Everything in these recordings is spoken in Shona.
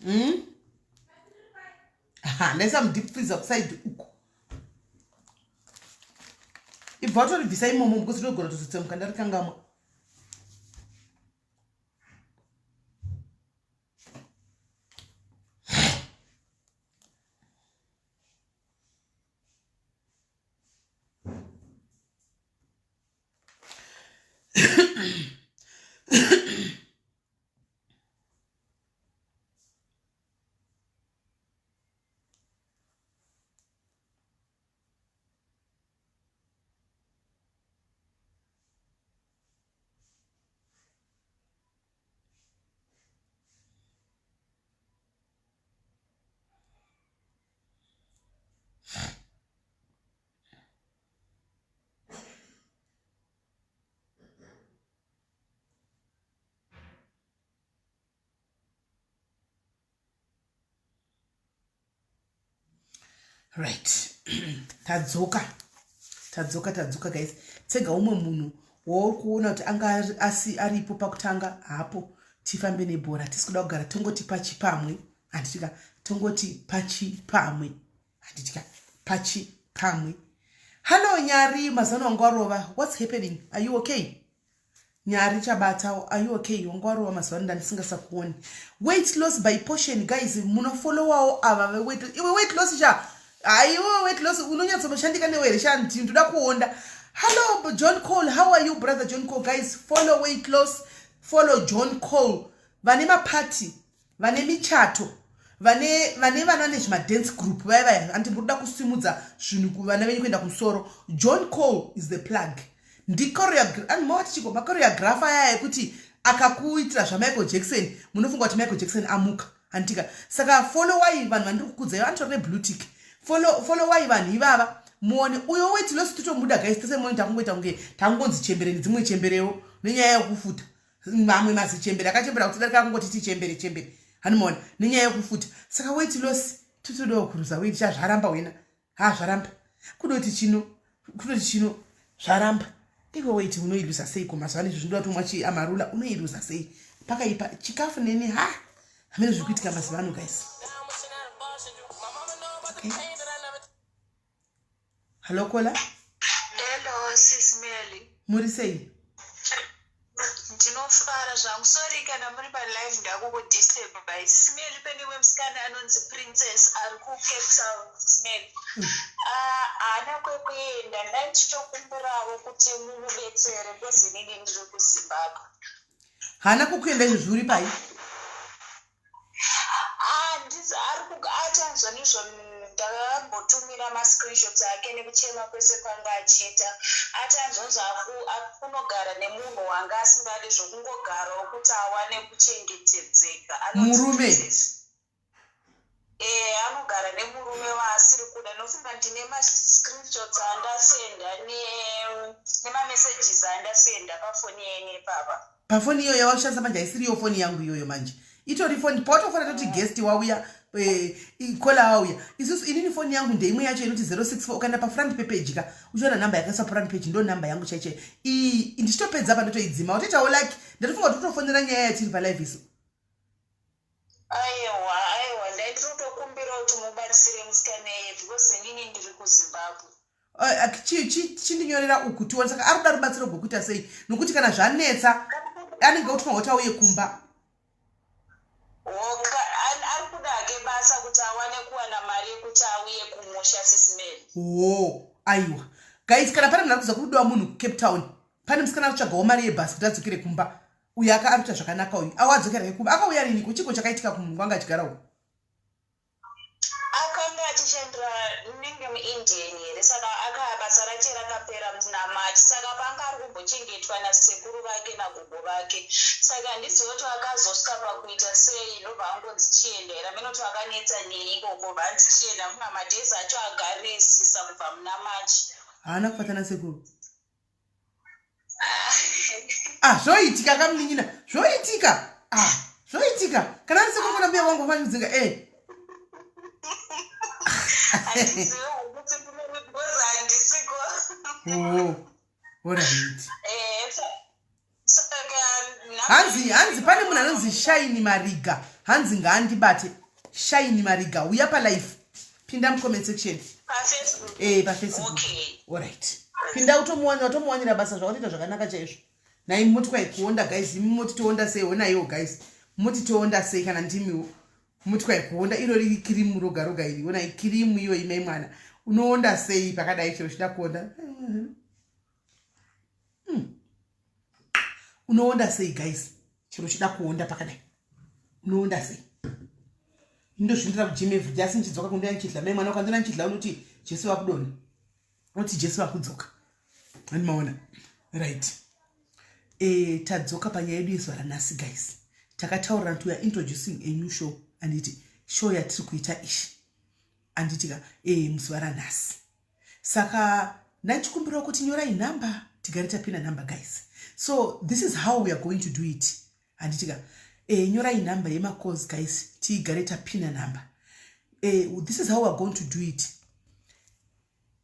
mm? Ndaisa mudeep freezer kuside uko. Ibva watoribvisa imomo because ndogona kutozotsemuka ndarikangamwa. Right, tadzoka, tadzoka, tadzoka guys. Tsega umwe munhu wauri kuona kuti anga asi aripo pakutanga hapo. Tifambe nebhora, tisi kuda kugara tongoti pachi pamwe, handitika? Tongoti pachi pamwe, handitika? Pachi pamwe. Hallo Nyari, mazano wangu warova. What's happening? Are you okay? Nyari chabata, are you okay? Wanga warova mazuva ano ndandisingasakuoni. Weight loss by portion guys, munofollowawo ava veweight loss. Iwe weight loss cha, haiwe weight loss unonyatsonoshandika newe here sha? Ndoda kuonda. Hello John Cole, how are you brother John Cole? Guys, follow weight loss, follow John Cole. Vane mapati, vane michato, vane vane vana nezvimadance group vaya vaya, anti muri kuda kusimudza zvinhu kuvana venyu kuenda kumusoro. John Cole is the plug. Ndichoreographer chiko machoreographer aya ekuti akakuitira zvaMichael Jackson, munofunga kuti Michael Jackson amuka, handitika? Saka followai vanhu vandiri kukudzai, vanotori neblue tick. Followai vanhu ivava muone uyo weight loss. Totomuda guys, tese muone. Takungoita kunge takungonzi chembere nedzimwe chemberewo nenyaya yekufuta. Mamwe mazichembere akachembera kuti darika kungoti tichembere chembere, hanimaona, nenyaya yekufuta. Saka weight loss totodawo kuruza weight. Chazvaramba wena, ha, zvaramba. Kudoti chino, kudoti chino, zvaramba. Iwe weight unoiluza seiko mazuva ano? Izvi zvinoda kuti umwa chiamarula. Unoiluza sei? Pakaipa chikafu neni. Ha, hamene zviri kuitika mazuva ano guys. Okay, hallo caller. Hello Sis Melly. Muri sei? Ndinofara zvangu. Sorry kana muri palive ndakukudisturbai. Sis Melly, pane umwe musikana anonzi Princess ari kuCape Town, Sis Melly. Ah, haana kwekuenda. Ndandichitokumbirawo kuti mumubetsere because inini ndiri kuZimbabwe. Haana kukuenda izvo zvuri pai? Atanzwa nezvo ndakambotumira mascreenshots ake nekuchema kwese kwanga achiita. Atanzonzi akunogara nemunhu wanga asingade, zvokungogarawo kuti awane kuchengetedzeka. Murume? Anogara nemurume waasiri kuda. Nofunga ndine mascreenshots andasenda nemamessages andasenda pafoni yenyu ipapa. Pafoni iyoyo yawakushandisa manje haisiriyo foni yangu iyoyo manje, itori foni pawatofona toti guest wauya, caller wauya. Isusu inini foni yangu ndeimwe yacho inoti 064. Ukaenda pafront pepage ka, uchiona nhamba yakaiswa front page, ndo nhamba yangu chaichai iyi. Ndichitopedza apa ndotoidzima. Watoitawo like, ndatofunga kuti utofonera nyaya yatiri palive isu. Aiwa, aiwa, ndaitotokumbira kuti mubatsire musikana iye because inini ndiri kuZimbabwe. Chindinyorera uku tione. Saka ari kuda rubatsiro rwekuita sei? Nokuti kana zvanetsa anenge otofanwa kuti auye kumba. Hoka ari kuda hake basa kuti awane kuwana mari yekuti auye kumusha, Sis Melly. Ho, aiwa guys, kana pane munhu ari kuza kudiwa munhu kuCape Town, pane musikana ari kutsvagawo mari yebhasi kuti adzokere kumba. Uyu aka ari kuita zvakanaka uyu, awo adzokera hake kumba. Akauya riniko? Chiko chakaitika kumunhu kwanga achigara uku? Akanga achishandira nenge muIndian here, saka aka basa rache rakapera muna March, saka panga ari kumbochengetwa nasekuru vake nagogo vake. Saka handizivi kuti akazosvika pakuita sei, ndobva angonzi chienda here, amene kuti vakanetsa nei ikoko, vanzi chienda. Muna madays acho agarisisa kubva muna March. Haana kubatana sekuru. Ah, zvoitika kamunin'ina, zvoitika. Ah, zvoitika kana ari sekuru kana mbuya wangu vafani kudzinga. Handizivi kuti because handisiko. Oh, alright. Saka Hanzi pane munhu anonzi Shaini Mariga. Hanzi ngaandibate. Shine Mariga uya palife. Pinda mucomment section. PaFacebook. Eh, paFacebook. Okay. Alright. Pinda utomuwanira utomuwanira basa zvawatoita zvakanaka chaizvo. Nhai moti kwai kuonda guys, imi moti toonda sei honaiwo guys. Moti toonda sei kana ndimiwo. Moti kwai kuonda iro riri kirimu roga roga iri. Honai kirimu iyo imai mwana. Unoonda sei pakadai chero uchida kuonda. Unoonda sei guys? Chero uchida kuonda pakadai. Unoonda sei? Ndozvindira kugym every day asi ndichidzoka kundoya ndichidla mai mwana ukandiona ndichidla unoti Jesu vakudonha. Unoti Jesu vakudzoka. Andimaona. Right. E, tadzoka panyaya yedu yezuva ranhasi guys. Takataurira kuti we are introducing a new show anditi show yatiri kuita ishi. Anditi ka e, muzuva ranhasi. Saka ndachikumbirawo kuti nyorai nhamba tigare tapinda nhamba guys. So this is how we are going to do it. Handiti ka e, nyorai nhamba yemacalls guys tigare tapinda nhamba. E, this is how we are going to do it.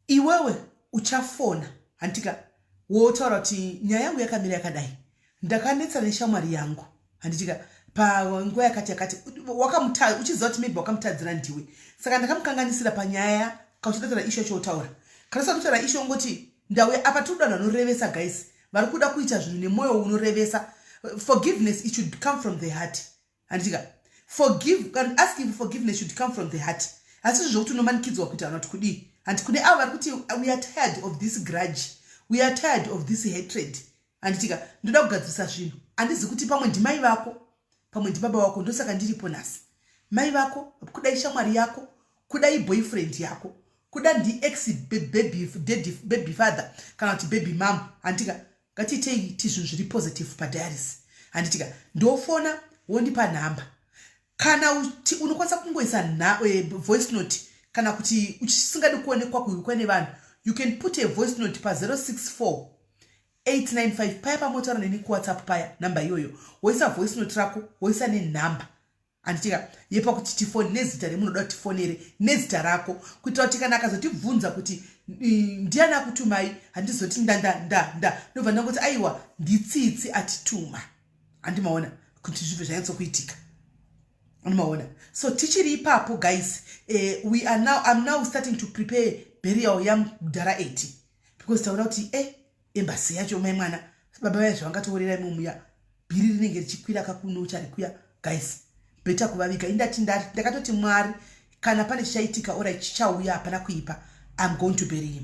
Iwewe uchafona handitika wotaura kuti nyaya yangu yakamira yakadai ndakanetsana neshamwari yangu handitika panguva yakati yakati wakamuta uchiziva kuti maybe wakamutadzira ndiwe saka ndakamukanganisira panyaya kana uchida kutaura ishu yacho wotaura kana usati kutaura ishu ongoti ndauya apa tiri kuda vanhu vanorevesa guys vari kuda kuita zvinhu nemwoyo unorevesa forgiveness it should come from the heart handitika forgive and asking for forgiveness should come from the heart asi izvo zvokuti unomanikidzwa kuita kana kuti kudii hanti kune avo vari kuti we are tired of this grudge we are tired of this hatred handitika ndoda kugadzirisa zvinhu handizi kuti pamwe ndimai vako pamwe ndibaba vako ndosaka ndiripo nhasi mai vako kuda ishamwari yako kuda iboyfriend yako kuda ndiex baby, daddy, baby father kana kuti baby mom handitika ngatiitei ti zvinhu zviri positive padiaries handitika ndofona wondipa nhamba kana unokwanisa kungoisa eh, voice note kana kuti usingadi kuonekwa kuhukwa nevanhu you can put a voice note pa 064 895 paya pamotaura neni kuwhatsapp paya nhamba iyoyo woisa voice note rako woisa nenhamba handitika yepakuti tifone nezita remunoda kuti tifonere nezita rako kuitira kuti kana akazotibvunza kuti ndiani akutumai handizoti nda nda nda nda ndobva ndangoti aiwa nditsitsi atituma handimaona kuti zvibve zvanyatsokuitika andimaona so tichiri ipapo guys eh, we are now i'm now starting to prepare burial yamudhara 80 because taona kuti eh embassy yacho mai mwana baba vaya zvavangatoorera imo muya bhiri rinenge richikwira kakuno charikuya guys better kuvaviga indati ndakatoti mwari kana pane chichaitika ora chichauya hapana kuipa i'm going to bury him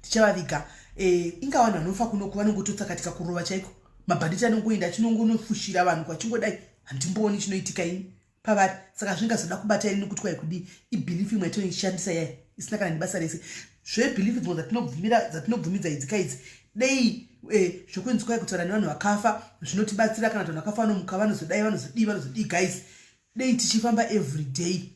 tichavaviga eh, inga vanhu vanofa kunoku vanongototsakatika kurova chaiko mabhanditi anongoenda achinongonofushira vanhu kwachingodai handimbooni chinoitika ini pavari saka zvingazoda kubata ini nekuti kwai kudii ibhilifu imwe yatinoishandisa yaya isina kana nebasa rese zvebhilifu dzimwe dzatinobvumira dzatinobvumidza idzi kaidzi dei eh, zvokunzi kwai kutaura nevanhu vakafa zvinotibatsira kana kuti vanhu vakafa vanomuka vanozodai vanozodii vanozodii guys dei tichifamba every day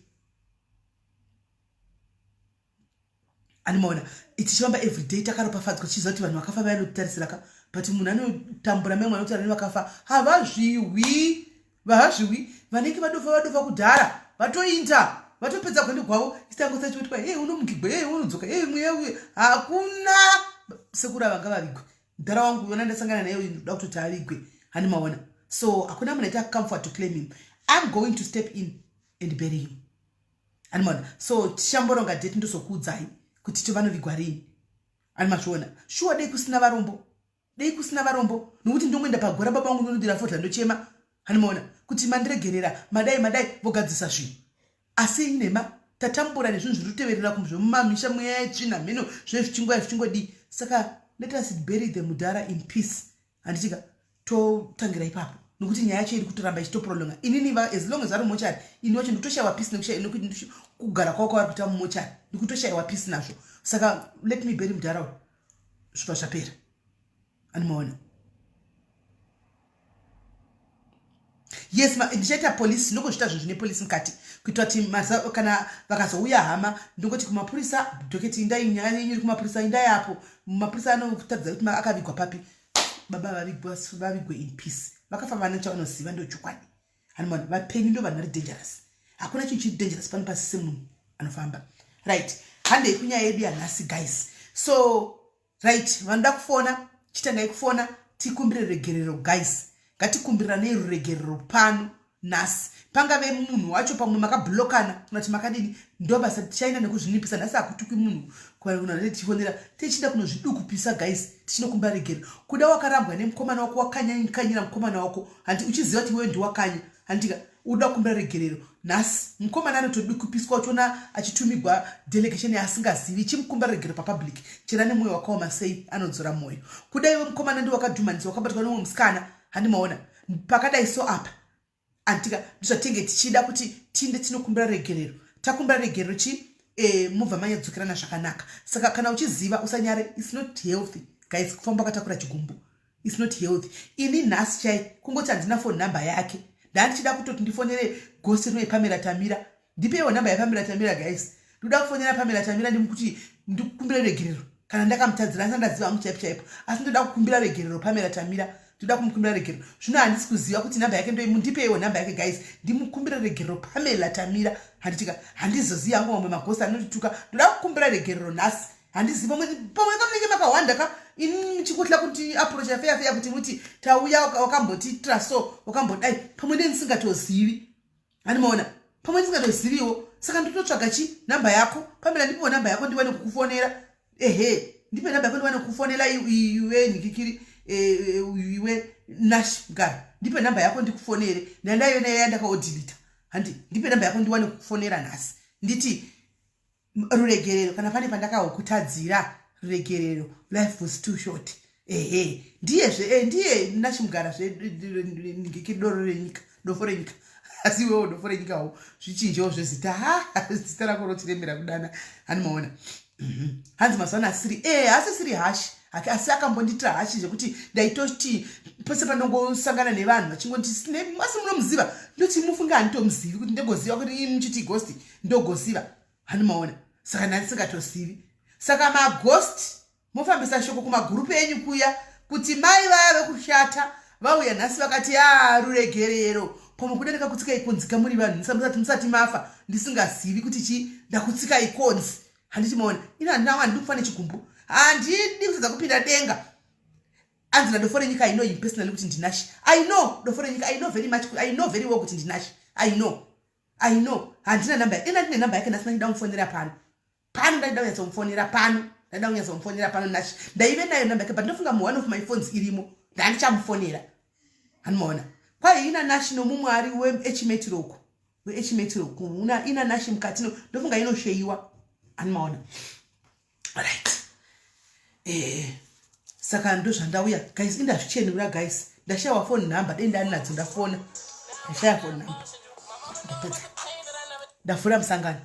animaona tichifamba everyday takaropafadzwa tichiziva kuti vanhu vakafa vainotitarisira ka but munhu anotambura mai mwana kutaura nevakafa havazvihwi vahazvihwi vanenge vadofa vadofa kudhara vatoinda vatopedza gwendo gwavo isitangosachotwa hey unomugigwa hey unodzoka hey mweya uye hakuna sekuru ava ngavavigwe mudhara wangu yona ndasangana naye uyu ndoda kutoti avigwe handimaona so hakuna munhu aita comfort to claim him i'm going to step in and bury him animaona so tichamboronga date ndozokuudzai kuti tovanovigwa rini animazviona shuwa dei kusina varombo dei kusina varombo nokuti ndongoenda pagora baba vangu ndonodira fodla ndochema animaona kuti mandiregerera madai madai vogadzisa zvinhu asi inhema tatambura nezvinhu zviri kuteverera zvemumamisha mweya yetsvina mheno zvezvichingoya zvichingodii saka let us bury the mudhara in peace handitika totangira ipapo nokuti nyaya yacho iri kutoramba ichitoprolonga inini as long as vari mumochari ini wacho ndikutoshaiwa peace nekuti kugara kwavo kwavari kuita mumochari ndikutoshaiwa peace nazvo saka let me bury mudhara uyu zvibva zvapera animaona yes ndichaita polisi ndongozviita zvinhu zvine polisi mukati kuitira kuti kana vakazouya hama ndongoti kumapurisa dhoketi indai nyaya yenyu iri kumapurisa indai apo mapurisa anotaridza kuti akavigwa papi baba vavigwa vavigwe in peace vakafa vana chavanoziva ndochokwadi hanimani vapenyu ndo vanhu vari dangerous hakuna chinhu chiri dangerous pano pasi semunhu anofamba right handei kunyaya yedu yanhasi guys so right vanoda kufona chitangai kufona tikumbire regerero guys ngatikumbiranei ruregerero pano Nhasi pangave munhu wacho pamwe makablokana kana kuti makadini, ndobasa tichaenda nekuzvinipisa. Nhasi hakutukwi munhu tichifonera tichida kunozvidukupisa guys, tichinokumbira regero. Kuda wakarambwa nemukomana wako, wakanyanyikanyira mukomana wako, hanti uchiziva kuti iwewe ndiwakanya, handika uda kukumbira regerero nhasi. Mukomana anotodukupiswa uchiona achitumigwa delegation yaasingazivi ichimukumbira regero papublic. Chera nemwoyo wakaoma sei anodzora mwoyo. Kuda iwe mukomana ndi wakadhumaniswa, wakabatwa nemumwe musikana, handimaona pakadai so apa, antika ndizvatenge tichida kuti tinde tinokumbira regerero. Takumbira regerero chi mubva manyadzokerana zvakanaka. Saka kana uchiziva usanyare. Its not healthy guys kufamba wakatakura chigumbu. Its not healthy. Ini nhasi chai kungoti handina phone number yake, ndandichida kutoti ndifonere ghost rino yepamela Tamira. Ndipeiwo namba yapamela Tamira guys, ndoda kufonera Pamela Tamira ndimukuti ndikukumbira regerero kana ndakamutadzira. Asi andaziva hangu chaipo chaipo, asi ndoda kukumbira regerero Pamela Tamira, ndoda kumukumbira regerero. Zvino handisi kuziva kuti namba yake ndoi. Mundipeiwo namba yake guys, ndimukumbira regerero Pamela Tamira. Handitika handizozivi hangu mamwe magosi anondituka. Ndoda kukumbira regerero nhasi. Handizivi pamwe pamwe kamunenge makahwanda ka ini muchikutla kuti approacha feya feya kuti muti tauya wakambotiitira so, wakambodai, pamwe ndee ndisingatozivi. Handimaona pamwe ndisingatoziviwo. Saka nditotsvaga chi namba yako Pamela, ndipiwo namba yako ndiwane kukufonera. Ehe, ndipe namba yako ndiwane kukufonera iwe nhikikiri, iwe Nash Mugara, ndipe namba yako ndikufonere. Ndandaive nayo yandakaodhilita handi. Ndipe namba yako ndiwane kukufonera nhasi, nditi ruregerero kana pane pandakahokutadzira, ruregerero. Life was too short. Ehe, ndiyezve ndiye Nash Mugara zve ngikiri doro renyika, dofo renyika. Asi iwewo dofo renyikawo zvichinjewo zvezita. Ha, zita rako rotiremera kudana. Hanimaona. Hanzi mazuva ano asiri asisiri hashi hake, asi akambonditira hashi zvekuti ndaitoti pese pandongosangana nevanhu vachingonditi asi munomuziva, ndoti mufunge handitomuzivi, kuti ndogoziva kuti ii muchiti ghost ndogoziva. Hanimaona, saka ndandisingatozivi. Saka maghost mofambisa shoko kumagurupu enyu kuya kuti mai vaya vekushata vauya nhasi vakati a ruregerero. Pamwe kuda ndakakutsikai konzi kamuri vanhu musati mafa, ndisingazivi kuti chi ndakutsikai konzi. Handiti maona, ini handina, handidi kufa nechigumbu, handidi kutadza kupinda denga. Anzi nadofo renyika, I know him personally kuti ndinash. I know dofo renyika, I know very much, I know very well kuti ndinash. I know, I know. Handina namba, ina ndine namba yake nhasi ndachida kumufonera pano pano, ndaida kunyatsomufonera pano, ndaida kunyatsomufonera pano Nash. Ndaive nayo namba yake, but ndofunga muone of my phones irimo, ndandichamufonera. Hanimaona kwai ina Nash nomumwe ari weechimetiroko, weechimetiroko ina Nash mukati ndofunga inosheyiwa. Hanimaona. Right, saka ndozvandauya guys, indazvichenura guys. Ndashayiwa phone number, dei ndani ndafona. Ndashaya phone number. Ndapedza, ndavhura musangano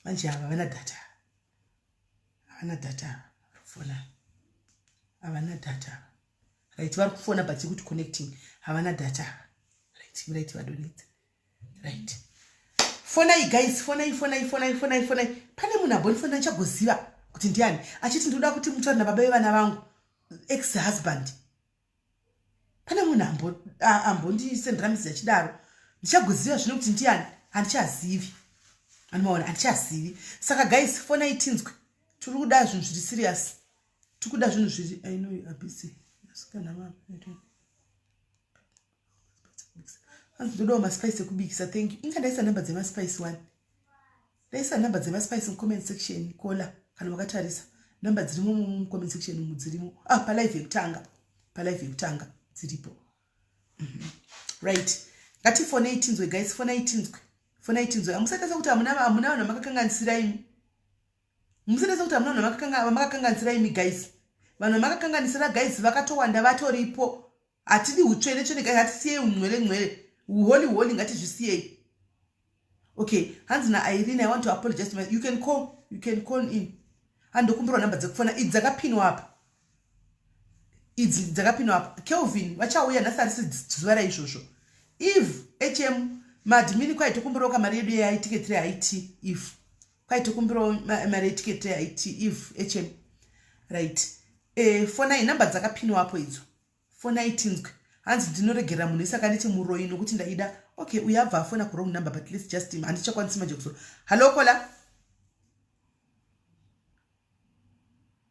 manje. Ava havana data, havana data kufona, havana data. Right, vari kufona but kuti connecting, havana data. Right, vadonetsa. Right, fonai guys, fonai, fonai, fonai, fonai, fonai. Pane munhu ambondifonera, ndichagoziva kuti ndiani, achiti ndinoda kuti mutaure nababa vevana vangu, ex husband. Pane munhu ambondisendera misi achidaro, ndichagoziva zvino kuti ndiani, handichazivi. Anomaona, handichazivi. Saka guys, fonai tinzwe. Tiri kuda zvinhu zviri serious, tiri kuda zvinhu zviri. I know you are busy, asikana. Hanzi ndodawo maspice ekubikisa. Thank you. Inga ndaisa namba dzemaspice one, ndaisa namba dzemaspice mucomment section. Kola kana wakatarisa namba dzirimo mucomment section umu, dzirimo. Ah, palive yekutanga, palive yekutanga dziripo. Right, ngatifonei tinzwe guys, fonai tinzwe, fonai tinzwe. Hamusaita sekuti hamuna vanhu vamakakanganisira imi. Musaita sekuti hamuna vanhu vamakakanganisira imi guys. Vanhu vamakakanganisira guys vakatowanda, vatoripo. Hatidi utsvene tsvene guys, hatisiyei unwele nwele, uholy holy, ngatizvisiyei. Okay, hanzi naIrene, "I want to apologize to my." You can call, you can call in. Handokumbirwa namba dzekufona idzi dzakapinwa apa, idzi dzakapinwa apa. Kelvin vachauya nhasi, harisi zuva raizvozvo. Eve maadmin, kwaitokumbirawo kamari yedu yeitiketi reit. If kwaitokumbirawo mari yetiketi reit, Eve right. Fonai, namba dzakapinwa apo idzo, fonai tinzwe. Hanzi ndinoregerera munhu wese akanditi muroyi nokuti ndaida. Okay, uyo abva afona kuwrong number, but let's just, handichakwanisi manje kuzo. Hallo caller,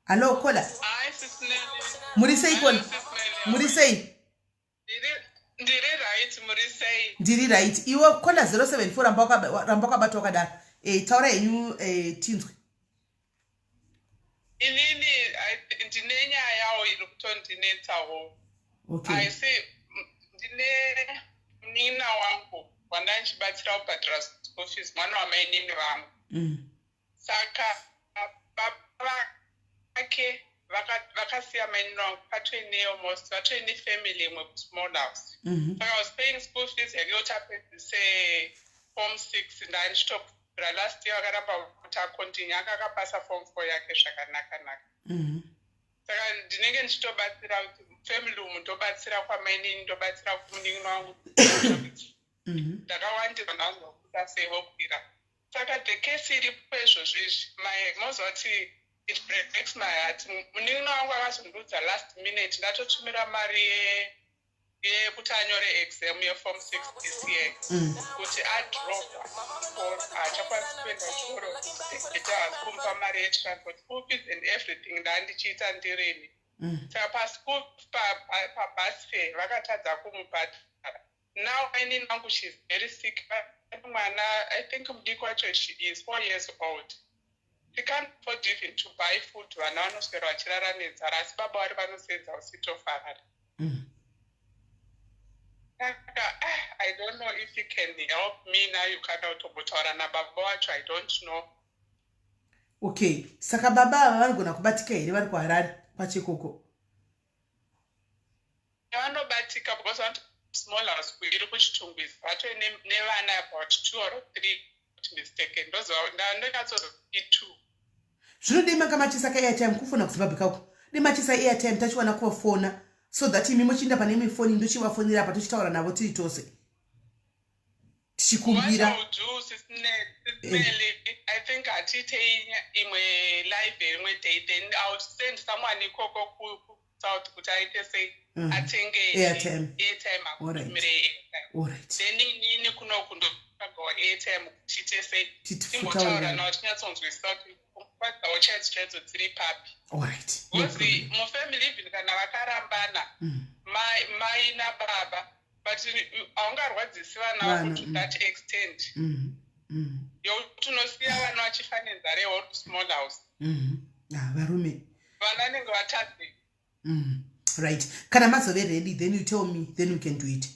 hallo caller. Hi, Sis Nelly. Muri sei caller? Hello, Sis Nelly. Muri sei? Ndiri right. right, muri sei? Ndiri right. Iwe kona 074 ramba wakabata wakadaro. Eh, taura henyu eh, tinzwe. Inini ndine nyayawo iri kutondinetsawo. Okay. I see ndine munin'ina wangu wandandichibatsira kubhadhara school fees mwana wamainini vangu. Saka baba vake vakasiya mainini vangu patoine almost vatoine family imwe kusmall house. Saka I was paying school fees yake kuti apedzise form 6 ndandichitobvira last year vakaramba kuti acontinue anga akapasa form 4 yake zvakanaka-naka. Saka ndinenge ndichitobatsira kuti family umu ndobatsira kwamainini ndobatsira kumunin'ina wangu. Ndakawandirwa ndanzwa kuita sei vokwira. Saka the case iripo izvozvo izvi moziva kuti it breaks my heart. Munin'ina wangu akazondiudza last minute ndatotumira mari yekuti anyore exam yeform 6 this year kuti adropa chikoro haachakwanisi kuenda chikoro ita hasi kumupa mari yetransport school fees and everything ndandichiita ndirini. Saka paschool pabus fare vakatadza kumubhadhara. Now mainini vangu she's very sick mwana I think mudiki wacho she is 4 years old. She can't afford even to buy food vana vanoswera vachirara nenzara asi baba vari vanosenza uCity of Harare. Saka ah, I don't know if you can help me now kana kutombotaura nababa wacho I don't know. Okay, saka baba ava vanogona kubatika here vari kuHarare kwachekoko? Vanobatika because vanoti small house iri kuChitungwiza vatove nevana about two or three not mistaken ndonyatsozoti two. Zvino dai manga machisa kaairtime kufona kuZimbabwe kako dai machisa airtime tachiwana kuvafona so that imi muchiinda pane imwe foni ndochivafonera apa tochitaura navo tiri tose tichikumbira. What I'll do, Sis Nelly, I think hatiitei imwe live rimwe day then I'll send someone ikoko kusouth kuti aite sei atenge Airtime. Airtime akutumire airtime. Then inini kunoku ndotsvagawo airtime tiite sei timbotaura navo tinyatsonzwisisa kuti pfungwa dzavo chaidzo chaidzo dziri papi. Alright, no because problem. Mufamily even kana vakarambana mai nababa but haungarwadzisi vana Vana, vako to that extent yokuti unosiya vana vachifa nenzara yewo small house. Ah, varume. Vana vanenge vatadze. Right, kana mazove ready then you tell me, then we can do it.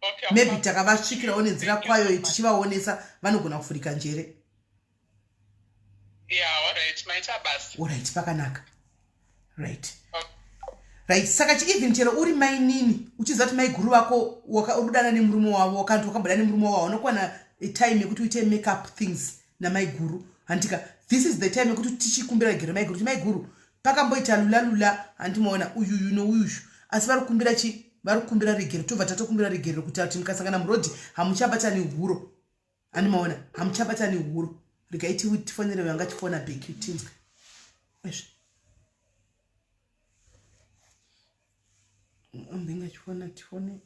Okay, maybe I'll takavasvikirawo nenzira Thank you kwayo so much. tichivaonesa vanogona kuvhurika njere. Yeah, alright, maita basa. Alright, pakanaka, right. Okay. Right, saka even chero uri mainini uchiziva kuti maiguru vako urikudana nemurume wavo kana kuti wakambodana nemurume wavo unokwana time yekuti uite make up things namaiguru handika. This is the time yekuti tichikumbira regero maiguru kuti maiguru pakamboita lula lula handimaona uyuyu nouyuyu asi vari kukumbira chi vari kukumbira regero tobva tatokumbira regerero kuti ati mukasangana murodhi hamuchabatani huro handimaona hamuchabatani huro. Regai tifonere vanga tifona back tinzwe ezvi ambinga chifona tifone.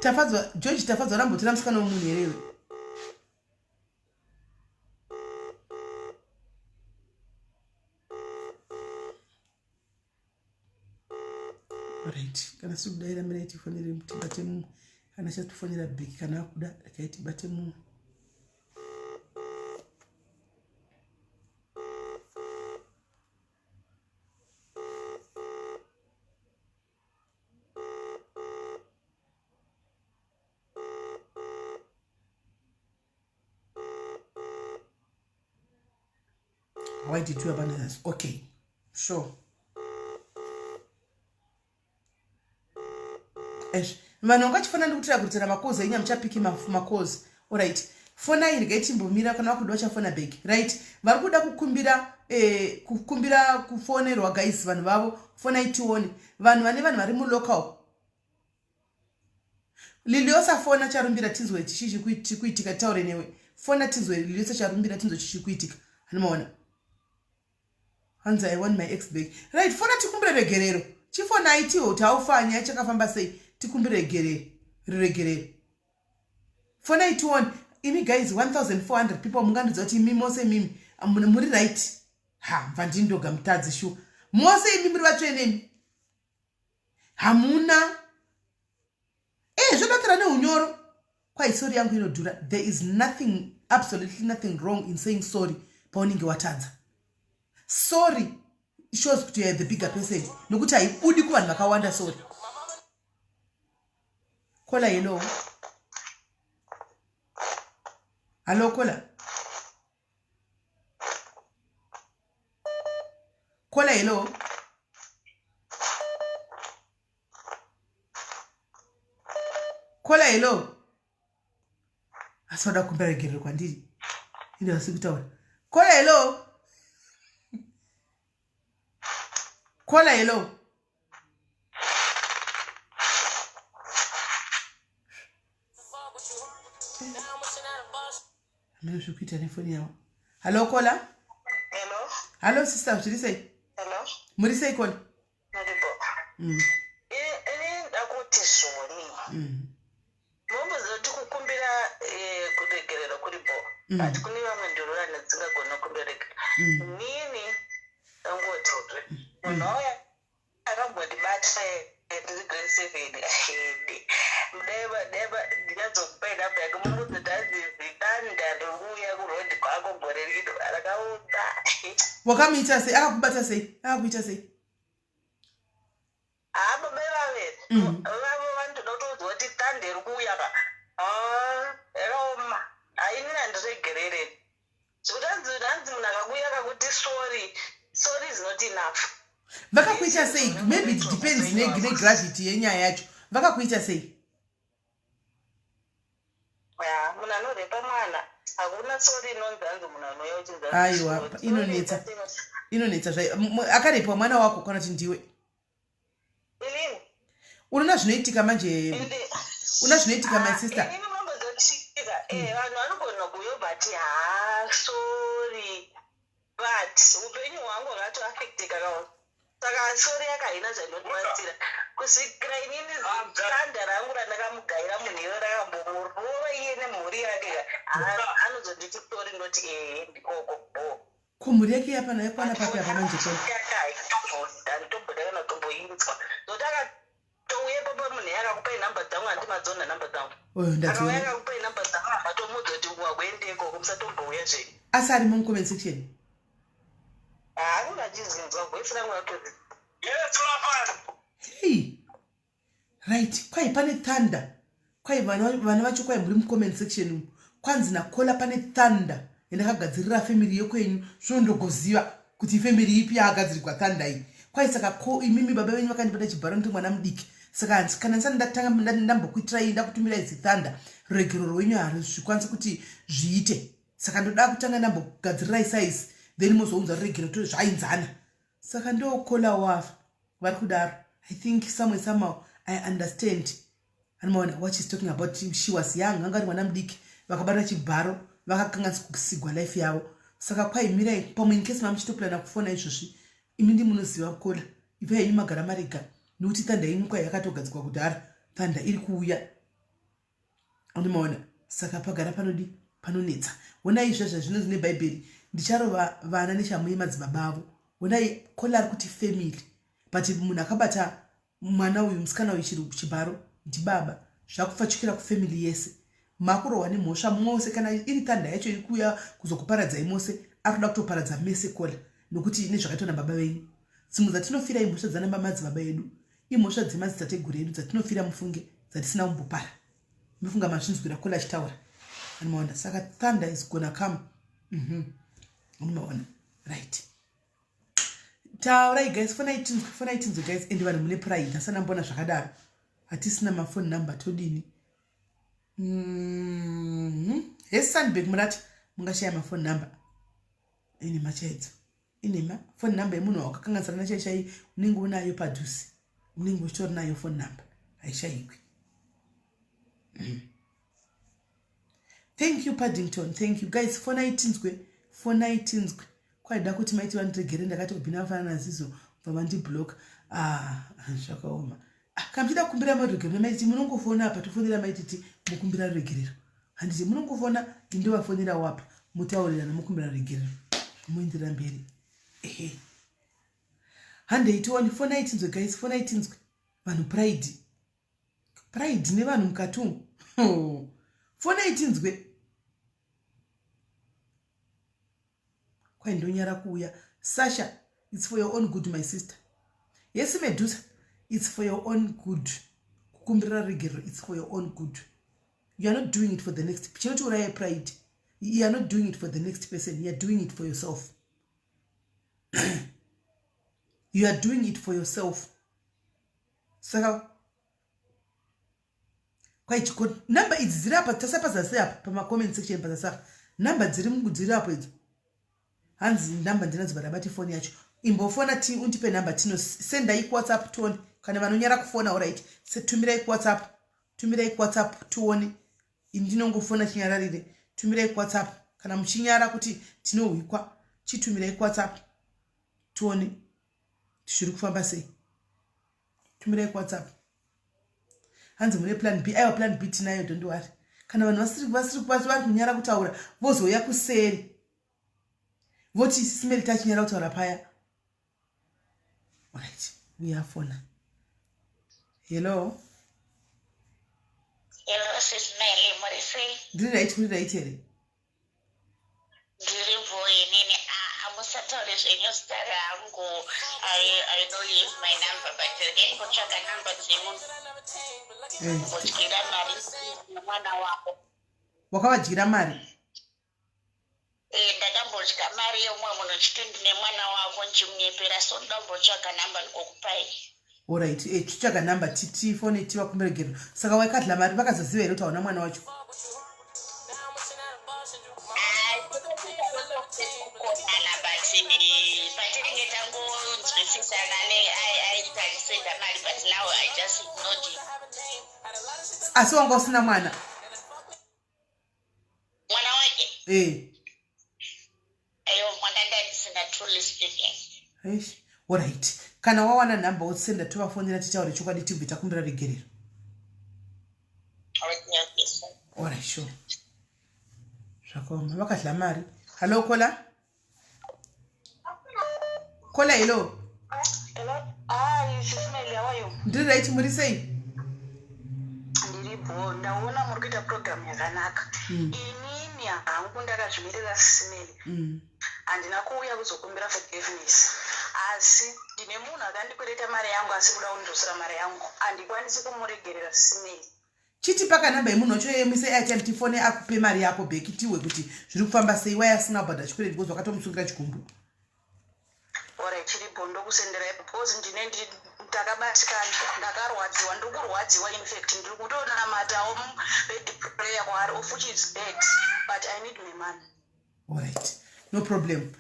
Tafadzwa George, Tafadzwa rambotora musikana wemunhu here iwe? Right, kana sikudaira mirai tifonere tibate mumwe kana chatifonera back kana akuda regai tibate mumwe. Why did you abandon us? Okay, sure. Ezvi vanhu vangachifona ndikutira kurudzira makozi enyu hamuchapiki makozi. Alright, fonai regai timbomira kana vakuda vachafona back. Right, vari kuda kukumbira kukumbira kufonerwa guys vanhu vavo fonai tione vanhu vane vanhu vari mulocal. Liliosa fona Charumbira tinzwe chichi chikuitika titaure newe. Fona tinzwe Liliosa Charumbira tinzwe chichi kuitika hanimaona. Hanzi I want my ex back. Right, fona tikumbire regerero. Chifonai tiho kuti haufa nyaya chakafamba sei tikumbire regerero riregerero. Fonai tione. Imi guys 1400 people mungandiudza kuti imi mose imimi muri right. Ha, mva ndini ndoga mutadzi shuwa. Mose imi muri vatsvene imi. Hamuna. Eh, zvobatsira neunyoro. Kwai sorry yangu inodhura. There is nothing, absolutely nothing wrong in saying sorry paunenge watadza. Sorry shows kuti you are the bigger person nokuti haibudi kuvanhu vakawanda sorry. Kola hello. Hello Kola. Kola hello. Kola hello. Asi wada kukumbira regerero kwandiri. Ine asi kutaura. Kola hello. Kola hello. Hameno zviri kuita nefoni yavo. Hallo Kola. Hello. Hallo sister, zviri sei? Hello. Muri sei Kola? Ndiripo. Ini ndakuti zvoni. Momboziva kuti kukumbira eh, kuregererwa kuri bho. But kune vamwe ndururani dzisingagoni kukumbira regerero. Nini ndangoti munhu auya akambondibata ndiri grade 7 hede. Dai ndinyazokupai namba yake mumudze kuti hanzi zitanda riri kuuya kuroad kwako gore rino rakaoma. Wakamuita sei? Akakubata sei? Akakuita sei? Haa baba ivave vavo vanotoda kutoudzwa kuti tande iri kuuya ka. Haa yakaoma. Hainini handiregerere. Zvekuti hanzi hanzi munhu akakuuya akakuti sorry, sorry is not enough. Vakakuita sei? Maybe it depends negravity yenyaya yacho. Vakakuita sei? Ya, munhu anorepa mwana hakuna sorry inonzi hanzi munhu anouya uchinzi hanzi Aiwa, sorry. inonetsa. Inonetsa zvayo. Akarepwa mwana wako kana kuti ndiwe? Inini? Unoona zvinoitika manje. Unoona zvinoitika my sister. Inini mambozotika. Vanhu vanogona kuuya but haa sorry. But upenyu hwangu hwakatoaffecteka kaona. Saka sorry yaka haina zvainotibatsira. Kusvikira inini zitanda rangu randakamugaira munhu iro rakambomurova iye nemhuri yake ka. Anozonditi sorry ndoti ehe ndikoko bho. Ko mhuri yake yapana yakwana papi apa manje ko? Handitomboda kana kutomboinzwa. Zoti akatouya ipapo munhu iye akakupai nhamba dzangu handimadziona nhamba dzangu. Oyo ndadziona. Akauya akakupai nhamba dzangu matomuudza kuti wakuende ikoko musatombouya zvenyu. Asi arimo mucomment section. Haa anenge achizinzwa voice rangu ratori. Yes mafana. Hey. Right, kwai pane thunder. Kwai vana vacho kwai muri mucomment section umu. Kwanzi naKola pane thunder yandakagadzirira family yekwenyu. Zvino ndogoziva kuti ifamily ipi yaagadzirirwa thunder iyi. Kwai saka ko imimi baba venyu vakandibata chibharo ndiri mwana mudiki. Saka hanzi kana ndisati ndatanga ndambokuitirai ndakutumirai zithunder ruregerero rwenyu haruzvikwanisi kuti zviite. Saka ndoda kutanga ndambogadzirirai size then mozounza ruregerero to zvainzana. Saka ndokola wafa vari kudaro. I think somewhere somehow I understand. Anomaona what she's talking about. She was young, anga ari mwana mudiki, vakabata chibharo, vakakanganiswa life yavo. Saka kwai mirai pamwe in case mamuchitoplana kufona izvozvi, imi ndimunoziva kola. Ibva henyu magara marega nokuti thunder yenyu kwai yakatogadzikwa kudhara. Thunder iri kuuya. Anomaona saka pagara panodi panonetsa. Honai izvezvo zvinonzi neBhaibheri ndicharova vana neshamhu yemadzibaba avo. Honai kola ari kuti family but munhu akabata mwana uyu musikana uyu chibharo ndibaba zvakupfachukira kufamily yese makurohwa nemhosva mose kana iri tanda yacho iri kuuya kuzokuparadzai mose ari kuda kutoparadza mese kola nokuti nezvakaitwa nababa venyu dzimwe dzatinofira imhosva dzana madzibaba edu imhosva dzemadzitateguru edu dzatinofira mufunge dzatisina kumbopara mufunga mazvinzwira kola achitaura anomaona saka thunder is gonna come anomaona right taurai guys fonai tinzwe fonai tinzwe guys and vanhu mune pride asana mbona zvakadaro hatisina mafone number todini Hey Sandberg murati mungashaya mafone number inhema chaidzo inhema phone number yemunhu wakakanganisana nachai chai unenge unayo padhuze unenge uchitori nayo phone number haishayikwi. Thank you Paddington, thank you guys. Fonai tinzwe, fonai tinzwe. Kwaida kuti maiti vandiregere ndakati kubhina vafanana naZizo bva vandiblock. Ah, zvakaoma. Ah, kana muchida kukumbira maregerero maiti munongofona apa tofonera maititi mukumbira ruregerero. Handiti munongofona Indovafonera wapa mutaurirana mokumbira regerero moenderera mberi. Ehe. Handei tione fonai tinzwe guys, fonai tinzwe. Vanhu pride. Pride nevanhu mukati umu. Fonai tinzwe. Kwai ndonyara kuuya. Sasha, it's for your own good my sister. Yes Medusa, it's for your own good. Kukumbirira regerero, it's for your own good. You are not doing it for the next. Chinotiuraya pride. You are not doing it for the next person. You are doing it for yourself. You are doing it for yourself. Saka kwai chiko number idzi dziri apa tasa pazasi apa pamacomment section pazasi apa number dziri dziri apo idzo hanzi number ndinadzo but abati foni yacho imbofona ti undipe number tino sendai kuwhatsapp tione kana vanonyara kufona orit tumirai kuwhatsapp tumirai kuwhatsapp tione ini ndinongofona chinyararire tumirai kuwhatsapp kana muchinyara kuti tinohwikwa chitumirai kuwhatsapp tione zviri kufamba sei tumirai kuwhatsapp hanzi mune plan b aiwa plan b tinayo don't worry kana vanhu vasiri vasiri vari kunyara kutaura vozouya kuseri voti simeri tachinyara kutaura paya right uyafona hello Hello, Sis Melly, muri sei? Ndiri right, muri right here? Ndiri bho inini. Ah, musataure zvenyu zita rangu. I know you have my number, but regai kutsvaga number dzemunhu. Kudyira mari nemwana wako. Wakavadyira mari? Eh, ndakambodya mari yeumwe munhu chiti ndine mwana wako ndichimunyepera, so ndambotsvaga number ndikokupai. Alright, chitsvaga number tifone tivakumbiregero. Saka waikadla mari vakazoziva here kuti hauna mwana wacho? Kukonana, but patinenge tangonzwisisana aita achisenda mari, but now I just ignored him. Asi wanga usina mwana? Mwana wake? Eh. Ayo, mwana ndandisina, truly speaking. Eish, alright, kana wawana nhamba wosenda tovafonera titaure chokwadi tibve takumbira regerero. Okay, sir. Alright, sure. Zvakaoma, vakadla mari. Hallo caller, caller, hello. Hello. Hi, Sis Melly, how are you? Ndiri right, muri sei? Ndiri bho, ndaona muri kuita program yakanaka. Inini hangu ndakazvimirira, Sis Melly. Handina kuuya kuzokumbira forgiveness. Asi ndine munhu akandikwereta mari yangu asi kuda kundidzosera mari yangu. Handikwanisi kumuregerera, Sis Melly. Chitipa kanhamba yemunhu wacho yemise airtime tifone akupe mari yako back tiwe kuti zviri kufamba sei wai asina kubhadhara chikwereti because wakatomusungira chigumbu. Alright, chiripo ndokusenderai because ndine ndakabatikana, ndakarwadziwa, ndiri kurwadziwa. In fact, ndiri kutonamatawo bad prayer kwaari of which is bad, but I need my money. Alright, no problem.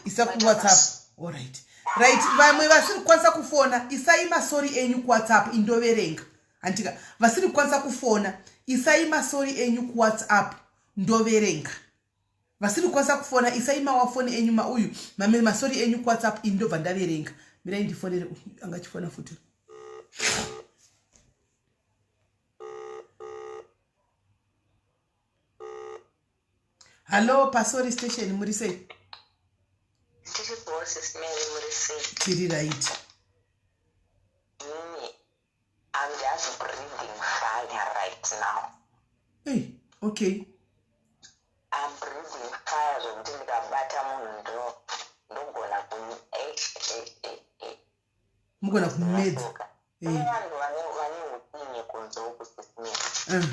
Isa kuWhatsApp. Alright, right, vamwe vasiri kukwanisa kufona isai masorry enyu kuWhatsApp indoverenga handika. Vasiri kukwanisa kufona isai masorry enyu kuWhatsApp ndoverenga. Vasiri kukwanisa kufona isai mawafoni enyu mauyu masorry enyu kuWhatsApp indobva ndaverenga. Mirai ndifonere angachifona futi. Hallo, pasorry station, muri sei? Ndiri bho, Sis Melly, muri sei? Tiri right. Inini I'm just breathing fire right now. Hey, okay. I'm breathing fire zvekuti ndikabata munhu ndogona kuni Mugona kumedza. Kune vanhu vane utsinye kunze uku, Sis Melly.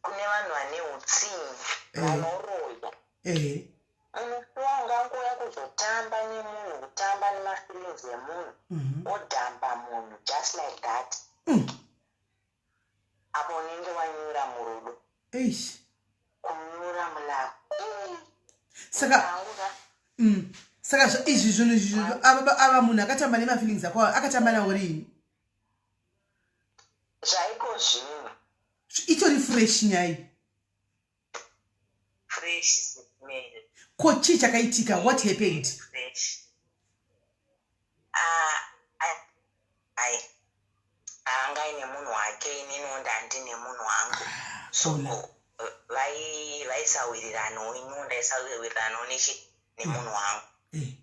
Kune vanhu vane utsinye vanoroya. Musi wangangouya kuzotamba nemunhu, kutamba nemafeelings emunhu, odhamba munhu just like that. Apo unenge wanyura murudo. Eish. Kunyura mulove. Saka saka izvi zvinhu izvi ava munhu akatamba nemafeelings ako akatamba nawo rini? Zvaiko zvino. Itori fresh nyai? Fresh, Mary. Ko chii chakaitika? What happened? Fresh. Ah, ai anga aine munhu wake, ininiwo ndandine munhu wangu, so Kola. Vaisawiriranawo, iniwo ndaisawiriranawo nechi nemunhu wangu.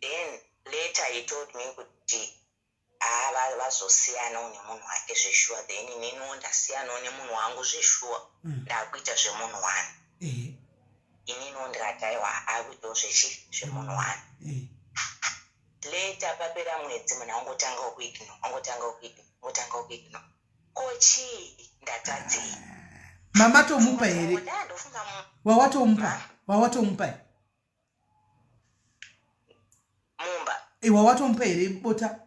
Then later he told me kuti haa, vazosiyanawo nemunhu wake zveshuwa. Then ininiwo ndasiyanawo nemunhu wangu zveshuwa. Ndakuita zvemunhu wani. Ininiwo ndikati aiwa, akuitawo zvechi zvemunhu wani. Later, papera mwedzi, munhu angotangawo kuignore, angotangawo kuignore, angotangawo kuignore. Ko chii? Ndatadzei? Mama tomupa here? Ndofunga Wawatomupa, wawatomupa here? Mumba. Wawatomupa here bota?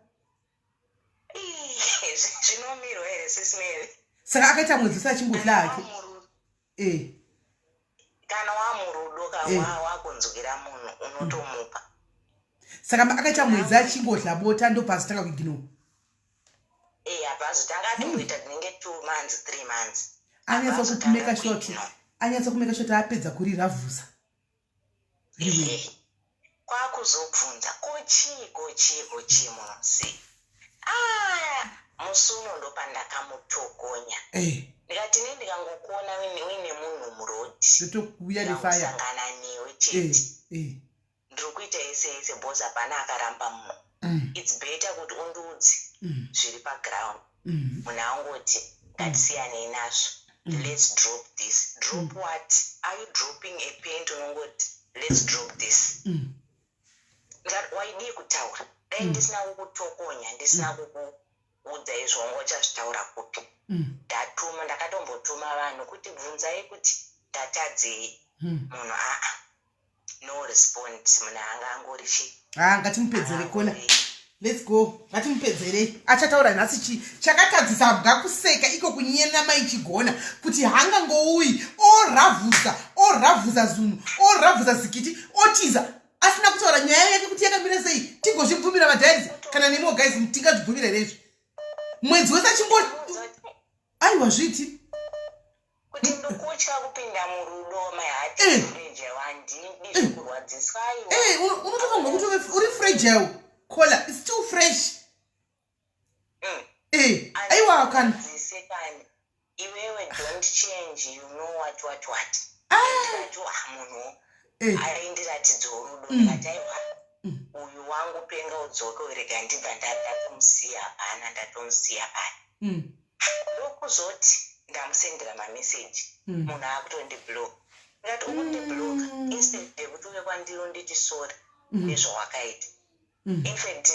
Ii, zvinomirwa here, Sis Mary? Saka akaita mwedzi wese achingodla hake? Kana wamurudo ka, wakunzwira munhu, unotomupa. Saka akaita mwedzi achingodla bota, ndopazotanga kuignore? Hapazotanga, atomboita tinenge 2 months, 3 months. Anyatsa kumeka sure kuti anyatsa kumeka sure kuti apedza kuriravhusa rimwe. Ehe, kwakuzobvunza, ko chii, ko chii, ko chii munoziva? Ah, musi uno ndopandakamutokonya. Ndikati ne ndikangokuona uine munhu muroad, Ndotokuuya nefire. Ndangosangana newe chete, ndiri kuita yese yese, because hapana akaramba munhu. It's better kuti undiudze zviri paground. Munhu angoti ngatisiyanei nazvo, let's drop this. Drop what? Are you dropping a paint? Unongoti let's drop this. Ndikati waidii kutaura? Dai ndisina kukutokonya, ndisina kukuudza izvo, wanga uchazvitaura kupi? Ndatuma, ndakatombotuma vanhu kuti bvunzai kuti ndatadzei. Munhu aa, no respond. Munhu anga angori chi Ah, ngatimupedzere kona. Let's go, ngatimupedzerei. Achataura nhasi chi chakatadzisa mbwa kuseka iko kunyena maichigona kuti hangangouyi oravhusa, oravhusa zunhu, oravhusa zikiti, otiza asina kutaura nyaya yake kuti yakamira sei. Tigozvibvumira madhairizi kana nemiwo guys, tingazvibvumira here izvi? Mwedzi wese achingo, aiwa, zviti Kuti ndikutya kupinda murudo, my heart is fragile, handidi zvekurwadziswa, aiwa. Unotofanirwa kuti uri fragile, cola is still fresh. Aiwa kana. Dzise kani iwewe, don't change, you know what, what, what. Ndikati wa munhu aindiratidzawo rudo. Ndikati aiwa, uyu wangu penga udzoke, rega ndibva ndatomusiya hapana, ndatomusiya pana. Ndokuzoti ndamusendera mameseji, munhu akutondiblock. Ndikati ukundiblock instead yekuti uye kwandiri unditi sorry nezvawakaita. In fact,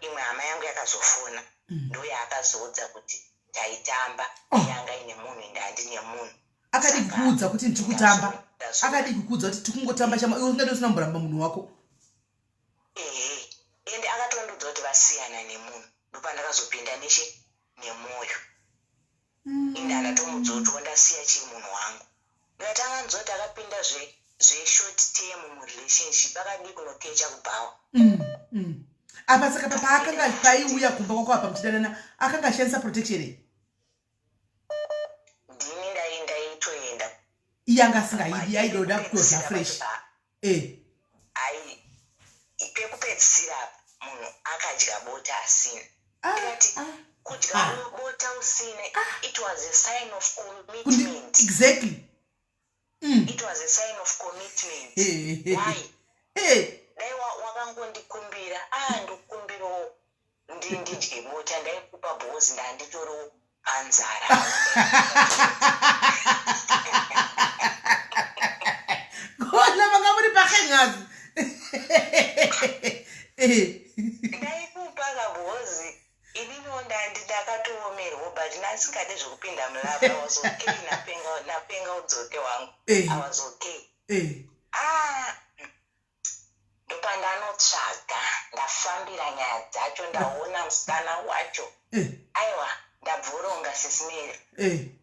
imwe hama yangu yakazofona, ndo yaakazoudza kuti taitamba. Yanga ine munhu, ende handine munhu. Akadi kukuudza kuti ndiri kutamba? Akadi kukuudza kuti tikungotamba chama? Iwe ungade usina kumboramba munhu wako. Ehe, ende akatondiudza kuti vasiyana nemunhu. Ndopandakazopinda nechi nemwoyo. Inde andatomudza kuti wandasiya chii munhu wangu. Ndikati anganzwa kuti akapinda zveshort term murelationship, akadii kunokecha kubhawa? Apa saka paakanga paiuya kumba kwako apa muchidanana, akanga ashandisa protection iyi? Ndini ndaitoenda. Iye anga asingaidi, aidoda kutodya fresh. Ai, pekupedzisira apa munhu akadya bota asina. Ndikati kudya bota usina, it was a sign of commitment. It was a sign of commitment. Why? Dai wakangondikumbira, a ndikumbirawo ndidye bota, ndaikupa bhozi, ndanditoriwo panzara. Kona vanga muri pakengazi. Ndaikupa kabhozi, ininiwo ndakatoomerwa, but ndasingade zvekupinda mulove. I was okay. Napenga, napenga udzoke wangu. I was okay. Ah, ndopandanotsvaga, ndafambira nyaya dzacho, ndaona musikana wacho. Aiwa, ndabvoronga, Sis Mary.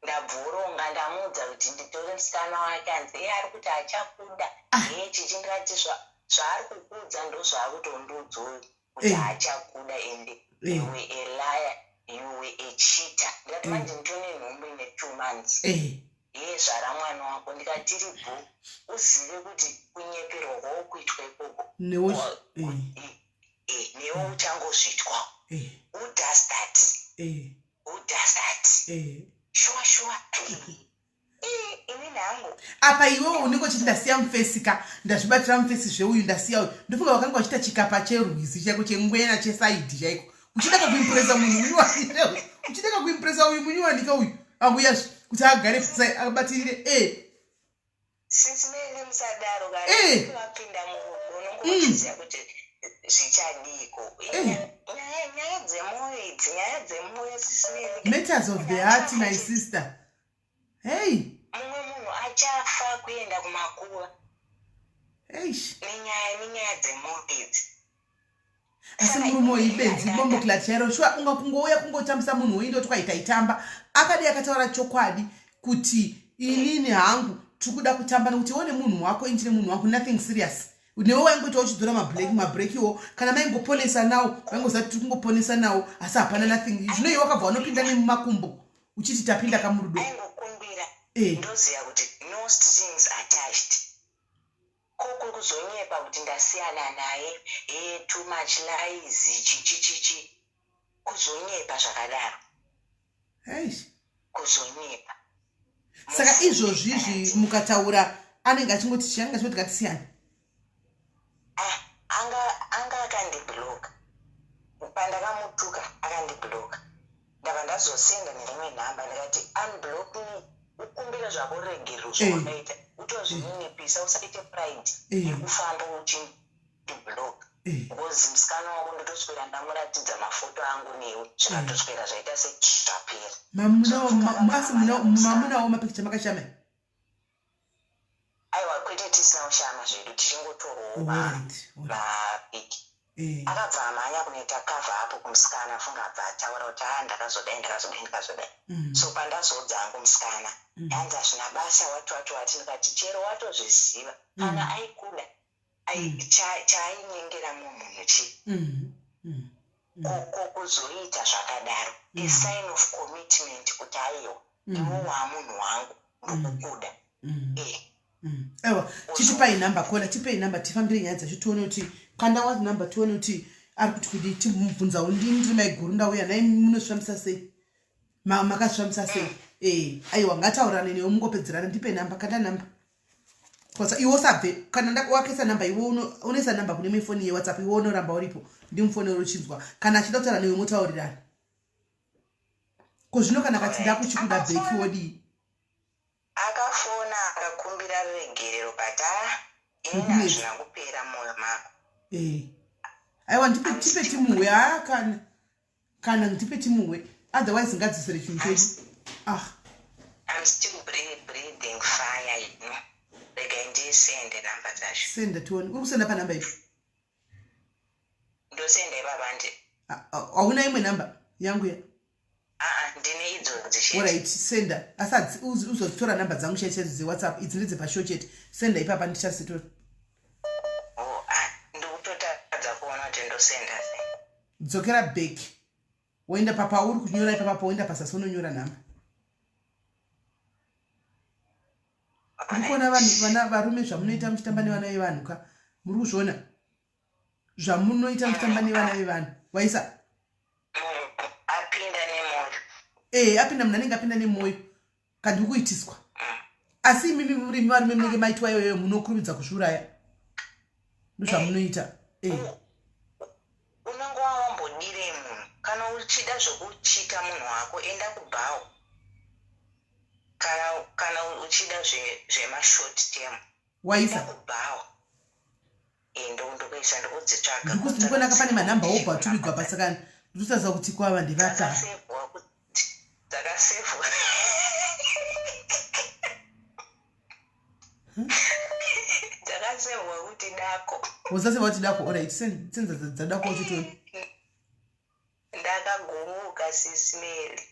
Ndabvoronga, ndamuudza kuti nditore musikana wake. Anzi iye ari kuti achakuda. Hee, chichi. Ndikati zvaari kukuudza ndo zvaari kutondiudzawo kuti haachakuda, ende you were a liar, you were a cheater. Ndikati manje nditone nhumbu ine 2 months. Ye zvara mwana wako. Ndikati tiri bho, uzive kuti kunyeperwa kwaukuitwa ikoko Newe newe uchangozvitwa. Who does that? Who does that? Sure, sure. Apa iwewe unenge uchiti ndasiya mufesi ka, ndazvibatira mufesi zveuyu, ndasiya uyu. Ndofunga wakanga uchiita chikapa cherwizi chaiko, chengwena chesaidhi chaiko, uchida kakuimpresa munhu munyuwani, uchida kakuimpresa uyu munyuwanika uyu auya kuti agare abatirire e. Sisi Meli, musadaro. Kana vapinda murudo, unongoziva kuti zvichadiko. Nyaya dzemwoyo idzi, nyaya dzemwoyo, Sisi Meli. Matters of the heart, my sister, hey. Mumwe munhu achafa kuenda kumakuva eish nenyaya dzemwoyo idzi. Asi murume uyu ibenzi, bomboclaat chairo. Shuwa, unga kungouya kungotambisa munhu woindoti kwaita itamba. Akadii akataura chokwadi kuti inini hangu tiri kuda kutamba, nekuti iwe nemunhu wako, ini tine munhu wangu, nothing serious. Newe waingoita uchidzora mabrekiwo, kana maingoponesa nawo, vaingoziva kuti tiri kungoponesa nawo, asi hapana nothing. Zvino iwe wakabva wanopinda nemumakumbo uchiti tapinda kamurudo. Aingokumbira. Ndoziva kuti no strings attached. Ko kuri kuzonyepa kuti ndasiyana naye, he too much lies, chichichichi, kuzonyepa zvakadaro. Eish. Kuzonyepa. Saka izvozvizvi mukataura anenge achingoti chi, anenge achingoti ngatisiyane. Ah, anga akandibloka. Pandakamutuka akandibloka, ndabva ndazosenda nerimwe nhamba, ndikati, "Unblock me, ukumbire zvako regerero zvawakaita, utozvininipisa, usaite pride yekufamba uchindiblock, because musikana wako ndotoswera ndamuratidza mafoto angu newe, zvikatoswera zvaita sezvapera." Asi mamunawo mapikicha makashama? Aiwa, kwete, tisina kushama zvedu, tichingotorwawo mapiki. Akabva amhanya kunoita cover apo kumusikana, funga abva ataura kuti, "A, ndakazodai, ndakazodai, ndakazodai." So pandazodza hangu musikana, hanzi, "Hazvina basa, wati wati wati." Ndikati, "Chero watozviziva, kana aikuda, chaainyengera mumunhu chii? Ko kuzoita zvakadaro, a sign of commitment kuti aiwa, iwe waamunhu wangu, ndokukuda." Aiwa, chitipai nhamba kona, tipei nhamba tifambire nyaya dzacho, tione kuti kanda wati nhamba, tione kuti ari kuti kudii, timubvunzawo. Ndini ndiri maiguru, ndauya nai, munozvifambisa sei? Makazvifambisa sei? Aiwa, ngataurirane newe, mungopedzerana. Ndipe nhamba, kanda nhamba kosa iwe usabve. Kana wakaisa nhamba iwe unoisa nhamba kune imwe foni yeWhatsApp, iwe unoramba uripo, ndimufonero uchinzwa. Kana achida kutaura newe, motaurirana. Ko zvino kana kati ndakuchikuda back, wodii? Akafona akakumbira ruregerero, but a inini hazvina kupera mwoyo mako. Aiwa, ndipe, tipe timuhwe. Haa, kana ndipe timuhwe, otherwise ngadzisere chinhu chedu. Ah. I'm still breathing fire. Regai ndisende namba dzacho. Senda tione. Uri kusenda panhamba ipi? Ndosenda ipapa ndi. Hauna imwe nhamba yangu ya? Aa, ndine idzodzi chete. Alright, senda, asi uzotora nhamba dzangu chaidzo chaidzo dzeWhatsApp. Idzi ndedzepashow chete. Senda ipapa, ndichazitora. Oh, ah, ndikutotadza kuona kuti ndosenda sei. Dzokera back, woenda papauri kunyora ipapa, poenda pazasi, unonyora nhamba. Uri kuona vanhu, vana varume, zvamunoita muchitamba nevana vevanhu ka? Muri kuzviona zvamunoita muchitamba nevana vevanhu? Waisa. Apinda nemwoyo. Ee, apinda, munhu anenge apinda nemwoyo kandi kuitiswa. Asi imimi murimi varume munenge maitwa iyoyo, munokurumidza kuzviuraya, ndozvamunoita e. Unenge wawambodirei munhu? Kana uchida zvokuchita munhu wako, enda kubhawa. Kana uchida zvemashort term, Waisa. kubhawa. Ndokuisa, ndokudzitsvaga. Ndikuonaka pane manhamba wobva atumigwa pasaka, ndikusaziva kuti kwava ndevata. Dzakasevhwa, dzakasevhwa kuti dako. Usasevha kuti dako. Alright, senza dzadako uchitoni. Ndakagumbuka, Sisi Meli,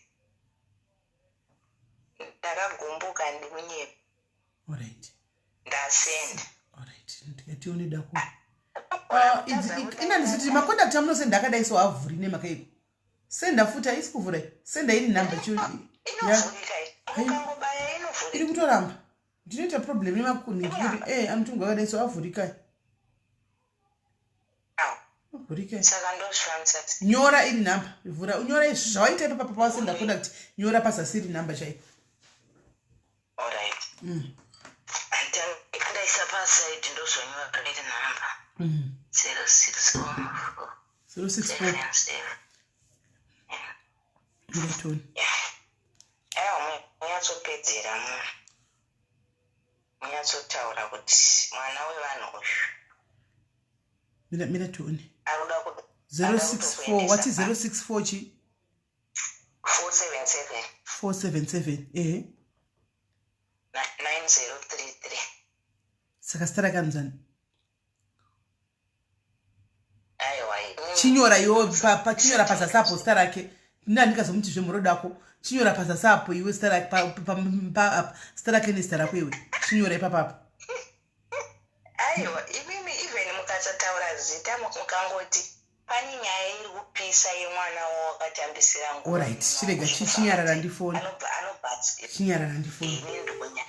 ndakagumbuka, ndikunyepa. Alright. Ndasenda. Alright, ndikatione dako. Ina ndiziti macontact amunosenda akadai so havhuri nemaka iko. Senda futi, haisi kuvhura. Senda iri nhamba. Inovhurika, ukangobaya inovhurika. Iri kutoramba. Ndinoita problem nemakunhi kuti anotunga akadai so avhurika. Avhurika. Saka ndozvifambisa? Nyora iri nhamba, vhura, nyora izvi zvawaita ipapa pawasenda contact, nyora pazasi iri nhamba chaipo. Alright. Ndaisa paside ndozonyora iri number. 064. 064. 77. Ndatoni. Aiwa, munyatsopedzera munhu. Munyatsotaura kuti mwana wevanhu uyu. Mira, mira tione. Arikuda kuti 064 wati 064 chi? 477. 477, ehe. 9033. Saka zita rake anonzani? Aiwa. Chinyora iwe chinyora pazasi apo zita rake. Ndandikazomuti zvemhoro dako. Chinyora pazasi apo iwe zita rake zita rake nezita rako iwe. Chinyora ipapapo. Aiwa, imimi even mukasataura zita, mukangoti pane nyaya iri kupisa yemwana wawakatambisira nguva. Alright, chirega chinyarara ndifoni. Anobva Chinyarara ndifoni. Ini ndikunya.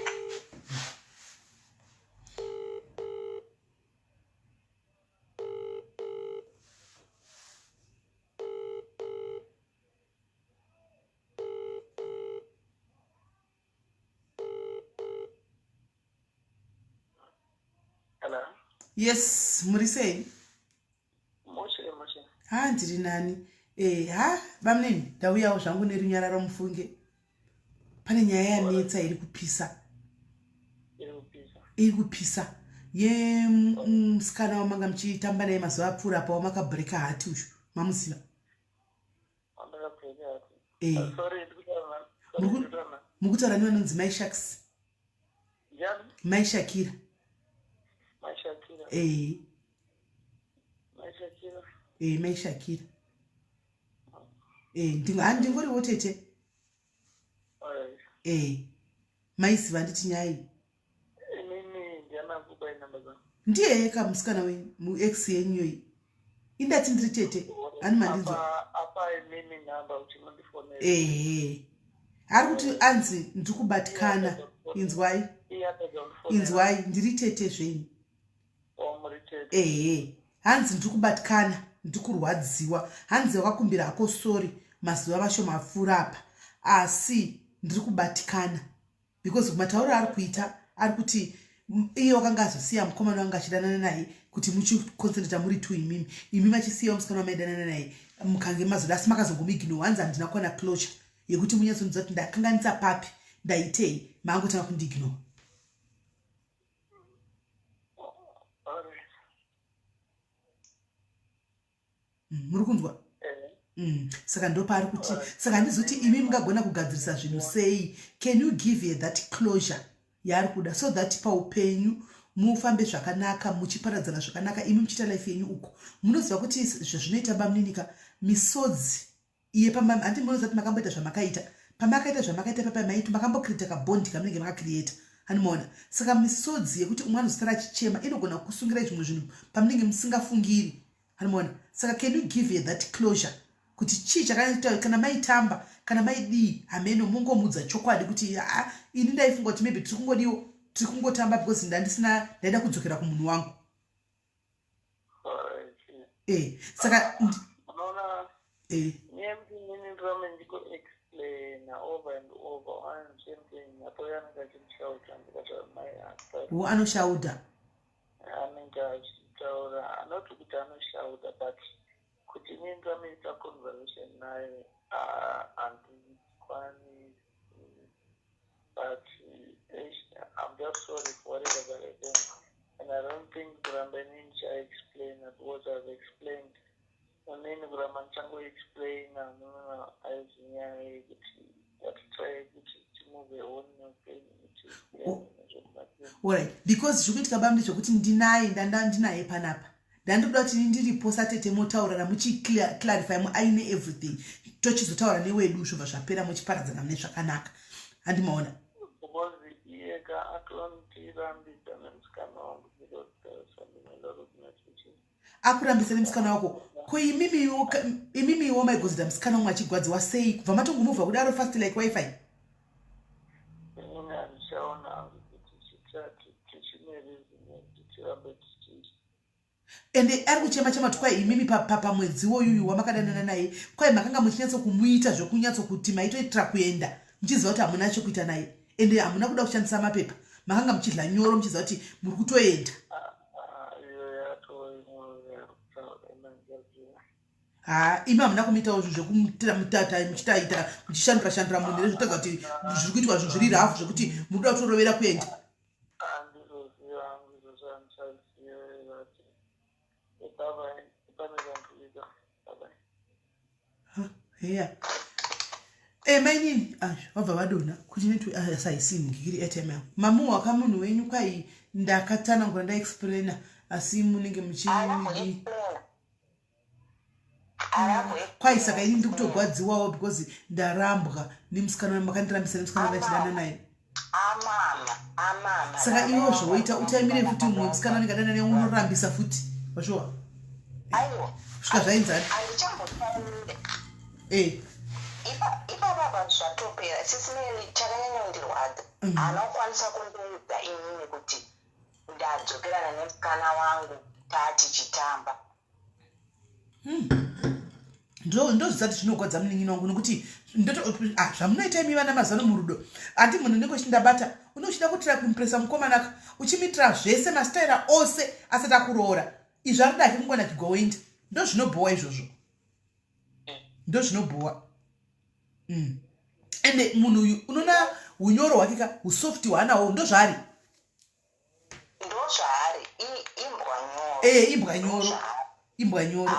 Hello. Yes, muri sei? Mushe, mushe. Ha, ndiri nani. Ha, bamunini, ndauyawo zvangu nerunyararo mufunge. Pane nyaya yanetsa iri kupisa. Iri kupisa. Iri kupisa. Yemusikana wamanga muchitamba naye mazuva apfuura apa wamakabreaka heart uyu. Mamuziva? Wandakabreaka heart. Eh. Sorry, ndikutaura. Sorry, ndikutaura. Mukutaura nevanonzi Mai Sharks. Ndiani? Mai Shakira. Mai Shakira. Eh. Mai Shakira. Eh, Mai Shakira. Eh, ndingoriwo tete. Alright. Eh. Maiziva nditi nyaya iyi. Inini ndiani akupai namba dzangu? Ndiye eka musikana wenyu, muex yenyu iyi. Indati ndiri tete. Ani mandinzwa? Apa inini namba kuti mundifonere. Ehe. Ari kuti anzi ndiri kubatikana. Inzwai. Iye atadza kundifonera. Inzwai, ndiri tete zvenyu. Oh, muri tete. Ehe. Hanzi ndiri kubatikana, ndiri kurwadziwa. Hanzi wakakumbira hako sorry mazuva mashoma apfuura apa. Asi ndiri kubatikana. Because matauro ari kuita, ari kuti iye wakanga azosiya mukomana wanga achidanana naye kuti muchiconcentrata muri two imimi. Imi machisiya musikana wamaidanana naye mukange mazoda, asi makazongomuignore. Hanzi handina kuwana closure yekuti munyatsonzwa kuti ndakanganisa papi, ndaitei, maangotanga kundiignore. Alright. Muri kunzwa? Eh. Saka ndopaari kuti, saka handizoti imi mungagona kugadzirisa zvinhu sei. Can you give her that closure yaari kuda so that paupenyu mufambe zvakanaka, muchiparadzana zvakanaka, imi muchiita life yenyu uko? Munoziva kuti zvazvinoita bamuninika misodzi iye pama, handi munoziva kuti makamboita zvamakaita, pamakaita zvamakaita papa maiti makambocreata kabond kamunenge makacreata, handimaona? Saka misodzi yekuti umwe anozosara achichema inogona kusungirai zvimwe zvinhu pamunenge musingafungiri, handimaona? Saka can you give her that closure kuti chii chakaita, kana maitamba, kana maidii, hameno, mungomudza chokwadi kuti ha, ini ndaifunga kuti maybe tiri kungodiwo, tiri kungotamba because ndandisina, ndaida kudzokera kumunhu wangu. Alright. Saka Unoona, nyaya yekuti inini ndirambe ndiko-explaina over and over one same thing, apo iye anenge achindishauta, ndikataura mai apa. Wo anoshauda? Anenge achitaura, anoti kuti anoshauta, but kuti inini ndirambe ndiita conversation naye, handikwanisi. But I'm just sorry for whatever that happened, and I don't think kuramba inini ndichaexplaina, because I've explained. Inini kuramba ndichangoexplaina, munoona, aizi nyaya yekuti ngatitry kuti timove on neupenyu, kuti Alright, because zviri kuitika bambi zvekuti ndinaye, ndanda ndinaye panapa, ndandikuda kuti ndiripo satete motaurana muchiclarify muaine everything, tochizotaura newedu, zvobva zvapera, muchiparadzana mune zvakanaka, handimaona? Because iyeka atondirambidza nemusikana wangu because sandinoenda. Akurambisa nemusikana wako? Ko imimiwo maigozida musikana umwe achigwadziwa sei kubva matongomuvha kudaro fast like WiFi? Inini handichaona hangu kuti tichine reason yekuti tirambe tichi Ende ari kuchema chema kuti kwai imimi pamwedzi woyuyu wamakadanana naye, kwai makanga muchinyatsokumuita zvekunyatsokuti maitoitira kuenda muchiziva kuti hamuna chekuita naye, ende hamuna kuda kushandisa mapepa. Makanga muchidla nyoro muchiziva kuti muri kutoenda. Ha, imi hamuna kumuitawo zvinhu zvekumutira mutata muchitaita muchishandura shandura munhu here zvotadza kuti zviri kuitwa zvinhu zviri rafu zvekuti muri kuda kutorovera kuenda. Heya e mainini ah, vabva vadonha kuti netwe ah, saisingiri airtime yangu mamuwa ka munhu wenyu kwai ndakatsanangura ndaexplaina asi munenge muchii kwai saka ini ndiri kutogwadziwawo because ndarambwa nemusikana makandirambisa nemusikana ndachidana naye. Saka iwo zvoita utaimire futi mumwe musikana anenge adana naye unorambisa futi vashuwa kusvika zvainzani. Eh. Ipapa zvatopera sisimeli chakanyanya kundirwadza haana kukwanisa kundiudza inini kuti ndadzokerana nemusikana wangu taatichitamba. Ndozvisati zvinogwadza munin'ina wangu nekuti ah, zvamunoita imi vana mazano murudo handi munhu unenge uchindabata une uchida kutira kuimpresa mukomanaka uchimuitira zvese masitaira ose asati akuroora izvi arida hake kungona chigoinda ndozvinobhowa izvozvo ndozvinobhowa. Ende munhu uyu unoona unyoro hwake ka usoft hwaanawo ndozvaari. Ndozvaari imbwa nyoro. Eh, imbwa nyoro, imbwa nyoro.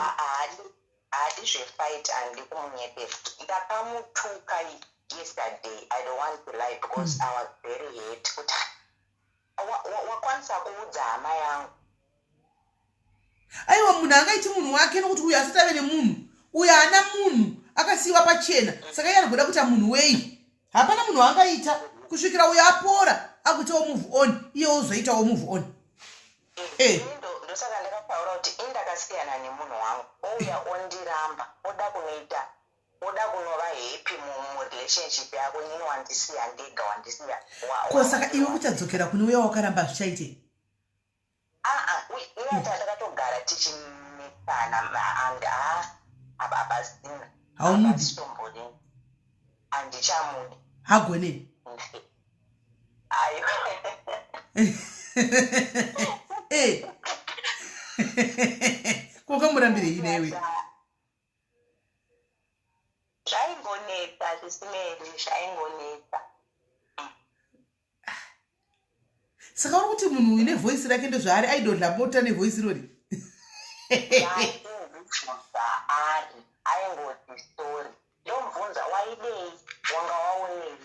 Haadi zvefight, handidi kumunyepera. Ndakamutuka yesterday, I don't want to lie because I was very hurt kuti wakwanisa kuudza hama yangu. Aiwa, munhu angaiti munhu wake nokuti uyu asati ave nemunhu uyu haana munhu akasiyiwa pachena saka iye anogoda kuita munhu wei hapana munhu waangaita kusvikira uyu apora akuitawo move on iye ozoitawo move on. Eh. Ndosaka ndakataura kuti indakasiyana nemunhu wangu ouya ondiramba oda kunoita oda kunova happy murelationship yako inini wandisiya ndega wandisiya. Ko saka iwe kuchadzokera kune uya wakaramba zvichaitei? Aa, uya takatogara tichinetsana and hapasina. Haumudi? Hapasitombolini, handichamudi. Hagone. Aiwa. Eh. Ko kamurambirei newe? Zvaingonetsa zvisimeri, zvaingonetsa. Saka uri kuti munhu uyu nevoisi rake ndozvaari aidodla bota nevoisi irori? Zvaari aingoti sorry, ndomubvunza waidei, wanga waonei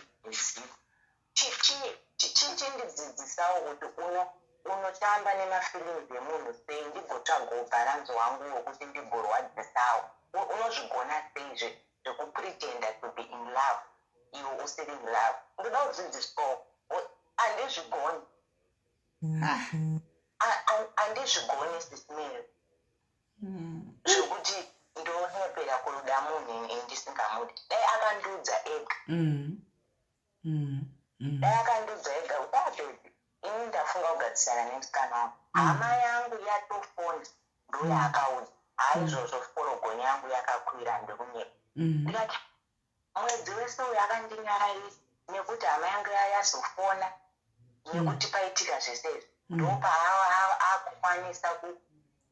chindidzidzisawo kuti unotamba nemafeelings emunhu sei ndigotsvagawo bharanzi wangu wekuti ndigorwadzisawo. Unozvigona sei zvekupretenda to be in love iwe usiri in love? Ndoda kudzidziswawo, handizvigoni. Handizvigoni sisimeri zvekuti ndonyepera kuda munhu ini ndisingamudi. Dai akandiudza ega, dai akandiudza ega kuti, "Ah baby, ini ndafunga kugadzisana nemusikana wangu, hama yangu yatofona," ndoyaakaudza. Haizvozvo, forogon yangu yakakwira ndekunyepa. Ndikati mwedzi wese uyu akandinyararisa nekuti hama yangu yazofona nekuti paitika zvese izvi ndopaakukwanisa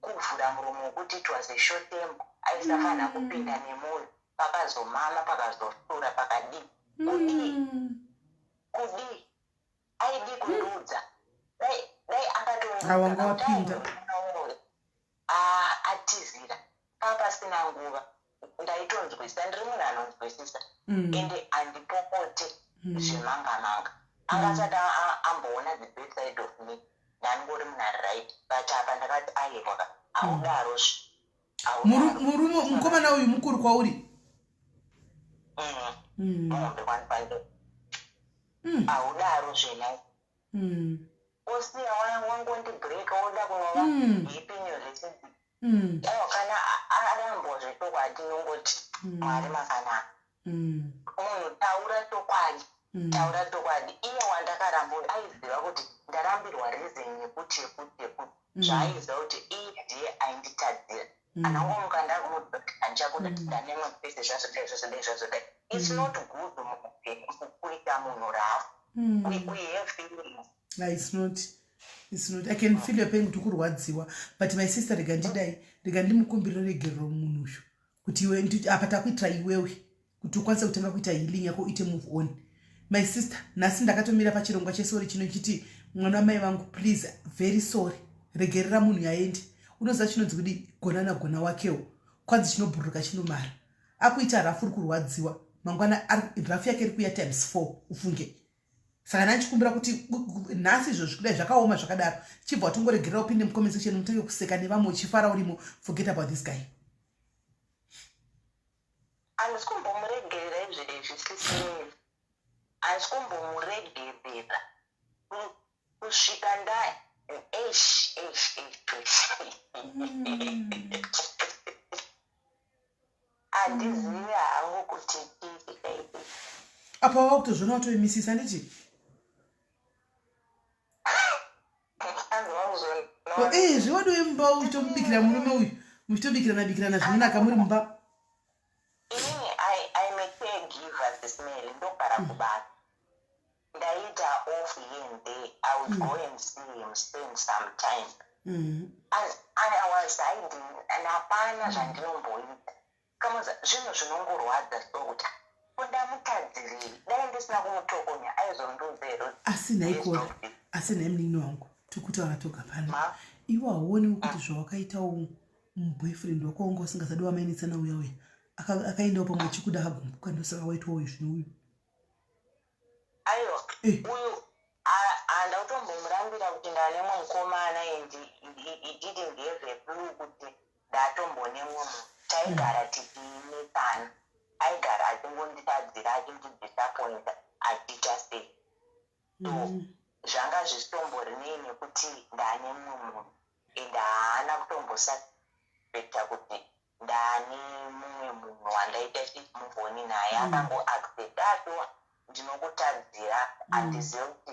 kuvhura muromo wekuti it was a short temper, aisafanira kupinda nemunhu pakazomama pakazosura pakadii kudii kudii aidii kundiudza dai Ah, wanga wapinda. Atizira papasina nguva ndaitonzwisisa ndiri munhu anonzwisisa ende handipopote zvemanga manga angasati amboona the bad side of me ndangori munhu ari right but apa ndakati aiwa ka haudarozve. Murume mukomana uyu mukuru kwauri? Muhombe kwandipande haudaro zvenai osiya wangondibreaka woda kunova happy in your relationship. Aiwa, kana arambwa zvechokwadi nongoti Mwari makanaka. Munhu taura chokwadi, taura chokwadi. Iye wandakaramba uyu aiziva kuti ndarambirwa reason yekuti yekuti yekuti zvaaiziva kuti iye ndiye ainditadzira anangomuka ndakumudza kuti handichakuda ndanemwe pese zvazodai zvazodai zvazodai. It's not good muupenyu kuita munhu rafu. We have feelings. It's not, it's not. I can feel your pain kuti kurwadziwa, but my sister, rega ndidai, rega ndimukumbirire regerero munhu uyu kuti iwe apa takuitira iwewe kuti ukwanise kutanga kuita healing yako, uite move on. My sister, nhasi ndakatomira pachirongwa chesorry chino chiti mwana wamai vangu, please, very sorry, regerera munhu yaendi. Unoziva chinonzi kudi gona nagona wakewo, kwanzi chinobhururuka chinomara. Akuita rafu, uri kurwadziwa, mangwana rafu yake iri kuya times 4, ufunge. Saka ndachikumbira kuti nhasi izvozvi, kudai zvakaoma zvakadaro, chibva watongoregerera, upinde mucomment section, mutange kuseka nevamwe uchifara urimo. Forget about this guy. Handisi kumbomuregerera izvezvi, Sis Melly, handisi kumbomuregerera kusvika nda esh esh esh. Handizivi hangu kuti chii chichaitika. Apa wakutozviona watoimisisa, nditi. Eh, zvewadiwe mumba, uchitomubikira murume uyu, muchitobikirana bikirana zvinonaka muri mumba. Inini I'm a caregiver, Sis Melly. Ndogara kubasa, ndaita off here and there, I would go and see him, spend some time. And I was hiding and hapana zvandinomboita. Kamuza zvinhu zvinongorwadza, so kuti kundamutadzirei, dai ndisina kumutokonya aizondiudza here? Asi nhaikora, asi nhai munin'ina wangu, tikutaura toga pano, iwe hauoniwo kuti zvawakaitawo muboyfriend wako wanga usingasadi wamainetsana uya uya akaendawo pamwe achikuda, akagumbuka, ndosaka waitwawo izvi neuyu? Aiwa. Uyu handa kutombomurambira kuti ndane mumwe mukomana, and he didn't have a clue kuti ndatombone mumwe munhu. Taigara tichinetsana, aigara achingonditadzira, achindidisappointa, achiita sei. So zvanga zvisitombori nekuti ndane mumwe munhu, and haana kutombosuspecta kuti ndane mumwe munhu wandaita chimove on naye. Akangoaccepta atiwa ndinokutadzira, handizive kuti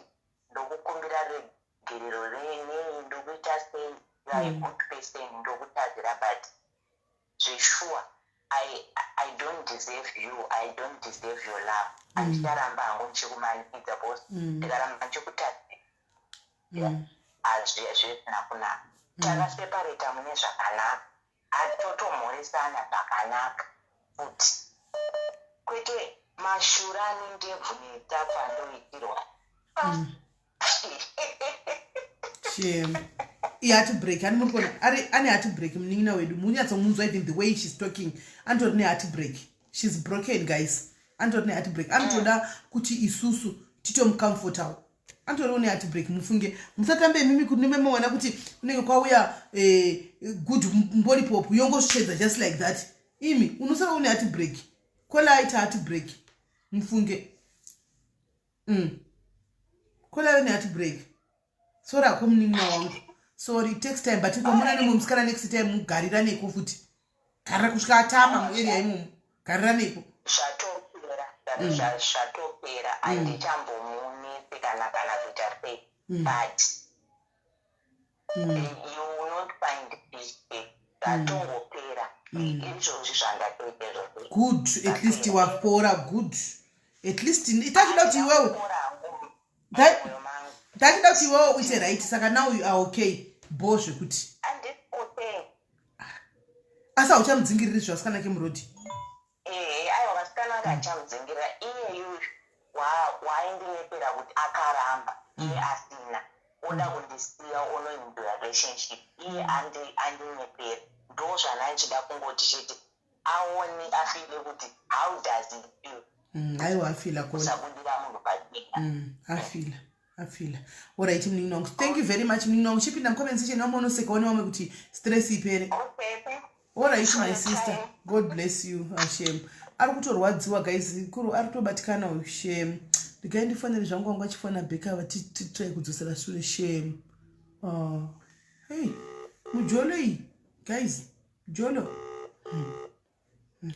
ndokukumbira regerero renei, ndokuita sei, you are a good person, ndokutadzira, but zvesure I don't deserve you, I don't deserve your love. Handicharamba hangu ndichikumanikidza because ndikaramba ndichikutadzira hazvisina kunaka. Takaseparata mune zvakanaka, atotomhoresana zvakanaka futi, kwete mashura ane ndebvu netsapfu andoitirwa. Shame, iheartbreak ani muri kuona ari ane heartbreak munin'ina wedu. Munyatsomunzwa, even the way she's talking, anotori neheartbreak. She's broken, guys. Anotori neheartbreak, anotoda kuti isusu titomucomfortawo. Anotoriwo neheartbreak, mufunge. Musatambe imimi kuti nemaona kuti kunenge kwauya good mbolipop yongosvedza just like that. Imi unosara une heartbreak. Kola aita heartbreak, mufunge. Kola ave neheartbreak. Sorry ako munin'ina wangu, sorry. It takes time, but ukamona nemwe musikana next time, mugarira neko futi, garira kusvika atama muarea imomo, garira neko. Zvatopera, zvatopera. Handichambomunetse kana kuita sei, but you will not find peace. Zvatongopera izvozvi, zvandatoita izvozvi. Good, at least wapora. Good, at least tachida kuti iwewe Ndapora hangu mumwoyo mangu. Tachida kuti iwewe uite right, saka now you are okay, bo zvekuti. Handisi okay. Asi hauchamudzingiriri zvasikana kemurodhi? Ehe, aiwa, vasikana vake hachamudzingirira. Iyeyu waindinepera kuti akaramba iye asina oda kundisiya onoenjoya relationship iye andinyepera. Ndo zvandanchida kungoti chete aone, afeele kuti how does it feel. Aiwa, afeela kona. Kusabudira munhu pachena. Afeela, afeela. Alright munin'ina wangu, thank you very much munin'ina wangu. Chipinda mucomment section, vamwe unosekawo nevamwe kuti stress ipere. Okay, thank Alright my sister, God bless you. Ashem, ari kutorwadziwa guys, kuru ari kutobatikana uyu, shem. Ndigai ndifonere zvangu wangu achifona back ava, titry kudzosera shure, shem. Oh. Hey, mujolo iyi guys, mujolo.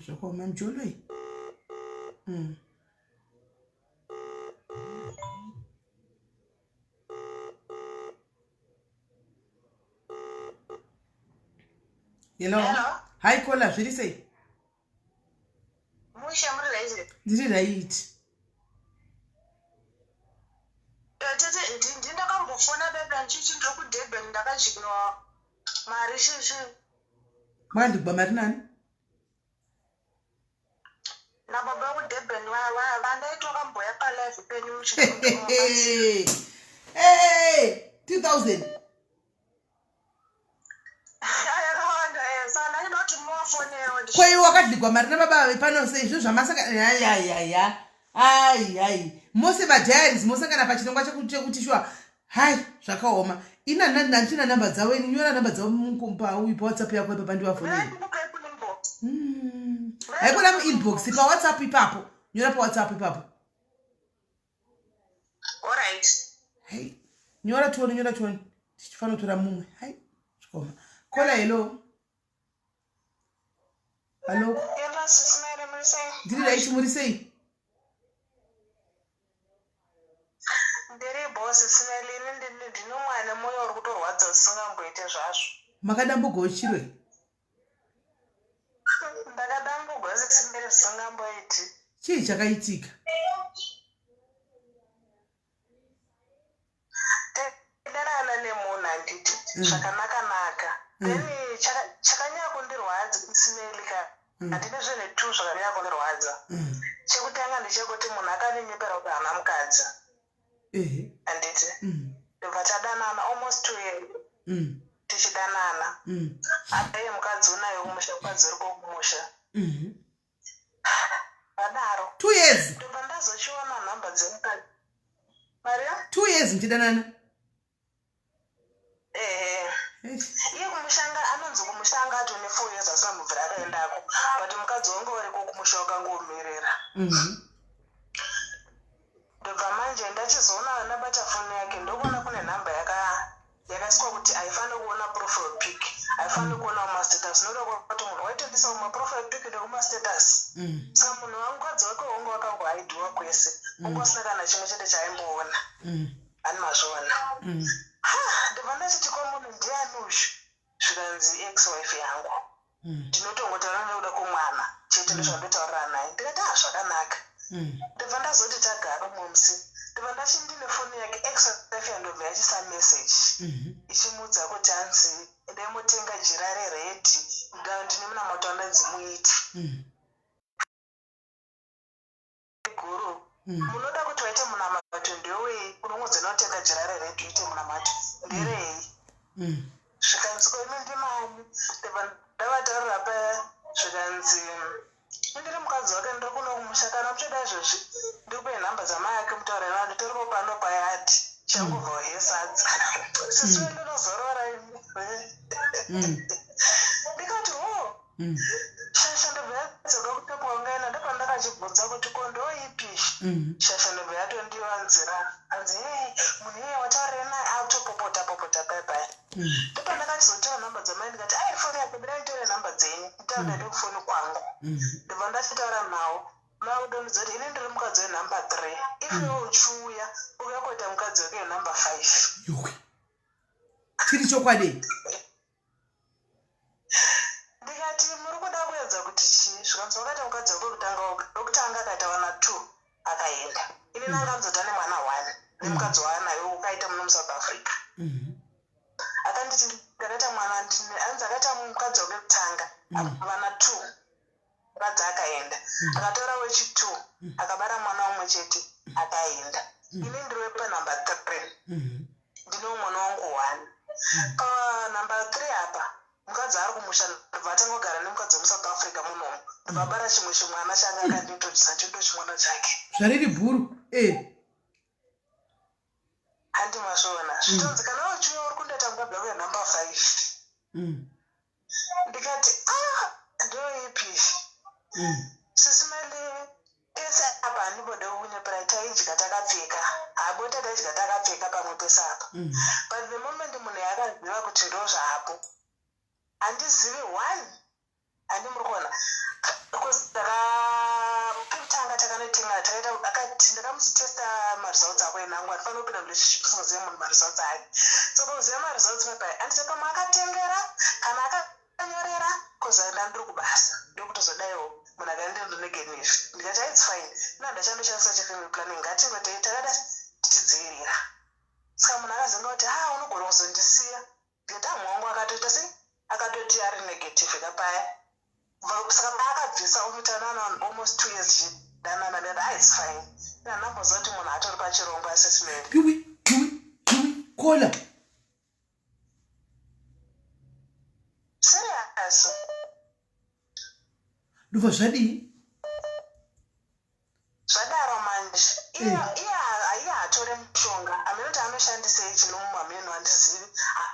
Zvakaoma, mujolo iyi. Hello. Hello. Hi Kola, zviri sei? Mushe, muri right? Ndiri right. Tete, ndindakambo Ndichiti ndiri kuDurban, ndakadyiwa mari shishi. Makadyiwa mari nani? Nababa vekuDurban vandaiti wakamboya palive penyu. Hey, 2000. Yakawanda, saka ndachida kuti muvafonewo. Kwaiwe wakadligwa mari nababa vepano sei? Zvinhu zvamasaka yayaya, ai ai, mose madiaries mosangana pachirongwa chekuti shuwa. Hai, zvakaoma. Ina handina namba dzavo ini. Nyora namba dzavo pauyu paWhatsApp yako ipapa, ndivafonei. Haikona muinbox, paWhatsApp ipapo. Nyora paWhatsApp ipapo. Alright. Hai, nyora tione, nyora tione. Tichifanira kutora mumwe. Hai, zvikoma. Caller, hello, hallo. Hello, Sisi Mary, muri sei? Ndiri right, muri sei? Ndiri bho, Sisi Mary. Ini ndine mwana, mwoyo uri kutorwadza usingamboite zvazvo. Makadambugawo chirwe? Ndakadambugwa, Sisi Mary, zvisingamboiti. Chii chakaitika? Tadanana nemunhu, handiti? Zvakanaka-naka. Then chakanyanya kundirwadza, Sisi Mary ka, handine zvinhu two zvakanyanya kundirwadza. Chekutanga ndechekuti munhu akaninyepera kuti haana mukadzi, handiti? Ndobva tadanana almost 2 years tichidanana. Apa iye mukadzi unayo kumusha, mukadzi uriko kumusha. Vadaro. 2 years? Ndobva ndazochiona nhamba dzemukadzi, Maria. 2 years muchidanana? Ehe. Eish. Iye kumushanga, anonzi kumushanga atone 4 years asina mubvira akaendako, but mukadzi wangu wariko kumusha wakangomirira. Ndobva manje ndachizoona ndabata foni yake, ndokuona kune nhamba yakaiswa kuti haifaniri kuona profile pic, haifaniri kuona mumastatus, noda kuti munhu waitondisa mumaprofile pic nekumastatus. Saka munhu wamukadzi wake wanga wakangohaidiwa kwese, wanga usina kana chimwe chete chaaimboona. Ani mazviona? Ndobva ndachiti, ko munhu ndiani uyu? Zvikanzi ex wife yangu. Ndinotongotaura nekuda kwomwana chete, ndozvandotaurira naye. Ndikati, ah, zvakanaka. Ndobva ndazoti tagara umwe musi, ndobva ndachi ndine foni yake, ex wife yandobva yachisa message ichimuudza kuti hanzi ndaimutenga jira rered, ndine munamato wandanzi muite. Guru, munoda kuti waite munamato ndewei? Unongonzi unotenga jira rered uite munamato nderei? Zvikanzi, ko imi ndimani? Ndobva ndavataurira paya. Zvikanzi, indiri mukadzi wake, ndiri kuno kumusha. Kana muchida izvozvi ndikupe nhamba dzamai ake, mutaure navo, nditoripo pano payadhi, changobvawo hesadza. Sisi, ndinozorora imi. Ndikati, ho. Shasha ndobva yadzoka kutopa wangaina. Ndopandakachibvunza kuti, ko ndoipi? Shasha ndobva yatondivanzira, hanzi, hei, munhu iyeye wataurire naye akutopopota popota pai pai. Ndopandakachizotora nhamba dzamai, ndikati, ai, foni yako bida, nditore nhamba dzenyu, nditaure ndekufoni kwangu. Ndobva ndachitaura nawo, makudonhedza kuti ini ndiri mukadzi wenhamba 3, if iwe uchiuya uya kuita mukadzi wake wenhamba 5. Yuwi, chiri chokwadi? Ndikati, muri kuda kuedza kuti chii? Zvikanzi, wakaita mukadzi wako wekutanga, wekutanga akaita vana two akaenda. Ini nanga nzota nemwana one nemukadzi waanayo ukaita muno muSouth Africa. Akanditi ndakaita mwana, anzi akaita mukadzi wake wekutanga vana two, mukadzi akaenda. Akatora wechi2, akabara mwana umwe chete, akaenda. Ini ndiri wepanhamba 3. Ndine mwana wangu one. Panhamba 3 apa mukadzi ari kumusha, ndobva atanga kugara nemukadzi wemuSouth Africa munomu, ndobva abara chimwe chimwana changa akandintrodusa, chindo chimwana chake. Zvariri bhuru e. Handi mazviona? Zvitonzi kana uchiuya uri kundoita mukadzi wako yenhamba 5. Ndikati, ah, ndoipi? Sisi Mary, pese apa handimbode kunyepera, taidya takapfeka, habota taidya takapfeka pamwe pese apa. But the moment munhu yakaziva kuti ndo zvaapo, handizivi one, handi muri kuona? Because pekutanga takanotenga, takaita, akati ndakamuchitesta maresults ako enhangu, handifanira kupinda murelationship usingazive munhu maresults ake. So pakuziva maresults papai, handiti pamwe akatengera kana akanyorera, cause ndandiri kubasa, ndokutozodaiwo munhu akandindi negative. Ndikati, its fine, ina ndachandoshandisa chefamily planning, ngatingotei takada tichidzivirira. Saka munhu akazonga kuti ha ah, unogona kuzondisiya. Ndikati ah, mwangu akatoita sei, akatoti ari negative kapaya. Saka paakabvisa omitanana almost 2 years chidanana, ndikati ah, it's fine. Ndamboziva kuti munhu atori pachirongwa, Sis Melly. Kiwi, kiwi, kiwi, kola. Serious. Ndobva zvadii? Zvadaro manje, iye iye haatore mushonga. Hameno kuti anoshandisei chinomu, hameno, handizivi.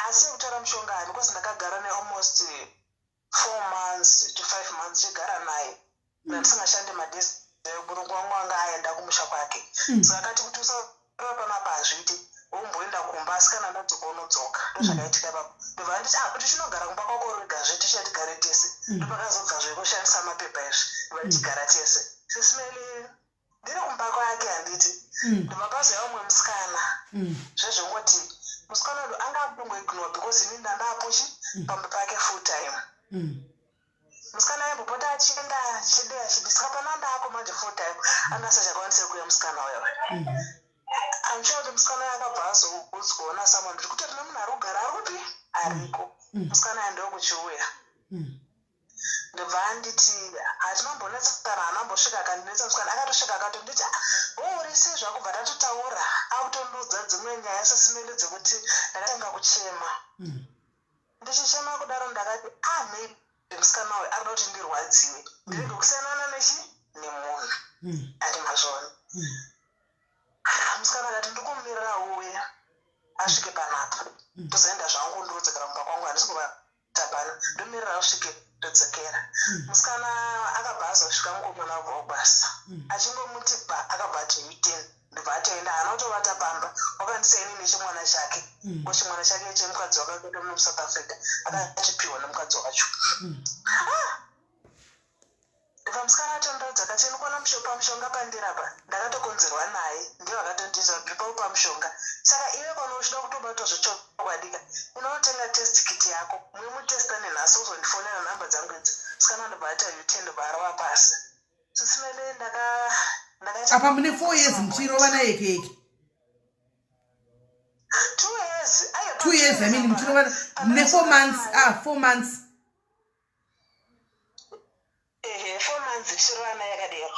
Asi yekutora mushonga hani, because ndakagara nealmost 4 months to 5 months chigara naye, ndandisingashande madays. Murungu wangu anga aenda kumusha kwake. Saka akati kuti usarova panapa, hazviiti, womboenda kumba, asi kana ndadzoka unodzoka. Ndozvakaitika ipapo. Ndobva nditi ah, kuti chinogara kumba kwako regazve tichatigare tese. Ndopakazobva zvekushandisa mapepa izvi, ndobva tichigara tese. Sis Melly, ndiri kumba kwake, handiti? Ndobva pazouya umwe musikana. Zvezvongoti musikana uyu anga akutongoignore because ini ndandapochi pamba pake full time. Musikana aimbopota achienda, achidei, achidi. Saka pana ndaako manje full time, anga asachakwanisi kuuya musikana uyo. I'm sure kuti musikana uyo akabva azoudzwawo nasomeone kuti kutori nemunhu ari kugara, ari kupi, ariko. Musikana uyo ndokuchiuya. Ndobva anditi hatinambonetsana, haanambosvika akandinetsa. Musikana akatosvika akatonditi, "Ah, uri sei zvakubva?" Tatotaura, akutondiudza dzimwe nyaya, Sis Melly, dzekuti ndakatanga kuchema. Ndichichema kudaro, ndakati ah, maybe musikana uyu arikuda kuti ndirwadziwe, ndirege kusiyanana nechi nemunhu. Ati mazvona. Ah, musikana akati ndikumirira uya asvike panapa, ndozoenda zvangu, ndodzokera kumba kwangu, handisi kuvata pano, ndomirira asvike ndodzokera. Musikana akabva azosvika, mukomana wabva kubasa. Achingomuti ba, akabva ati U10, ndobva atoenda, haana kutovata pamba. Wakandisiya ini nechimwana chake. Ko chimwana chake chemukadzi wake muno muSouth Africa, akachipiwa nemukadzi wacho. Ndobva musikana atondiudza akati ndikuona pamushonga pandirapa, ndakatokonzerwa naye, ndiye vakatondiita kuti ndiripo pamushonga. Saka iwe kana uchida kutobatwa zvechokwadika, unonotenga test kit yako, muimutesta nenhasi, uzondifonera, nhamba dzangu idzi. Musikana ndobva ati U10, ndobva arova pasi. Sis Melly, ndakaita Apa mune 4 years muchirovana yeke yeke? 2 years. Aiwa, 2 years, I mean, muchirovana mune 4 months, ah, 4 months. Ehe, 4 months tichirovana yakadero.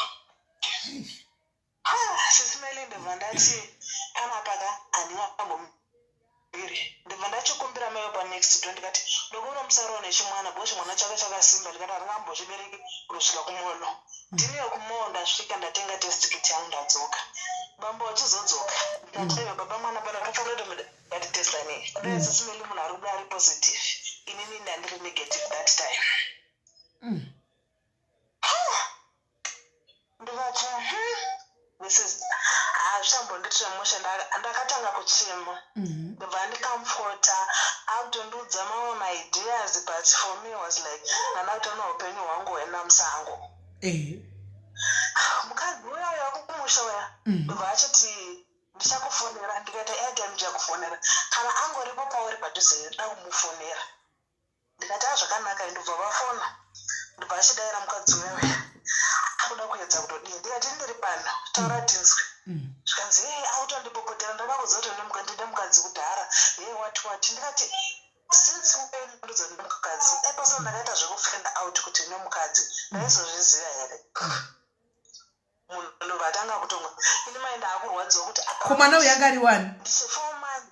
Sis Melly, ndobva ndati panapa ka handingambomiri. Ndobva ndachikumbira maiwe panext door, ndikati ndokuona musarova nechimwana because chimwana chake chakasimba. Ndikati handingambochibereki kutosvika kumall. Ndiniyo kumall, ndasvika, ndatenga test kit yangu, ndadzoka. Bambo vachizodzoka, ndikati aiwa baba, mwana pana tofanira kuti ngatitesta nei kudai. Sis Melly, munhu ari kuda ari positive, inini ndandiri negative that time. Ndikati this is hazvichambonditira mushe. Ndakatanga kuchema. Ndobva ndicomforta, akutondiudza mamwe maideas, but for me was like ndanda kutoona upenyu hwangu hwenda musango. Mukadzi uya uya kumusha uya, ndobva achiti ndichakufonera. Ndikaita airtime, ndichakufonera kana angoripo pauri padhuze, ndoda kumufonera. Ndikati a zvakanaka. Ndobva vafona, ndobva achidayira mukadzi uya uya, akuda kuedza kutodii. Ndikati ndiri pano, taura tinzwe. Zvikanzi hei, akutondipopotera, ndada kuziva kuti ndine mukadzi kudhara hei, wati wati. Ndikati since when ndudza ndine mukadzi? Epasina ndakaita zvekufind out kuti ndine mukadzi, ndaizozviziva here? Munhu ndobva atanga kutonga ini mai, ndaakurwadziwa kuti Ko mwana uyu anga ari wani? Ndiche 4 months,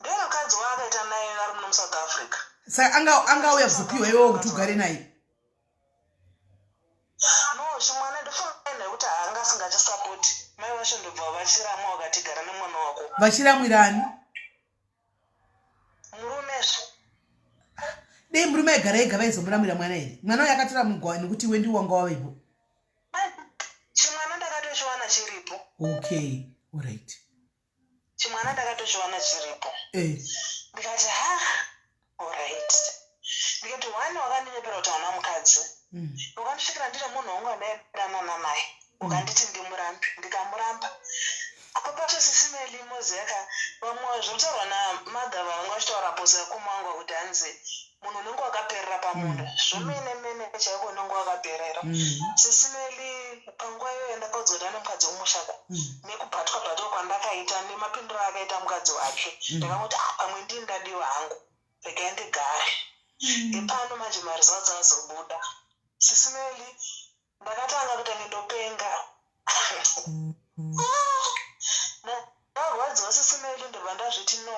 ndiye mukadzi waakaita naye ari muno muSouth Africa. Saka angauya kuzopiwa iwewo kuti ugare naye? No, chimwana ndofunga nekuti haanga asingachisapoti mai vacho, ndobva vachiramwa, vakati gara nemwana wako. Vachiramwirani? Murumezvo. Dei murume aigara ega, vaizomuramwira mwana here? Mwana uyu akatoramwigwa nekuti iwe ndiwo wanga wavepo. Chimwana ndakatochiwana chiripo. Okay, alright. Chimwana ndakatochiwana chiripo. Ndikati ha, alright. Ndikati one, wakandinyepera kuti hauna mukadzi. Ukandisvikira ndine munhu wangu andaidanana naye, ukanditi ndimurambe, ndikamuramba. Apa pacho sisi Melly moziva ka vamwe zvinotaurwa namother vanga vachitaura apo sekoma wangu kuti hanzi munhu unenge wakaperera pamunhu mm. zvomene mene chaiko unenge wakaperera mm. Sisi Melly, panguva iyoyo ndakaudzwa kuti ane mukadzi wemushaka mm. Nekubatwa batwa kwandakaita nemapindiro akaita mukadzi wake, ndakangoti ah, pamwe ndini ndadiwa hangu, regai ndigare ipano. Manje maresults azobuda, sisi Melly, ndakatanga kutange ndopenga. Ndarwadziwa, sisi Melly. Ndobva ndazviti no,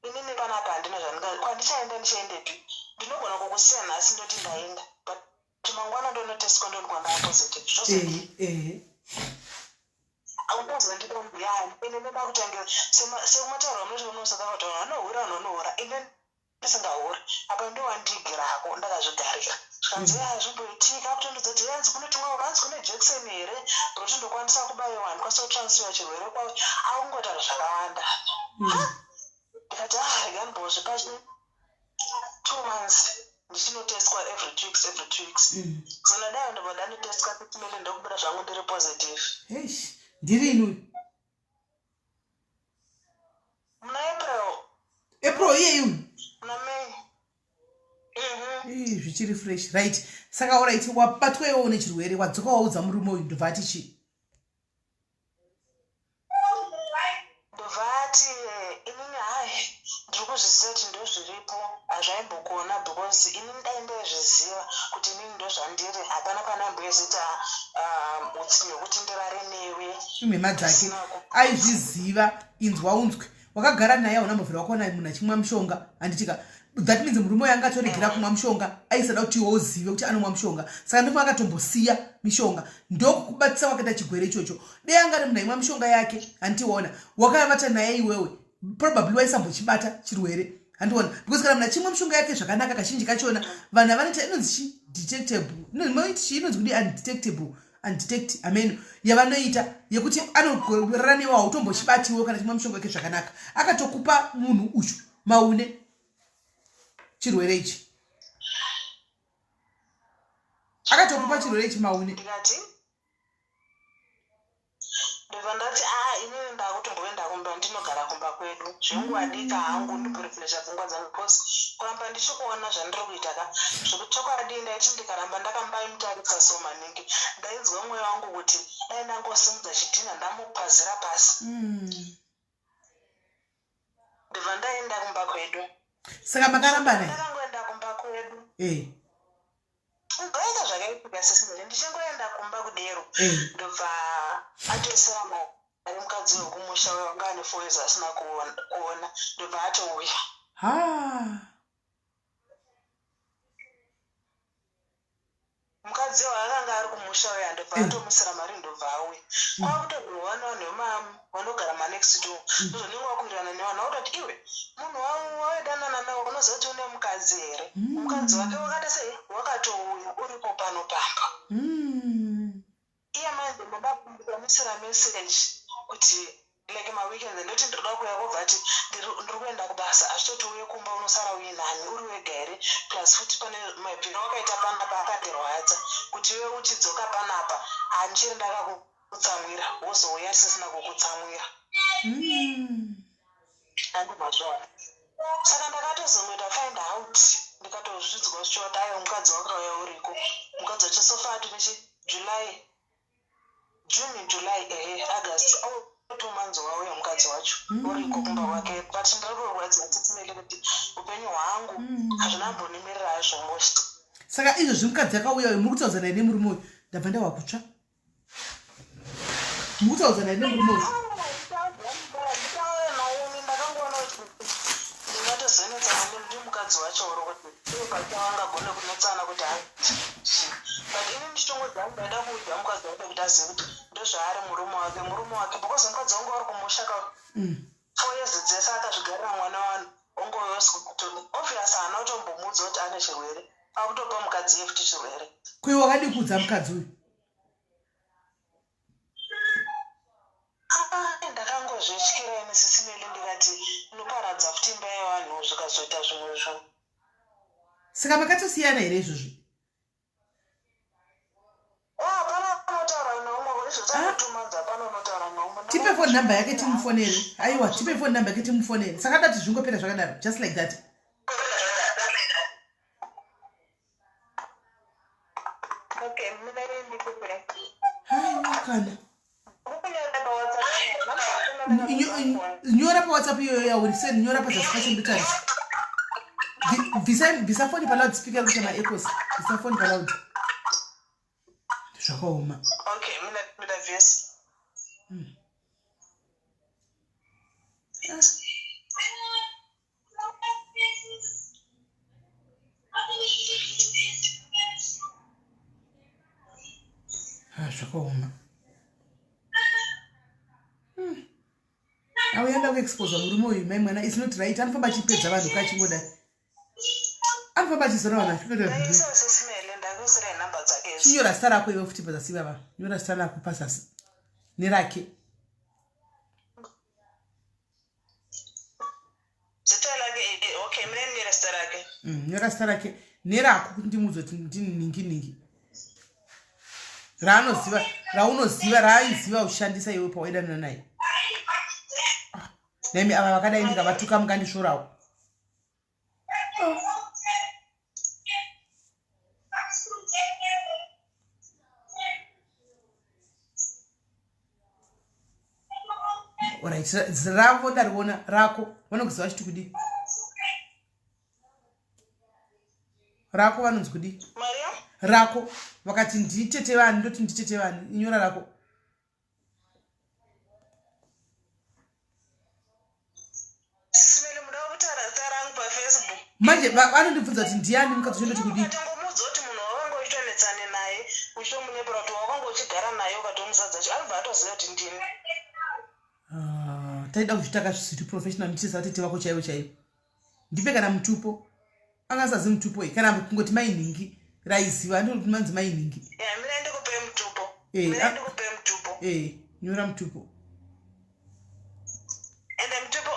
inini panapa handina zvandinga kwandichaenda. Ndichaendepi? Ndinogona kukusiya nhasi ndoti ndaenda, but mangwana ndonotestwa ndoonekwa ndaapositive, zvozodii? Aunozwa ndidombiani ine ndoda kutangira sematauro amunoita unosaka kuti vanhu vanohura, vanhu vanohura, ine ndisingahuri. Apa ndowandigirako ndakazvigarira. Zvikanzi ya zvimboitika akutondudza kuti yanzi kune tumwe, hanzi kune jekiseni here rokuti ndokwanisa kubayiwa, handikwanisa kutransfer chirwere kwauri. Akungotaura zvakawanda. Ndikati ah, rega ndimbozvipa 2 months ndichinotestwa every 2 weeks, every 2 weeks. So ndadai ndobva ndanotestwa kutimele, ndokubuda zvangu ndiri positive. Eish, ndirini uyu? Muna April. April iyeyi uyu? Muna May. Ii, zvichiri fresh, right? Saka alright, wabatwa iwewo nechirwere, wadzoka, waudza murume uyu, ndobva ati chii? Ndobva ati inini hai, ndiri kuzviziva kuti ndozviripo, hazvaimbokona because inini dai ndaizviziva kuti inini ndozvandiri, hapana panambozoita utsinye hwekuti ndirare newe. Imhema dzake, aizviziva. Inzwa unzwe, wakagara naye, hauna mbovhera wakaona munhu achimwa mushonga, handitika? That means murume uyo anga atoregera kumwa mushonga, aisada kuti iwe uzive kuti anomwa mushonga. Saka ndofa akatombosiya mishonga, ndokukubatisa wakaita chigwere ichocho. Dei anga ari munhu aimwa mishonga yake, handiona wakavata naye iwewe, probably waisambochibata chirwere, handiona? Because kana munhu achimwa mishonga yake zvakanaka, kazhinji kachona vanhu avanoita inonzi chi detectable, inonzi kudi undetectable, undetect ameno yavanoita yekuti anorara newe hautombochibatiwo kana chimwa mishonga yake zvakanaka. Akatokupa munhu uchu maune chirwere ichi, akatokupa chirwere ichi maune. Ndikati, ndobva ndati aa, inini ndakutomboenda kumba, ndinogara kumba kwedu zvenguva dika hangu, ndimborefresha pfungwa dzangu, because kuramba ndichikuona zvandiri kuita ka, zvekuti chokwadi ndaiti ndikaramba ndakambaimutarisa so maningi, ndainzwa mwoyo wangu kuti dai ndangosimudza chidhina ndamupazira pasi. Ndobva ndaenda kumba kwedu. Saka makarambana? Ndakangoenda kumba kwedu. Ndoita zvakaitika, sisi, ndichingoenda kumba kudero, ndobva atoisira mari mukadzi wekumusha uyo wanga ane 4 years asina kuona, ndobva atouya. Ha. Mukadzi waakanga ari kumusha uya, ndobva atomusira mari, ndobva auya. Kwakutobirwa nevanhu vanogara manext door. Ndozvanenge wakuwirirana nevanhu, vakutoti iwe munhu wawedanana nawo unoziva kuti une mukadzi here? Mukadzi wake wakada sei, wakatouya uripo pano pamba. Iye manje ndoda kumuisira message kuti like maweekends ndoti ndinoda kuuya, kobva ati ndiri kuenda kubasa, hazvitoti uye kumba, unosara uinani uri wega here? Plus futi pane mabviro wakaita panapa akandirwadza, kuti iwe uchidzoka panapa handichiri ndakakutsamwira, wozouya tisisina kukutsamwira. Andimazvona. Saka ndakatozongoita find out, ndikatozvidzwa zvichiva aiwa, mukadzi wakauya uriko. Mukadzi wacho so far tinechi July, June, July, ehe, August, 2 months wauya mukadzi wacho uriko kumba kwake. But ndiri kurwadziwa, sisi Melly, kuti upenyu hwangu hazvina mbonimirira hazvo most. Saka izvozvi mukadzi akauya uyu, muri kutaudzana here nemurume uyu? Ndabva ndahwa kutsva. Muri kutaudzana here nemurume uyu? Nditaure naye, ndakangoona kuti ndingatozonetsana nemukadzi wacho oro kuti iye pachavangagone kunetsana kuti hai, but ini ndichitongodza ndaida kuudza mukadzi wacho kuti azive kuti ndozvaari murume wake, murume wake, because mukadzi wangu ari kumusha ka 4 years dzese akazvigarira mwana wanhu, ongoyoswa. Obvious haana kutombomuudza kuti ane chirwere, akutopa mukadzi iye futi chirwere. Kuiwe wakadii kuudza mukadzi uyu? Ah, ndakangozvityira ini, sisi Melly, ndikati inoparadza futi imba yevanhu zvikazoita zvimwe zvo. Saka makatosiyana here izvozvi? Hapana anotaura neumwe. Tipe phone number yake timufonere. Aiwa, tipe phone number yake timufonere. Saka dati zvingopera zvakadaro, just like that. Okay, mina ndikupe. Haiwa kana. Nyora pa WhatsApp iyoyo yauri send nyora pazasi pacho ndotarisa. Bvisa bvisa phone pa loud speaker kuita ma echoes. Bvisa phone pa loud. Zvakaoma. Okay, mina mina vhesi. Ah, zvakaoma. Auya nda kuexposa murume uyu mai mwana it's not right anofamba achipedza vanhu kachingodai. Anofamba achizora vanhu achipedza. Chinyora zita rako iwe futi pazasi baba. Nyora zita rako pazasi. Nerake. Zita rake eh, okay, mune nyora zita rake. Nyora zita rake nerako kuti ndimuudze kuti ndini ningi ningi. Raanoziva, raunoziva, raaiziva ushandisa iwe pawaidanana naye. Ah, nemi ava vakadai ndikavatuka mukandisvorawo. Alright, ravo ndariona rako vanokuziva vachiti kudii rako vanonzi kudii rako vakati nditete vani ndoti nditete vani inyora rako manje vanondibvunza kuti ndiani mukadzi ucho ndoti kudii ukatongomuudza kuti munhu wawanga uchitonetsane naye uchitomunyepera kuti wakanga uchigara naye ukatomuzadza cho anobva atoziva kuti ndini. Ah, taida kuzvitaka zvisiri professional ndichiziva tete vako chaivo chaivo ndipe kana mutupo anga asazi mutupo iyi kana kungoti mai nhingi raiziva andikuti manzi mai nhingi. Yeah, mina ndikupe mutupo. Eh, Mina ah. ndikupe mutupo. Eh, nyora mutupo. Ende mutupo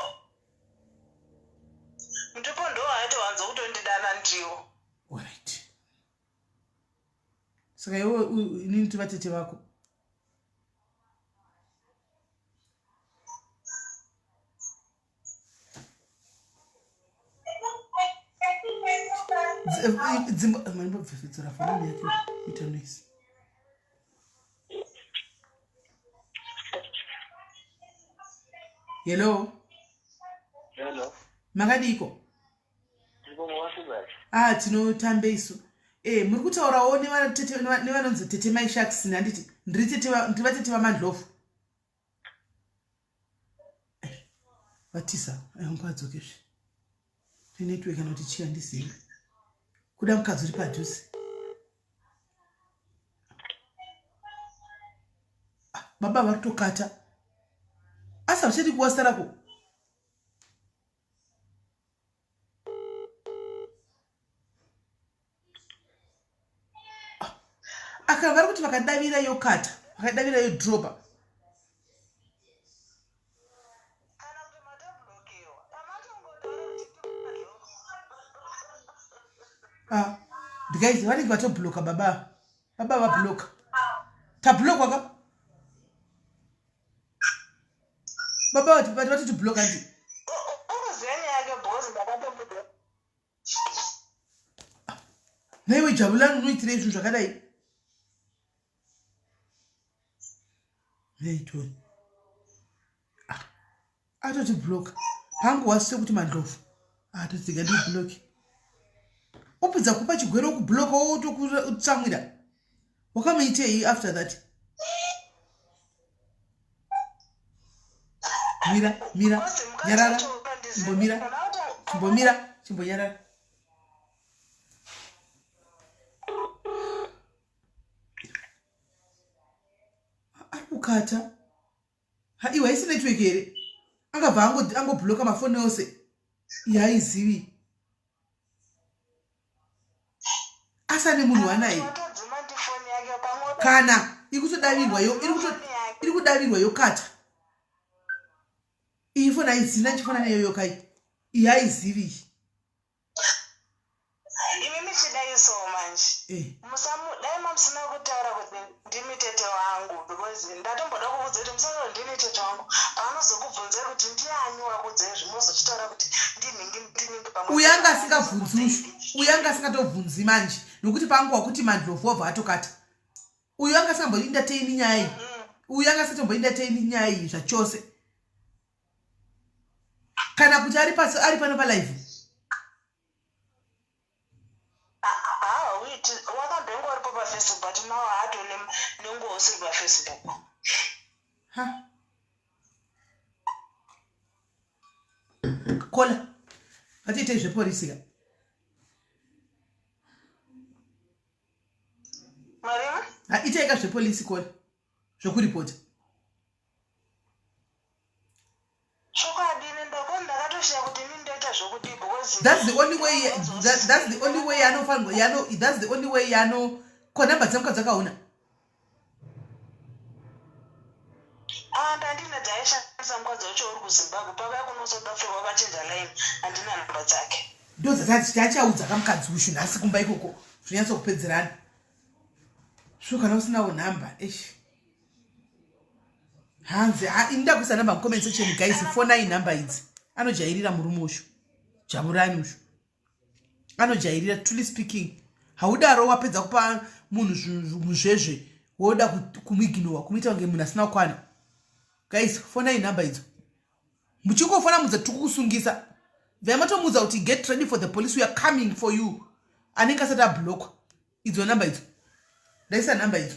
mutupo ndo waatowanza kutondidana ndiwo. Alright. Saka iwe inini tiri vatete vako. Dzimba maimbobvisidzira foni yake ita noise. Hello. Hello. Makadiko? Ah, tinotambe isu. Eh, muri kutaurawo nevatete nevanonzi tete mai Sharks handiti? Ndiri tete ndiri vatete vaMandlovu. Eh, vatisa, ayo ngadzoke zve. Network kana kuti chii handizivi. Kuda mukadzi uri padhuze. Ah, baba vari kutokata. Asi hauchadi kuwa zita rako? Aka vari kuti vakadavira yokata, vakadavira yodropa. Ah, guys, vanenge vatobloka baba. Baba vabloka. Tablokwa ka? Baba vati vati vatotibloka ndi. Naiwe Jabulani unoitirei zvinhu zvakadai? Nei Tony? Ah, atotibloka. Pangu wasise kuti Mandlovu. Atotsiga ndibloki. Opedza kupa chigwere okubloka wotokutsamwira. Wakamuitei after that? Mira, mira, nyarara, chimbomira, chimbomira, chimbonyarara. Ari kukata. Ha, iwe haisi network here? Angabva angobloka mafoni ose. Iye haizivi. Asi ane munhu wanaye. Kana ikutodavirwa yo iri kudavirwa yokata. Iyi foni haizivi nachifana neyoyo kai. Iyi haizivi iyi. Imi michidai. so manje eh. Musamu dai mamusina kutaura kuti ndimi tete wangu because ndatomboda kuudza kuti musataura ndini tete wangu paanozokubvunzai kuti ndiani wakudza izvi mozochitaura kuti ndinhingi ndinhingi pamwe uyo anga asingabvunzi ushu uyo anga asingatobvunzi manje nokuti paangu wakuti mandlovu wabva atokata uyo anga asingamboindateini nyaya iyi mm-hmm. uyo anga asingatomboindateini nyaya iyi zvachose kana kuti ari pasi ari pano palive haawiti wakambenge uripo pafacebook but now haato nenguva usiri pafacebook ha kola ngatiitei zveporisi ka Marima? Itei ka zvepolisi kola zvekuripota Chokwadi ini ndako ndakatoshiya kuti ini ndoita zvokudii because that's the only way that, that's the only way yanofanirwa yano that's the only way yano ko number dzemukadzi akaona Ah, ndandine dzaishandisa mukadzi wacho uri kuzimbabwe pakauya kuno south africa wakachinja line handina nhamba dzake ndo dzatachaudza kamukadzi ushu nhasi kumba ikoko zvinonyatso kupedzerana sure kana usinawo nhamba eish hanzi ha ini ndakuisa number mucomment section guys fonai number idzi anojairira murume ushu jaburani ushu anojairira truly speaking haudaro wapedza kupa munhu muzvezve woda kumuignowa kumuita kunge munhu asina kukwana guys fonai number idzo muchingofona mudza tiri kukusungisa bvai matomuudza kuti get ready for the police we are coming for you anenge asati ablokwa idzo number idzo ndaisa number idzo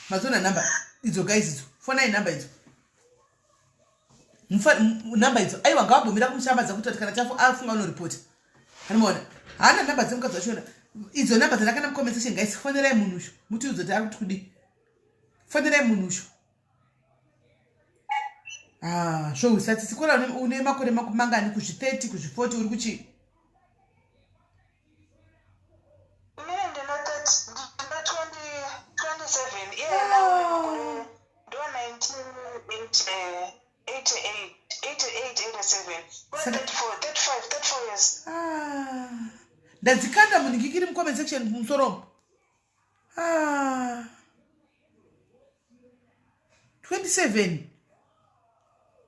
madziona number idzo guys idzo fonai number idzo number idzo aiwa ngavambomira kumushambadza kuti kana chafu afunga unoripota anomaona haana number dzemukadzi wachona idzo number dzandakana mucomment section guys fonerai munhu usho mutiudze kuti ari kuti kudii fonerai munhu usho ah, zvohwisa tsitsi kora une makore mangani kuzvi 30 kuzvi 40 uri kuchii Inini ndine 30 ndine 20 27 iye ah. ndo 1988 87 34 35 34 years ah. ndadzikanda munhikikiri mucomment section mumusoro ah. 27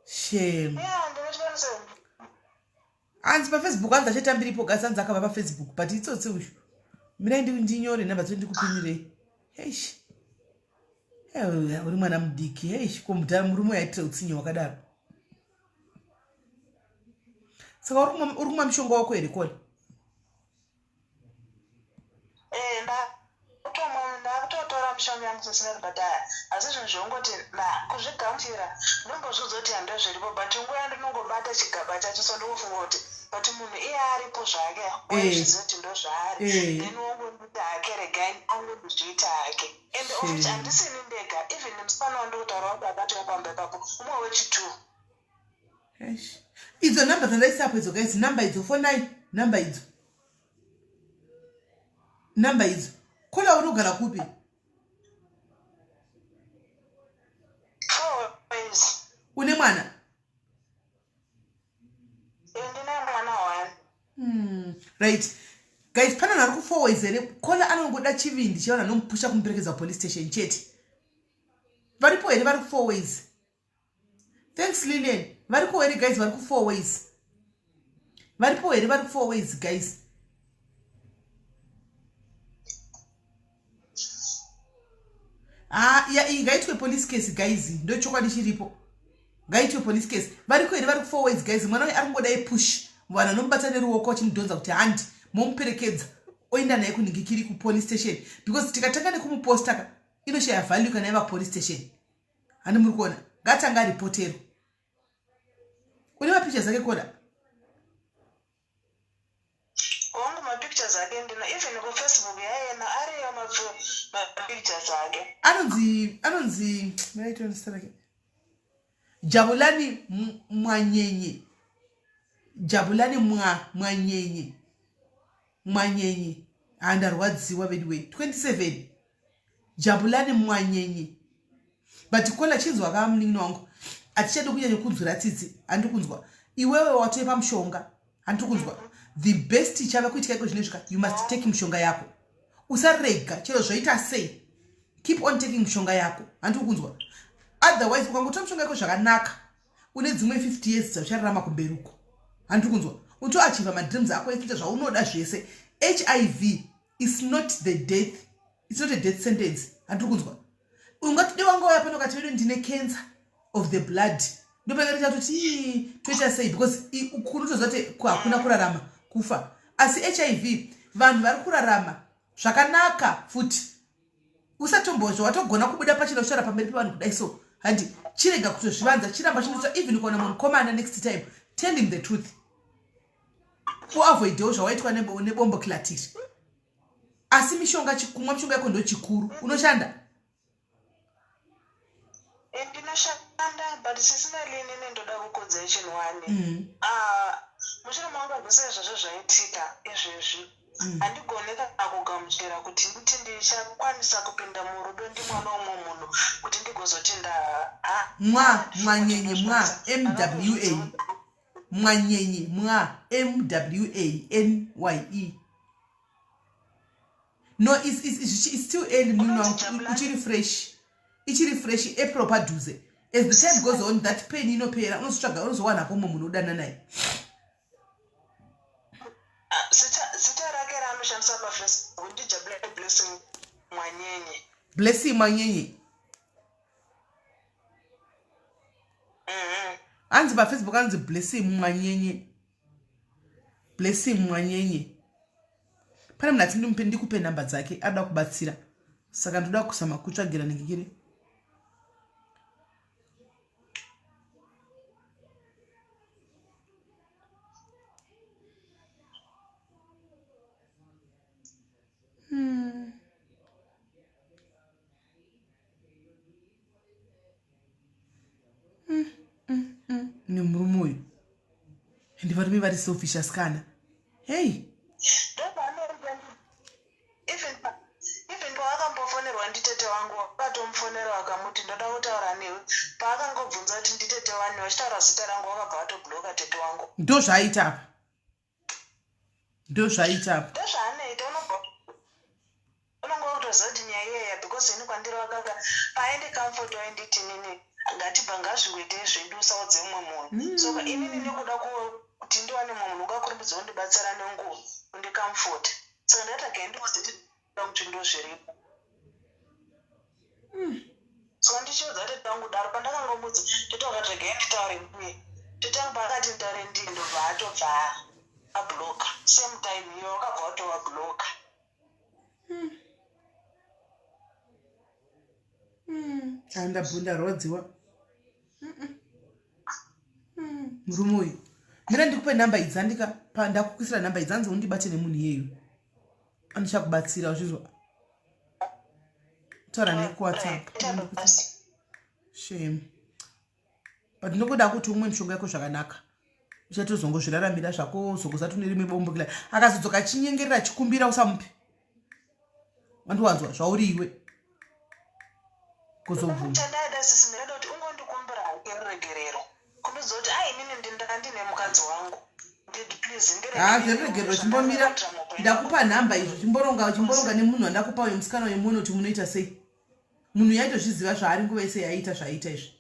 shame yeah, ndine 27 hanzi pafacebook hanzi achatambiripo kasi hanzi akabva pafacebook but itsotsi uyu mirai ndinyore nhamba dzo ndikupinirei heish uri mwana mudiki heish ko mudhara murume uyu aitira utsinye wakadaro saka uri kumwa mushonga wako here kole Eh, ndakutotora mishonga yangu sesinari but asi zvinhu zvongoti kuzvigamuchira ndombozviudza kuti hando zviripo but nguva yandinongobata chigaba chacho so ndongofunga kuti but munhu iye aripo zvake waizviziva kuti ndozvaari eh. then wongonditi hake regai angondizviita hake and of which handisini ndega even musikana wandikutaura wati akatouya pamba ipapo umwe wechitwo idzo number dzandaisapo idzo guys number idzo fonai number idzo number idzo kola unogara kupi une mwana hmm, right guys pane vanhu vari kufoways here kola anongoda chivindi chevanhu anomupusha kumuperekedza police station chete varipo here vari kufoways thanks lilian variko here guys vari kufour ways varipo here vari kufour ways guys ah, ya iyi ngaitwe police case guys ndochokwadi chiripo ngaitwe police case variko here vari kufour ways guys mwana uyu ari kungoda ipush vanhu vanomubata neruoko vachimudhonza kuti handi momuperekedza oenda naye kunhingikiri kupolice station because tikatanga nekumuposta ka inoshaya value kana yava police station handi muri kuona ngatanga aripotero une mapictures ake kona hongu mapictures ake ndino even kufacebook yaena ariyo mapictures ake anonzi anonzi maitonisarake jabulani mwanyenye jabulani mwa mwanyenye mwanyenye handarwadziwa veduwei 27 Jabulani Mwanyenye but kola chinzwa ka munin'ina wangu hatichadi kunyanya kunzwira tsitsi handiri kunzwa iwewe watove pamushonga handiri kunzwa the best chava kuitika iko zvino svika you must take mushonga yako. Usarega chero zvoita sei. Keep on taking mishonga yako. Handiri kunzwa. Otherwise ukangotora mishonga yako zvakanaka une dzimwe 50 years dzauchararama kumberi uko. Handiri kunzwa. Utoachiva madreams ako ekuita zvaunoda zvese. HIV is not the death. It's not a death sentence. Handiri kunzwa. Ungatode wanga waya pano kati vedu ndine cancer of the blood. Ndopanga ndichatoti toita sei because unotoziva kuti hakuna kurarama kufa. Asi HIV vanhu vari kurarama zvakanaka futi. Usatombozvo watogona kubuda pachena uchitaura pamberi pevanhu kudai so handi chirega kutozvivanza chiramba chinoita even ukaona munhu mukomana next time tell him the truth. Uavoidewo zvawaitwa nebombo kilatiri. Asi mishonga kumwa mishonga yako ndo chikuru. Unoshanda? Ndinoshanda but sisina lini nendoda kukudzai chinhu wani. Ah, mushure mangu zvese izvozvo zvaitika izvezvi. Handigoni kana kugamuchira kuti nditi ndichakwanisa kupinda murudo ndimwana womumwe munhu kuti ndigozoti nda Mwa mwanyenye mwa MWA. Mwanyenye mwa MWANYE. No, it's still early munhu wangu uchiri fresh. Ichiri fresh April padhuze. As the time goes on that pain inopera unozotsvaga unozowana mumwe munhu udana naye. Zita rake raanoshandisa paFacebook ndiJabulani Blessing Mwanyenye. Blessing Mwanyenye. Hanzi paFacebook hanzi Blessing Mwanyenye. Blessing Mwanyenye. Pane munhu ati ndimupe ndikupe namba dzake anoda kubatsira. Saka ndoda kusama kutsvagira ningikire. Nemurume uyu. Ende varume vari selfish asikana. Hey. Even paakambofonerwa nditete wangu vakatomufonera vakamuti ndoda kutaura newe paakangobvunza kuti nditete wani vachitaura zita rangu vakabva vatobloka tete wangu. Ndozvaaita apa. Ndozvaaita apa. Ndozvaanoita unobva unonga wakutoziva kuti nyaya iyaya because ini kwandiri vakaka paaindi comfort wainditi inini ngatibva ngazvingoitei zvedu usaudze mumwe munhu so inini nekuda kuti ndiwane mumwe munhu ungakurumidza kundibatsira nenguva kundicomfort saka ndakati regai ndiudze tete kuti ndozviripo so ndichiudza tete vangu daro pandakangomudza tete vakati regai nditaure ndiye tete vangu paakati nditaure ndiye ndobva atobva abloka same time iyo wakabva watovabloka. Ndarwadziwa. Murume uyu. Mira ndikupe namba idzi andika ndakukuisira namba idzi anzi undibate nemunhu iyeyu. Andichakubatsira uchizwa. Taura nekuWhatsApp. Shame. But ndinokuda kuti umwe mishonga yako zvakanaka. Uchatozongozviraramira zvako uzongozati une rimwe bombo kila. Akazodzoka achinyengerera achikumbira usamupe. Wandiwanzwa zvauri iwe. Kuzobvuma. Chandada sisi ndinoda kuti ungondikumbira hake ruregerero. Kundiudza kuti ai inini ndine mukadzi wangu. Ha zveruregerero chimbomira. Ndakupa nhamba izvo chimboronga chimboronga nemunhu wandakupa uyo musikana uyo muone kuti munoita sei. Munhu yaitozviziva zvaari nguva yese yaiita zvaiita izvi.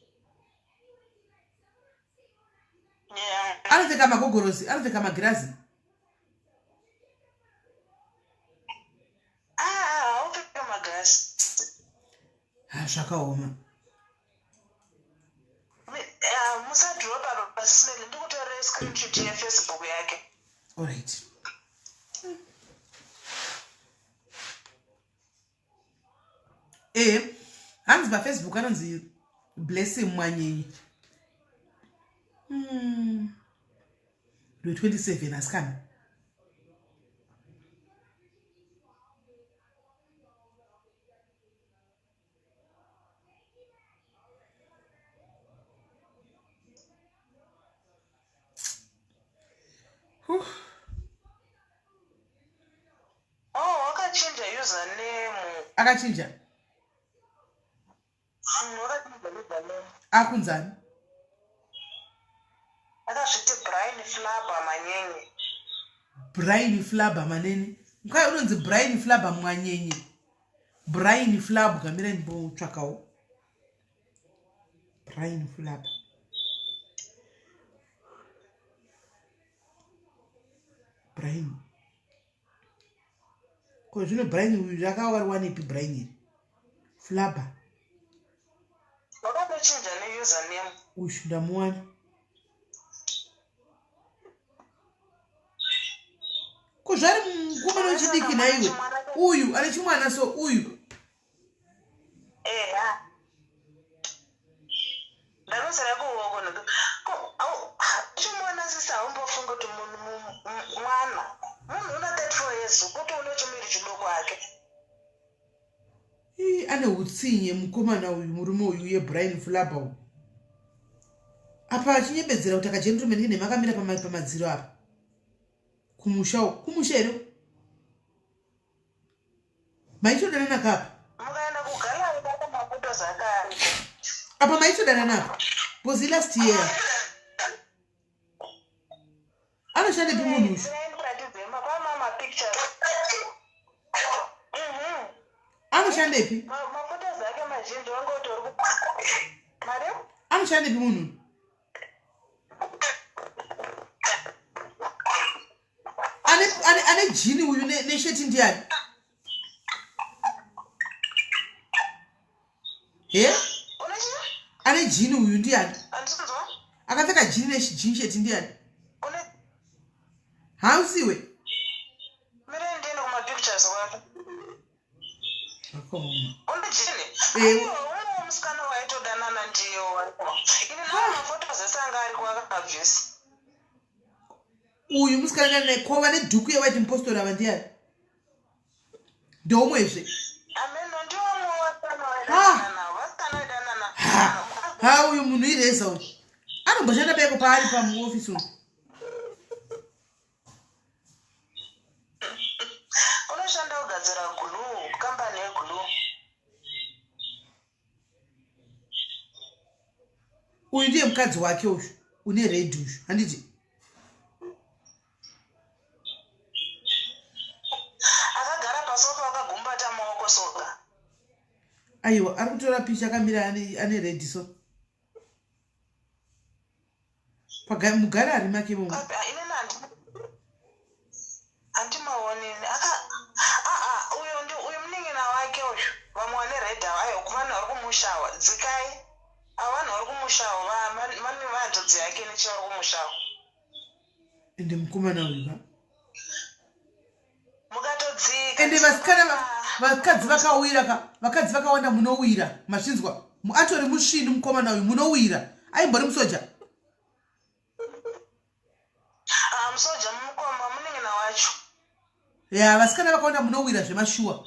Anopfeka magogorosi, anopfeka magirazi. Ha zvakaoma. Musadropa pasismeli ndikutorere screenshot yeFacebook yake. Alright. Hanzi paFacebook anonzi Blessing Mwanyenye. Ndo 27 asikana. Oh, wakachinja username. Akachinja? Wakachinja username. Akunzani? Akazviti Brian Flabber Manyenye. Brian Flabber Manene. Mukai unonzi Brian Flabba Mwanyenye. Brian Flabba mira ndimbotsvakawo. Brian Flabba. Brian. Ko zvino Brian uyu zvakawariwanepi Brian iri? Flabba. Wakatochinja neusername. Uyu ndamuwana. Ko zvari mukomana wechidiki nhaiwe uyu ane chimwana so uyu. Eya. Ndakazara kuhoko ndoto. Ko au chimwana sisi haumbofunga kuti munhu mwana. Munhu una 34 years kuti une chimiri chidoko hake. Ii, ane utsinye mukomana uyu murume uyu uye Brian Flabba uyu apa achinyebedzera kuti akagentleman kenhema akamira pamadziro apa kumusha uku kumusha here maitodanana ka apa mukaenda kugallery bata mafoto zvakare apa maitodanana apa because last year anoshandepi munhu uyu anoshandepi anoshandepi munhu ane jini uyu nesheti ndiani he ane jini uyu ndiani akapfeka jini nejini sheti ndiani hausiwe uyu musikana nekova nedhuku yewaiti mupostori ava ndiani ndoumwezve ha uyu munhu ireza uyu anomboshanda peko paari pamuofisi umu unoshanda kugadzira glue kambani yeglue uyu ndiye mukadzi wake uyu une red uyu handiti akagara pasofa akagumbata maoko soka aiwa ari kutora picha akamira ane red so mugarari make imomo handimaoni uyo uyu munin'ina wake uyu vamwe vane red ava aiwa kuvanhu vari kumushawa dzikai ava vanhu vari kumushawa vane vanzvadzi yake nechi vari kumushawa ende mukomana uyu ka mukatodzika ende vasikana vakadzi vakawira ka vakadzi vakawanda munowira mazvinzwa atori musvinu mukomana uyu munowira aimbori musoja ah, musoja mukoma munin'ina wacho ya vasikana vakawanda munowira zvemashuwa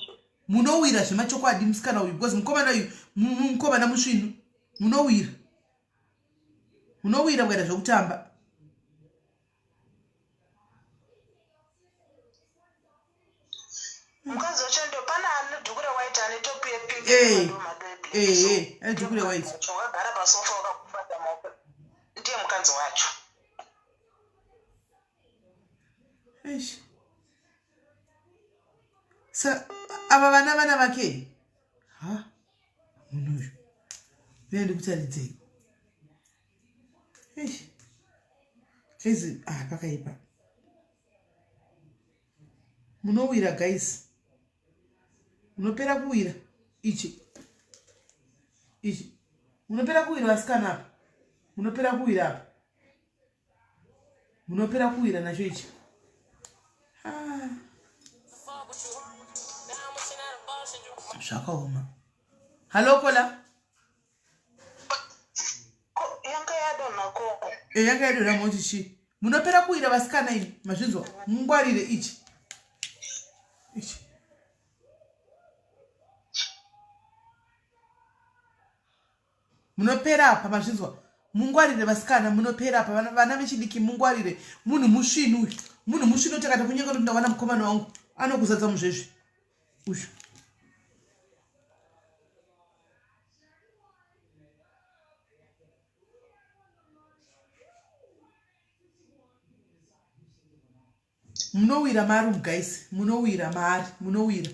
munowira zvemachokwadi musikana uyu because mukomana uyu mukomana musvinu munowira munowira kuita zvekutamba mukadzi wacho ndo pane ane dhuku rewhite ane top yepink eh, eh, eh, ane dhuku rewhite wakagara pasofa wakagumbata maoko ndiye mukadzi wacho eish sa ava vana vana vake ha munhu uyu mene ndikutaridzei eish guys ah pakaipa munowira guys munopera kuwira ichi ichi munopera kuwira vasikana apa munopera kuwira apa munopera kuwira nacho ichi ah. Zvakaoma hallo kola yanga yadonha koko e yanga yadonha moti chii munopera kuwira vasikana imi mazvinzwa mungwarire ichi ichi munopera apa mazvinzwa mungwarire vasikana munopera apa vana vechidiki mungwarire munhu musvinu uyu munhu musvinu takati kunyenga kuti ndawana mukomana wangu anokuzadza muzvezvi uyu Munowira maari umu guys, munowira maari, munowira.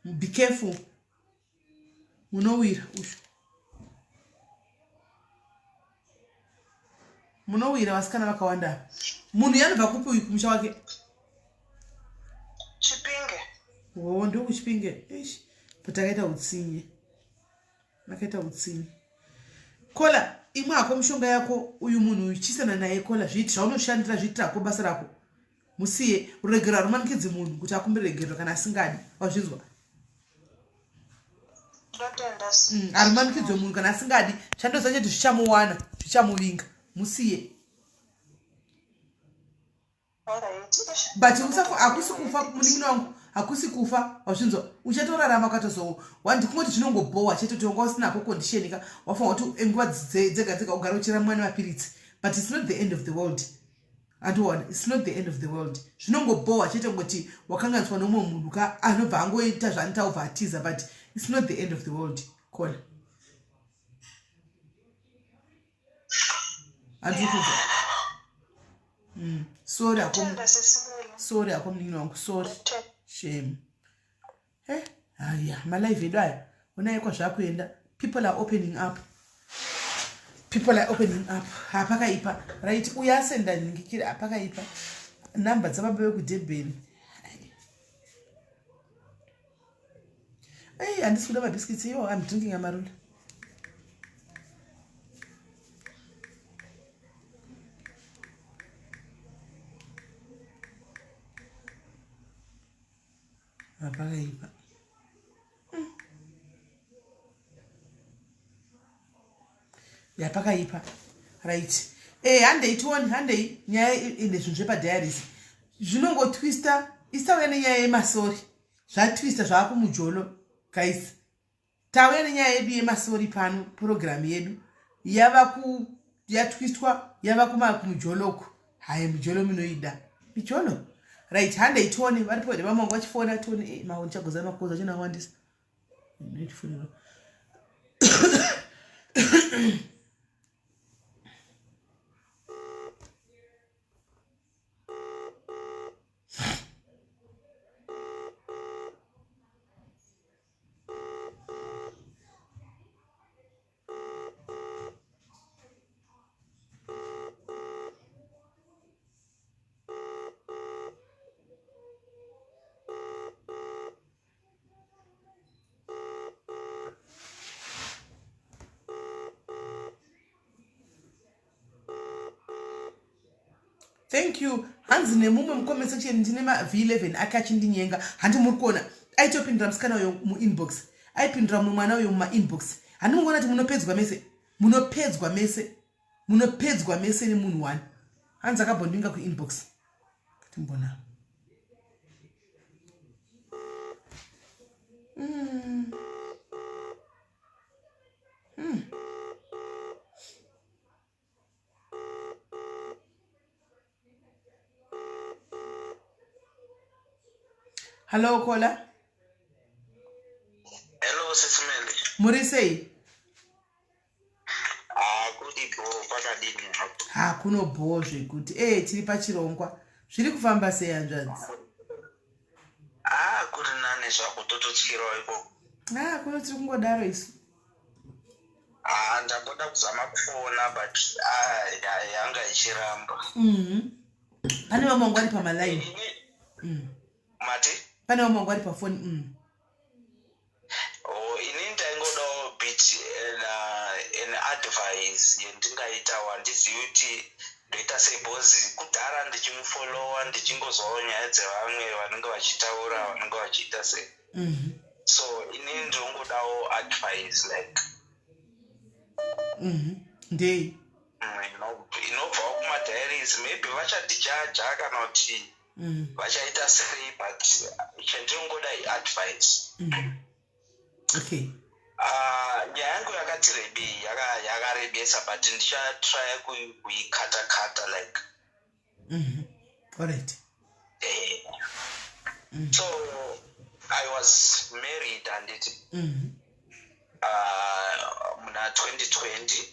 Be careful. Munowira ushu. Munowira vasikana vakawanda. Munhu yanobva kupi uyu kumusha wake? Chipinge. Oh, ndokuchipinge. Eish. But akaita utsinye. Akaita utsinye. Kola, imwe hako mishonga yako uyu munhu uyu chisana naye kola zviiti zvaunoshandira zviitira hako basa rako. Musiye ruregero harumanikidzi munhu kuti akumbire regerero kana asingadi. Wazvinzwa? Harumanikidzwe munhu kana asingadi. Chandoziva chete zvichamuwana, zvichamuvinga. Musiye. But usafa hakusi kufa munin'ina wangu hakusi kufa wazvinzwa uchatorarama ukatozo wandi kungoti zvinongobhowa chete kuti wanga usinako condition ka wafanira kuti nguva dzega dzega ugara uchira mwana mapiritsi but it's not the end of the world andiona it's not the end of the world zvinongobhowa chete kungoti wakanganiswa nomumwe munhu ka anobva angoita zvaanoita obva atiza but it's not the end of the world kona handiri kunzwa sorry hako sorry hako munin'ina wangu sorry shame eh haya malive edu aya onai kwazvakuenda people are opening up people are opening up hapakaipa right uyo asenda nhingikiri hapakaipa number dzababa vekudurban Ei, handisi kuda mabiscuits iyo, I'm drinking amarula. Pakaipa. Ya pakaipa. Right. Eh, handei tione, handei nyaya ine zvinhu zvepadiaries. Zvinongotwista, isauya nenyaya yemasori. Zvatwista zvaakumujolo guys. Tauya nenyaya yedu yemasori pano, program yedu yava ku yatwistwa yava kuma kumujoloko. Hayi mujolo munoida. Mijolo. Right, handei tione varipo here vamwe vachifona tione eh mawo ndichagoza makoza chinawandisa. Ndinochifonera. Thank you. Hanzi nemumwe mucomment section ndine ma V11 ake achindinyenga. Handi muri kuona. Aitopindura musikana uyo muinbox. Aipindura mumwe mwana uyo mumainbox. Handi muri kuona kuti munopedzwa mese. Munopedzwa mese. Munopedzwa mese nemunhu one. Hanzi akabondinga kuinbox. Timbona. Hello caller. Hello Sis Melly. Muri sei? Ah, kuri bho kwakadini hako? Ha, kuno bho zvekuti. Eh, tiri pachirongwa. Zviri kufamba sei hanzvadzi? Ah, kuri nani zvako tototyirawo ikoko. Ah, kuno tiri kungodaro isu. Ah, ndamboda kuzama kufona but ah, yanga ichiramba. Pane vamwe vangu vari pamalaini. Mati? Pane vamwe vangu vari pafoni. Oh, ini ndaingodawo bit an advice yendingaitawo, handizivi kuti ndoita sei because kudhara ndichimufollowa ndichingozwawo nyaya dzevamwe vanenge vachitaura vanenge vachiita sei. So ini ndinongodawo advice like Ndei? Inobvawo kumadiaries, maybe vachatijaja kana kuti vachaita sei, but chandinongoda iadvice. Okay. Nyaya yangu yakati rebei, yakarebesa, but ndichatrya kuikata kata like. All right. So I was married and it muna 2020.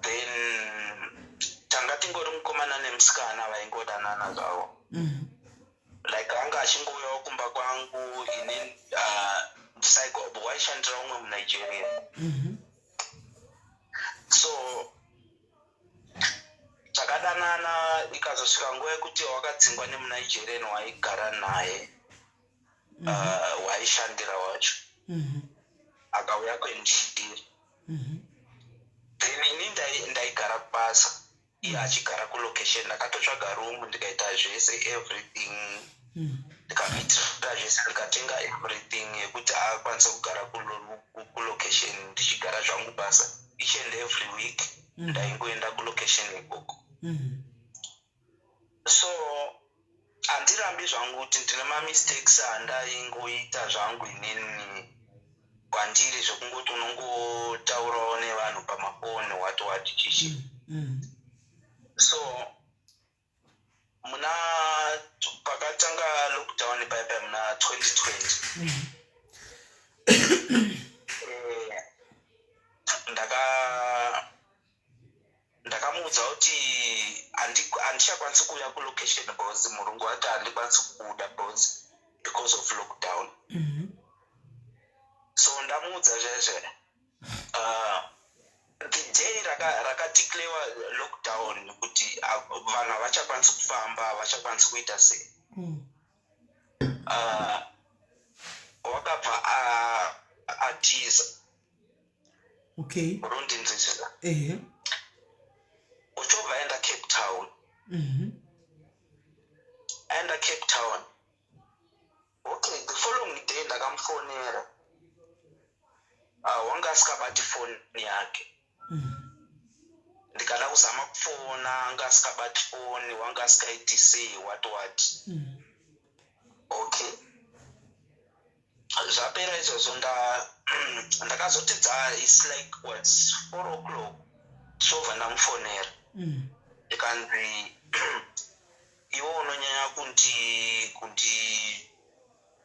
Then tanga tingori mukomana Ndakadanana nemusikana, vaingodanana zvavo. Like anga achingouyawo kumba kwangu, ini waishandira umwe muNigeria. So takadanana, ikazosvika nguva yekuti wakadzingwa nemuNigerian waigara naye, waishandira wacho. Akauya kwendiri. Then ini ndaigara kubasa, iye achigara kulocation. Ndakatotsvaga room, ndikaita zvese, everything. Ndikamuitira zvese, ndikatenga everything yekuti akwanise kugara kulocation, ndichigara zvangu basa. Each and every week ndaingoenda kulocation ikoko. So handirambi zvangu kuti ndine mamistakes andaingoita zvangu inini kwandiri, zvekungoti unongotaurawo nevanhu pamafoni, wati wati chichi. So muna pakatanga lockdown paipai muna 2020, ndakamuudza kuti handichakwanisi kuuya kulocation because murungu ati handikwanisi kubuda because of lockdown. So ndamuudza zvezve, the day rakadeclarewa lockdown kuti vanhu havachakwanisi kufamba, havachakwanisi kuita sei, wakabva atiza. Urundinzwisisa? Ehe. Uchobva aenda Cape Town. Aenda Cape Town, okay, the following day ndakamufonera, wanga asikabati foni yake. Ndikada kuzama kufona, anga asikabati foni, wanga asikaiti sei, what what. Okay, zvapera izvozvo, ndakazoti dza its like what, 4 o'clock, tichobva ndamufonera. Ndikanzi, "Iwe unonyanya kundi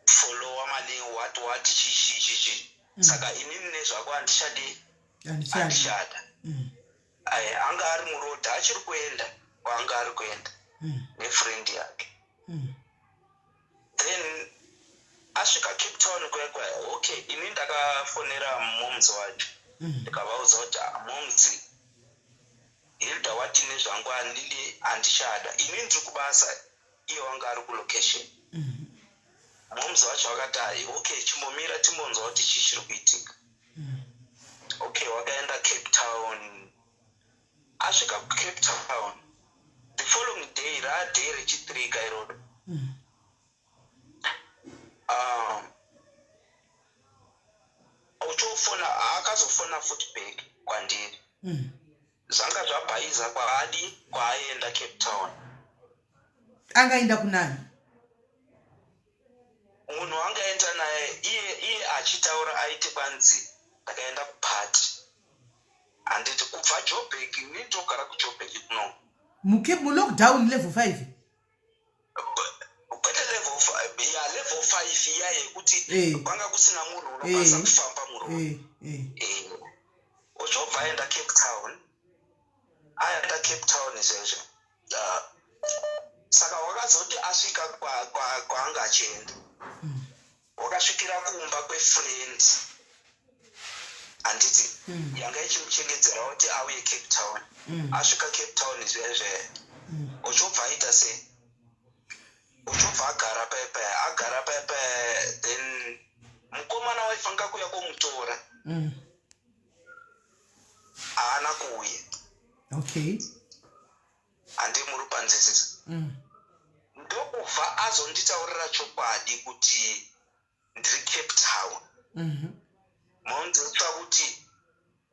followa mani, what what, chichi chichi. Saka inini nezvako handichadi." Handichadi. Handichada. Ai, anga ari muroad, achiri kuenda kwaanga ari kuenda nefriend yake. Then asvika Cape Town kwekwe, okay, ini ndakafonera moms wacho. Ndikavaudza kuti, "Ah, moms, Hilda wati nezvangu handidi, handichada. Ini ndiri kubasa, iye wanga ari kulocation." Moms wacho vakati, "Ai, okay, chimbomira timbonzwa kuti chii chiri kuitika." Okay, wakaenda Cape Town. Asvika kuCape Town, the following day, raday rechi3 kairoro, uchofona, akazofona futi back kwandiri. Zvanga zvabhaiza kwaadi kwaaenda Cape Town. Angaenda kunani? Munhu wangaenda naye, iye achitaura aiti kwanzi, "Ndakaenda kupati." Handiti kubva Joburg, ini ndogara kuJoburg kuno. Mulockdown level 5? Kwete level ya level 5 iya yekuti kwanga kusina munhu unokwanisa kufamba muroad. Uchobva aenda Cape Town, aenda Cape Town izvezvo. Saka wakazoti asvika kwaanga achienda, wakasvikira kumba kwefriend, handiti, yanga ichimuchengedzera kuti auye Cape Town. Asvika Cape Town izvezve, uchobva aita sei? Uchobva agara pepe, agara pepe. Then mukomana waifanira kuuya komutora, haana kuuya. Handi muri panzwisisa? Ndokubva azonditaurira chokwadi kuti, "Ndiri Cape Town." Monzwisisa kuti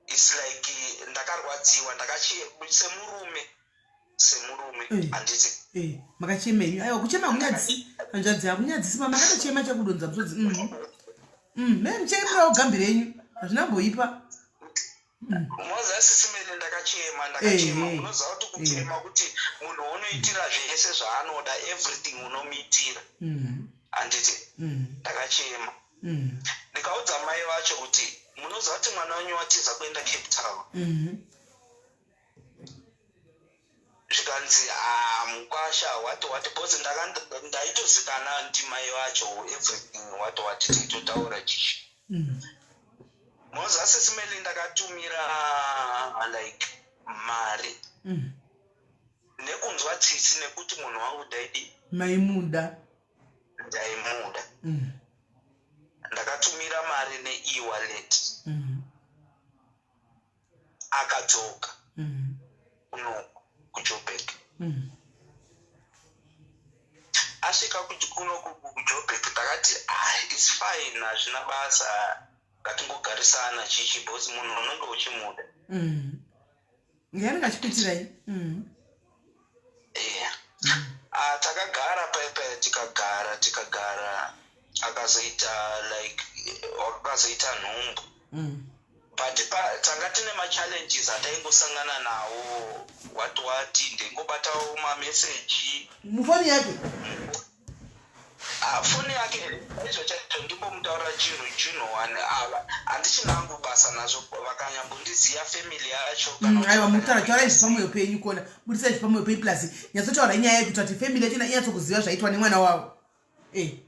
its like ndakarwadziwa, semurume, semurume, handiti? Eh, makachema henyu. Aiwa, kuchema hakunyadzisi, hanzvadzi, hakunyadzisi. Makatochema chakudonza musodzi. Me muchemerawo gambi renyu, hazvinamboipa. Moza sisimene, ndakachema, ndakachema. Unoziva kuti kuchema kuti munhu unoitira zvese zvaanoda, everything unomuitira, handiti? Ndakachema. Ndikaudza mai vacho kuti, "Munoziva kuti mwana wenyu watiza kuenda Cape Town?" Zvikanzi, "Ah, mukwasha, what what," because ndaitozikana ndimai vacho, everything, what what, tiitotaura chichi. Moza, Sis Melly, ndakatumira like mari nekunzwa tsitsi, nekuti munhu wangu ndaidi. Maimuda. Ndaimuda. Ndakatumira mari ne-e-wallet. Akadzoka kuno kuJoburg. Asvika kuno kuJoburg, ndakati, "Ah, it's fine, hazvina basa, ngatingogarisana chichi," because munhu unenge uchimuda. Yanenge achikuitirai. Yeah. Ah, takagara paipai, tikagara, tikagara, akazoita like wakazoita nhumbu. But tanga tine machallenges ataingosangana nawo, what what, ndingobatawo mameseji. Mufoni yake? Ah, foni yake izvo chaizvo, ndimbomutaurira chinhu one, ava handichinangu basa nazvo, vakanyambondiziya family yacho kana kuti Aiwa, mutaura, taurai zviri pamwoyo penyu, kona budisai zviri pamwoyo penyu, plus nyatsotaura inyaya yekuti kuti family yacho inyatsokuziva zvaitwa nemwana wavo. Eh,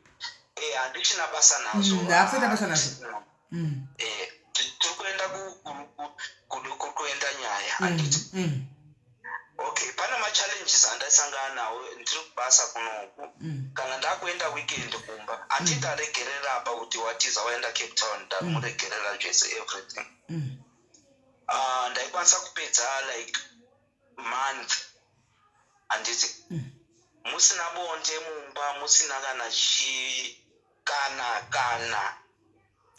handichina basa nazvo. Hakusaita basa nazvo. Eh, tiri kuenda kuenda nyaya, handiti? Okay, pane machallenges andaisangana nawo ndiri kubasa kunoku. Kana ndakuenda weekend kumba, handiti ndaregerera apa kuti watiza waenda Cape Town, ndamuregerera zvese, everything. Ah, ndaikwanisa kupedza like month, handiti, musina bonde mumba, musina kana chi kana.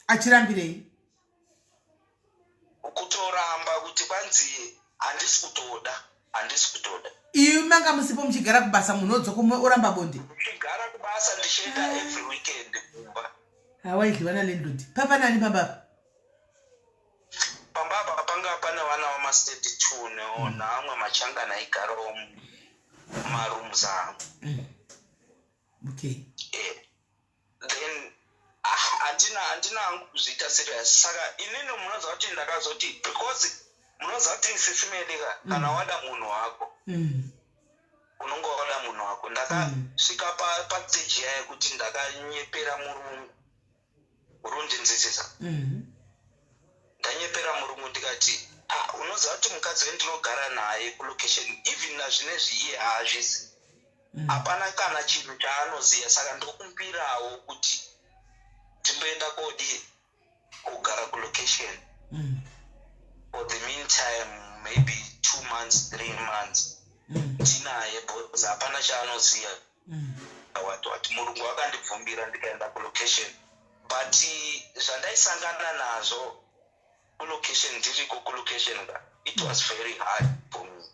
Achirambirei? Kutoramba kuti kwanzi handisi kutoda, handisi kutoda. Iyu manga musipo, muchigara kubasa, munhu odzoka oramba bonde? Ndichigara kubasa, ndichienda every weekend kumba. Hawaidliwa nalandlord papa nani pambapa? Pamba apa panga pane vana vamastade two naamwe machangana aigarawo mumarooms angu. Eh, then ah, handina hangu kuzviita serious. Saka inini munoziva kuti ndakazoti, because munoziva kuti, Sis Melly ka, kana wada munhu wako, unonge wada munhu wako. Ndakasvika pastage iya yekuti ndakanyepera murungu, urundinzwisisa? Ndanyepera murungu ndikati, "Ah, unoziva kuti mukadzi wendinogara naye kulocation, even nazvinezvi iye haazvizi, hapana kana chinhu chaanoziva, saka ndokumbirawo kuti timboenda kodi kugara kulocation for the meantime, maybe 2 months, 3 months, ndinaye, because hapana chaanoziva," what what. Murungu akandibvumbira, ndikaenda kulocation, but zvandaisangana nazvo kulocation, ndiriko kulocation ka, it was very hard for me.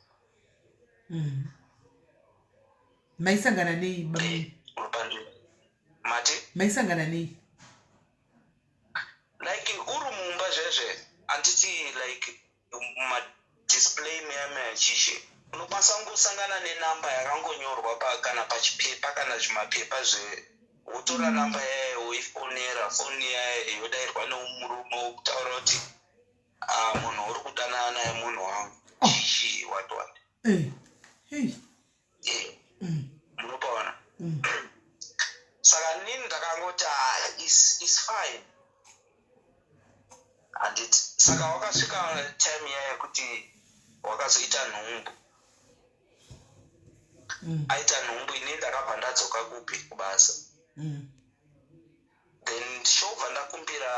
Maisangana nei, bamuni? Mati? Maisangana nei? Like uri mumba zvezve, handiti, like madisplay meya meya chishe, unokwanisa kungosangana nenamba yakangonyorwa kana pachipepa kana zvimapepa zve, wotora namba yayo, woifonera, foni yayo yodayirwa nemurume, wokutaura kuti, "Ah, munhu uri kudanana naye munhu wangu," chichi, what what. Hey. Eh, munopaona? Saka nini ndakangoti, "Ah, is fine," handiti? Saka wakasvika time iya yekuti wakazoita nhumbu. Aita nhumbu, ini ndakabva ndadzoka kupi? Kubasa. Then ndichobva ndakumbira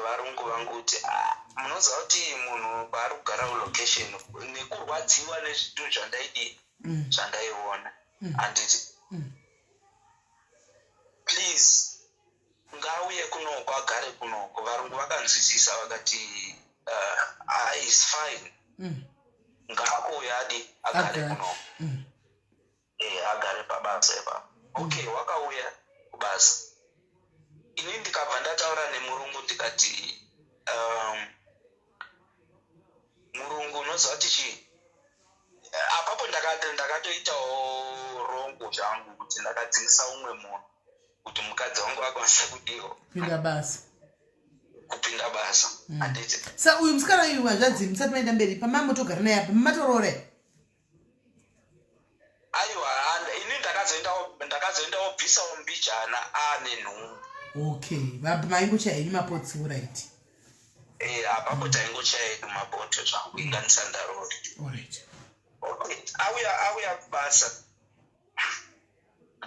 varungu vangu kuti, "Ah, munoziva kuti munhu paari kugara kulocation, nekurwadziwa nezvinhu zvandaidi, zvandaiona, handiti, please ngauye kunoko, agare kunoko." Varungu vakanzwisisa, vakati, "Is fine, ngaakuuya adi agare Agare. kunoko." Eh, agare pabasa ipapo. Okay, wakauya kubasa, ini ndikabva ndataura nemurungu, ndikati, "Murungu, unoziva kuti chii?" Apapo ndakatoitawo wrong zvangu kuti ndakadzingisa umwe munhu kuti mukadzi wangu akwanise kudiwa. Kupinda basa. Kupinda basa, handiti? Sa uyu musikana uyu, hazvanzi, musati maenda mberi, pamamotogara naye apa, mamatoroora here? Ndakazoenda wobvisawo mbijana aane nhumbu. Okay, maingochaya henyu mapotsi, alright. Apapo taingochaya hedu mapoto zvangu, inganisa ndarori. Alright. Okay, auya kubasa,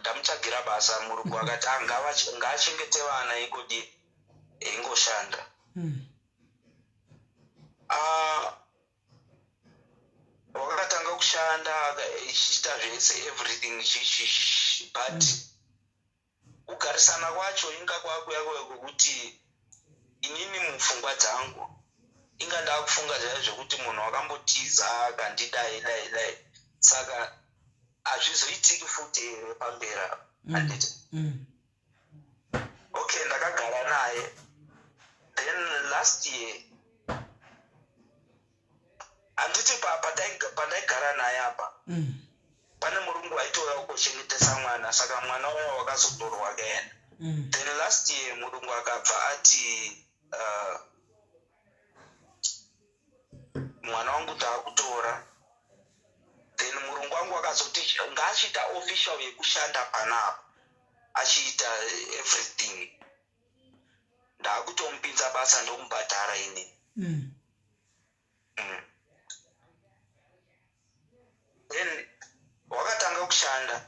ndamutsvagira basa. Murungu akati, "Ah, ngaachengete vana ingodi ingoshanda." Ah, wakatanga kushanda ichiita zvese, everything chichi, but kugarisana kwacho inga kwakuya kwekuti inini mupfungwa dzangu inga ndakufunga zvaivo zvekuti munhu wakambotiza akandidai dai dai, saka hazvizoitiki futi here pamberi apa, handiti? Okay, ndakagara naye. Then last year, handiti, pandaigara naye apa, pane murungu aitouya kuchengetesa mwana, saka mwana uya wakazotorwa akaenda. Then last year murungu akabva ati, "Mwana wangu taakutora." Then murungu wangu akazoti ngaachiita official yekushanda panapa, achiita everything, ndaakutomupinza basa, ndomubhadhara ini. Then wakatanga kushanda.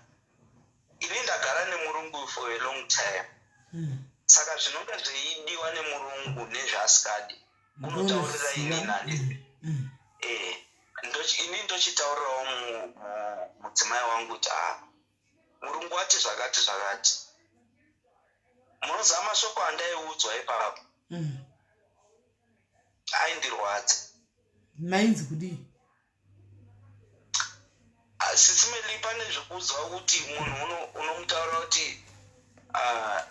Ini ndagara nemurungu for a long time, saka zvinonga zveidiwa nemurungu nezvaasikadi unotaurira inini, handiti? Ini ndochitaurirawo mudzimai wangu kuti, "A, murungu wati zvakati zvakati." Munoziva mashoko andaiudzwa ipapo aindirwadza. Mainzi kudii? Sisi Melly, pane zvekuudzwa kuti munhu unomutaurira kuti, "Ah,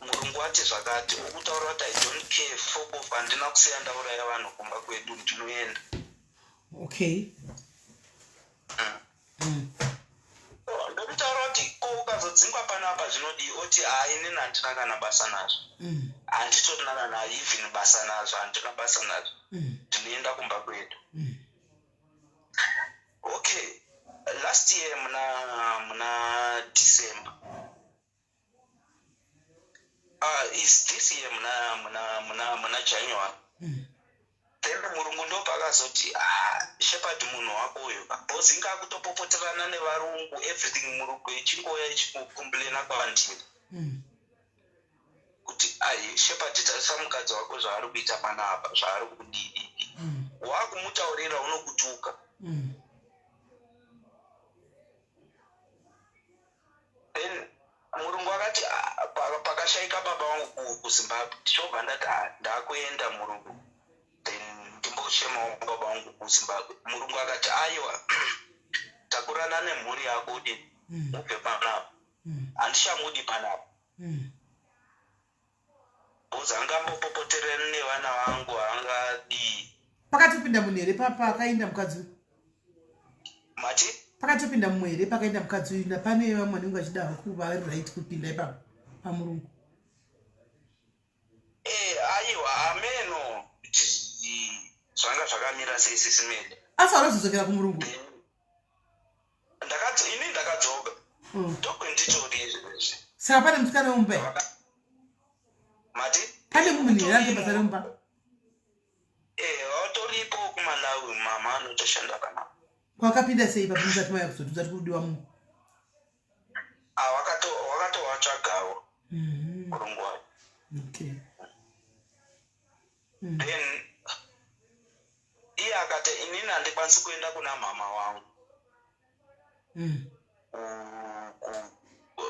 murungu wati zvakati," okutaurira kuti, "I don't care, fuck off, handina kusiya ndauraya vanhu kumba kwedu, ndinoenda." Ndokutaura kuti, "Ko ukazodzingwa panapa zvinodii?" Oti, "Haa, inini handina kana basa nazvo." "Handitorina kana even basa nazvo, handina basa nazvo." "Ndinoenda kumba kwedu." Okay, last year muna December, is this year muna January. Then murungu ndopaakazoti, "Ah, Shepard, munhu wako uyu," because inga akutopopoterana nevarungu, everything, murungu ichingoya ichicomplaina kwandiri kuti, "Ai, Shepard, tarisa mukadzi wako zvaari kuita panapa, zvaari kudididi." Waakumutaurira unokutuka. Then murungu akati, "Ah," pakashayika baba vangu kuZimbabwe, tichobva ndati, "Ah, ndakuenda murungu, then ndimbochemawo baba vangu kuZimbabwe." Murungu akati, "Aiwa, takurana nemhuri yako udi mubve panapa." "Handichamudi panapa." Because angambopopoterani nevana vangu, angadii? Pakatopinda munhu here pakaenda mukadzi uyu? Mati? Pakatopinda mumwe here pakaenda mukadzi uyu? Napane vamwe vanenge vachida kuva right kupinda ipapo pamurungu? Aiwa, ameno kuti zvanga zvakamira sei, Sisi Melly. Asi vanozodzokera kumurungu? Ini ndakadzoka. Ndokwenditori izvezvi. Saka pane musikana wemumba here? Mati? Pane munhu here ane basa remumba? Vatoripo kuMalawi, mama anotoshanda panapa. Kwakapinda sei ipapo musati mauya kuzotudza kuti kudiwa munhu? Ah, wakatovatsvagawo murungu wacho. Then iye akati, "Inini handikwanisi kuenda kuna mama wangu."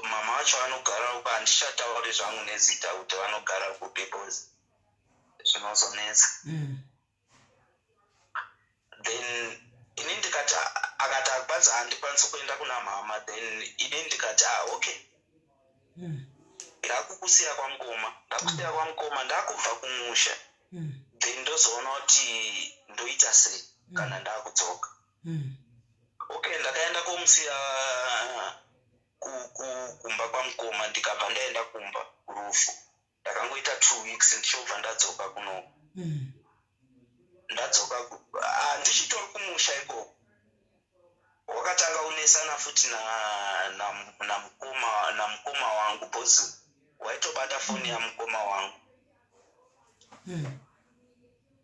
Mama vacho vanogara uko, handichatauri zvangu nezita kuti vanogara kupi because zvinozonetsa. Then ini ndikati, akati akwanzi handikwanisi kuenda kuna mama. Then ini ndikati, "Ah, okay." Ndakukusiya kwamukoma, ndakusiya kwamukoma, ndakubva kumusha. Then ndozoona kuti ndoita sei kana ndakudzoka. Okay, ndakaenda komusiya kumba kwamukoma, ndikabva ndaenda kumba kurufu. Ndakangoita 2 weeks, ndichobva ndadzoka kuno. Ndadzoka ndichitori kumusha ikoko. Wakatanga kunesana futi namukoma wangu because waitobata foni yamukoma wangu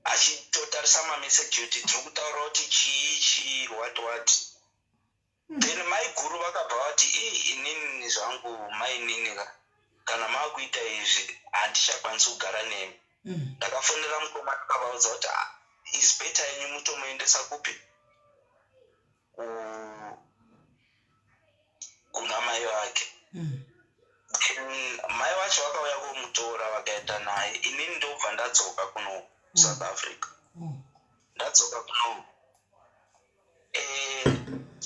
achitotarisa mameseji kuti tiri kutaura kuti chii chii, what what. Then maiguru vakabva vati, "Ii, inini zvangu mainini ka, kana maakuita izvi handichakwanisi kugara nemi." Ndakafonera mukoma, ndakavaudza kuti, "Ah, is better yenyu mutomuendesa kupi? Kuna mai vake." Then mai vacho vakauya komutora, vakaenda naye. Inini ndobva ndadzoka kuno South Africa. Ndadzoka kuno,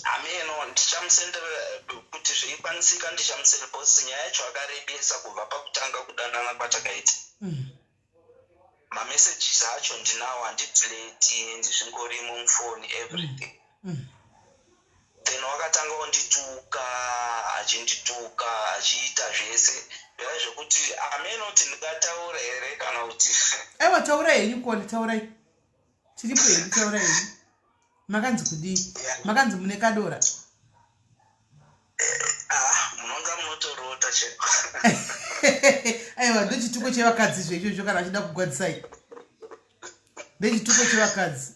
hameno ndichamusendera kuti zveikwanisika, ndichamusendera because nyaya yacho akarebesa kubva pakutanga kudanana kwatakaita. Mamessages acho ndinawo, handidelete, ndizvingorimo mufoni, everything. Then wakatanga kundituka, achindituka, achiita zvese zvaiva zvekuti hameno kuti ndingataura here kana kuti. Aiwa, taurai henyu kone, taurai, tiripo hedu, taurai henyu. Makanzi kudii? Makanzi mune kadora? Ah, munonga munotorota cheko. Aiwa, ndochituko chevakadzi zveizvozvo, kana vachida kugwadzisai, ndechituko chevakadzi.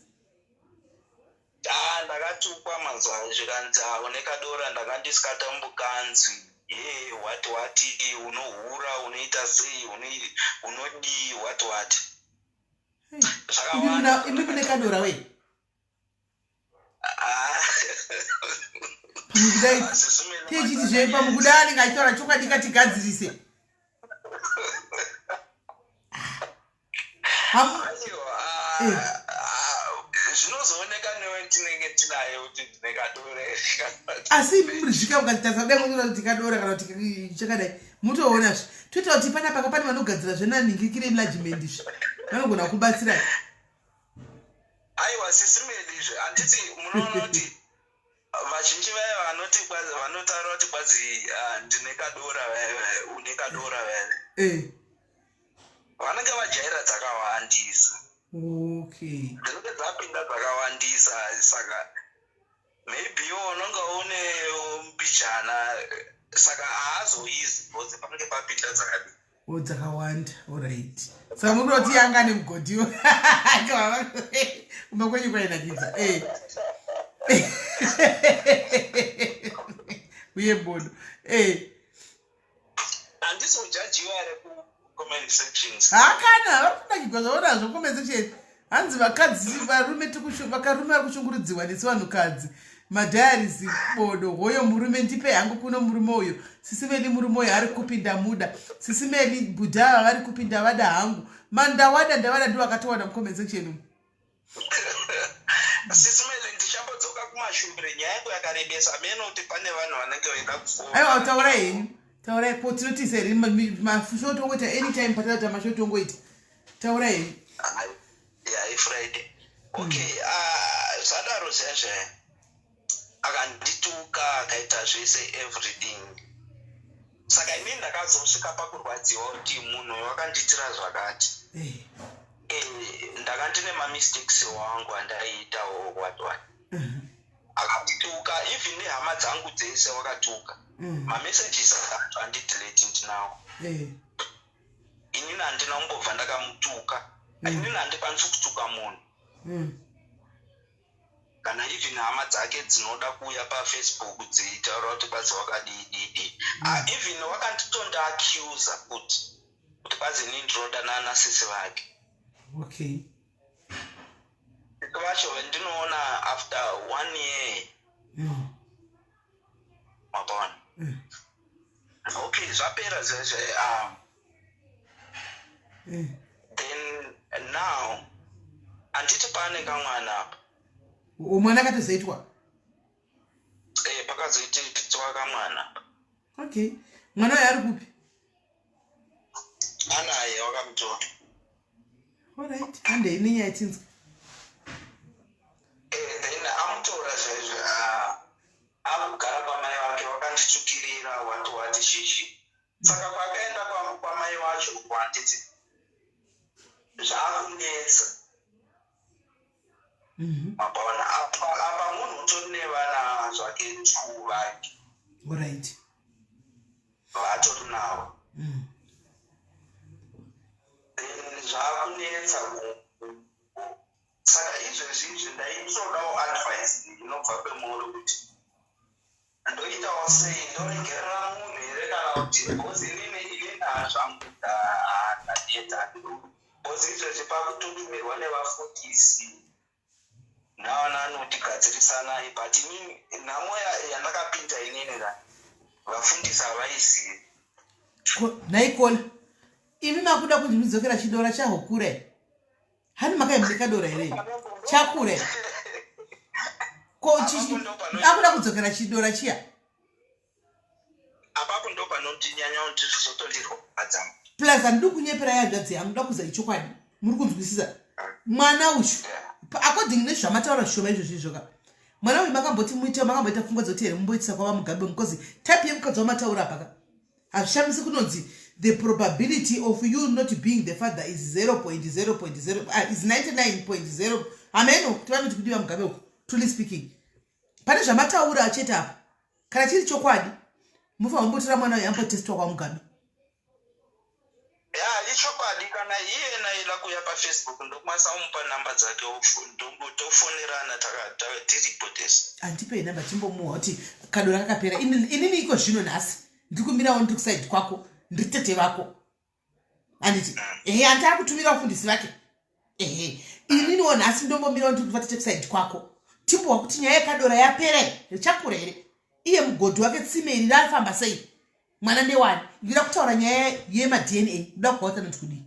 Ah, ndakatukwa mazuva, zvikanzi, "Ah, une kadora." Ndanga ndisikatambukanzwi ye what what, unohura, unoita sei, unodii, what what. Hey. Zvakawanda. Imi mune kadora wei? Ah. Pamukudai Sisi mene tichiti zve pamukudai anenge achitaura chokwadi, katigadzirise. Aiwa, ah, Eh. ah, zvinozooneka newe tinenge tinaye kuti ndine kadora here. Asi imi murizvika mukatarisa kudai, munoona kuti kadora kana kuti chakadai, mutoonazve. Toita kuti panapa pane vanogadzira zvenaningikire enlargement izvi, vanogona kubatsirai. Aiwa, sisi Meli, izvi handiti munoona kuti vazhinji vaya vanoti vanotaura kuti kwazi, ah, ndine kadora vaya vaya, une kadora vaya, vanenge vajaira dzakawandisa. Dzinenge dzapinda dzakawandisa, saka maybe iwo unonga une mbijana, saka haazoizi because panenge papinda dzakadii. O, dzakawanda, alright. Saka muri kuti yanga nemugodhiwo kumba kwenyu kwainakidza. Uye bodo. Handisi kujajiwa here kucomment sections? Hakana, vari kunakigwa zvavo nazvo comment section. Hanzi vakadzi, varume, vakarume vari kushungurudziwa nesu vanhukadzi. Madiaries bodo hoyo murume, ndipe hangu kuno murume uyo. Sisi Meli, murume uyo ari kupi? Ndamuda. Sisi Meli, bhudha vari kupi? Ndavada hangu. Mandawada, ndavada, ndiwo akatowanda mucomment section umu. Sisi Meli, ndichambodzoka kumashure, nyaya yangu yakarebesa, mene kuti pane vanhu vanenge vaida kufona. Aiwa, taurai henyu, taurai po, tinotisa here mashoti ongoita anytime patata mashoti ongoita, taurai henyu. Ya, iFriday, okay. Ah, zvadaro zvezve akandituka, akaita zvese, everything. Saka inini ndakazosvika pakurwadziwa kuti munhu wakandiitira zvakati. Ndanga ndine mamistakes wangu andaiitawo, what what. Akandituka, even nehama dzangu dzese wakatuka. Mamessages acho handidelete, ndinawo. Inini handina kumbobva ndakamutuka. Inini handikwanisi kutuka munhu. Kana even hama dzake dzinoda kuuya paFacebook dzeitaura kuti kwanzi wakadii dii, ah, even wakanditondiaccusa kuti kwanzi inini ndinoda nanasisi vake. Sisi vacho ndinoona after one year. Mapona. Okay, zvapera zvezve. Then now handiti pane kamwana apa? Mwana akatozoitwa? Eh, pakazoitwa kamwana. Okay, mwana uyo ari kupi? Anaye, wakamutora. Alright, handei nenyaya tinzwa. Eh, then amutora zvaizvo, ah, akugara kwamai vake, wakanditukirira, wati wati chichi. Saka kwakaenda kwamai vacho handiti zvaakunetsa. Mhm. Mapaona apa apa munhu utori nevana zvake two vake. Alright. Vatori navo. Then zvakunetsa saka izvezvi izvi ndaitodawo advice inobva kwemuri kuti ndoitawo sei ndoregerera munhu here kana kuti because inini inini hazvangu ndaneta because izvezvi pakutotumirwa nevafundisi naana anotigadzirisanai but inini nhamo yandakapinda inini ka vafundisi havaizivi. Nhai Kola imi makuda kunzi mudzokera chidora chahukure hani makaimurika dora here chakure ko akuda kudzokera chidora chiya apapo ndo panondinyanya kuti zvizotondirwadza plus handidi kunyepera yanzvadzi yangu ndoda kuziva ichokwadi muri kunzwisisa mwana uyu according nezvamataura zvishoma izvozvi izvoka mwana uyu makamboti muite makamboita pfungwa dzoti here mumboitisa kwava mugabe because type yemukadzi wamataura apaka Hazvishamisi kunonzi the probability of you not being the father is 0.0.0 ah, is 99.0 hameno kuti vanoti kudii vamugabe uko truly speaking pane zvamataura chete apa kana chiri chokwadi mufanira kumbotora mwana uyu ambotestwa kwamugabe ya ichokwadi kana iyena ida kuuya pafacebook ndokwanisa kumupa namba dzake tofonerana tiripo tese andipei namba timbomuwa kuti kadora kakapera inini iko zvino nhasi ndiri kumirawo ndiri kusaidi kwako ndiri tete vako anditi ehe andi ari kutumira vafundisi vake ehe ininiwo nhasi ndombomirawo ndiri kuva tete kusaidi kwako timbowa kuti nyaya yekadora yapera here richakura here iye mugodhi wake tsime iri rafamba sei mwana ndewani ndinoda kutaura nyaya yemaDNA ndoda kugautana kuti kudii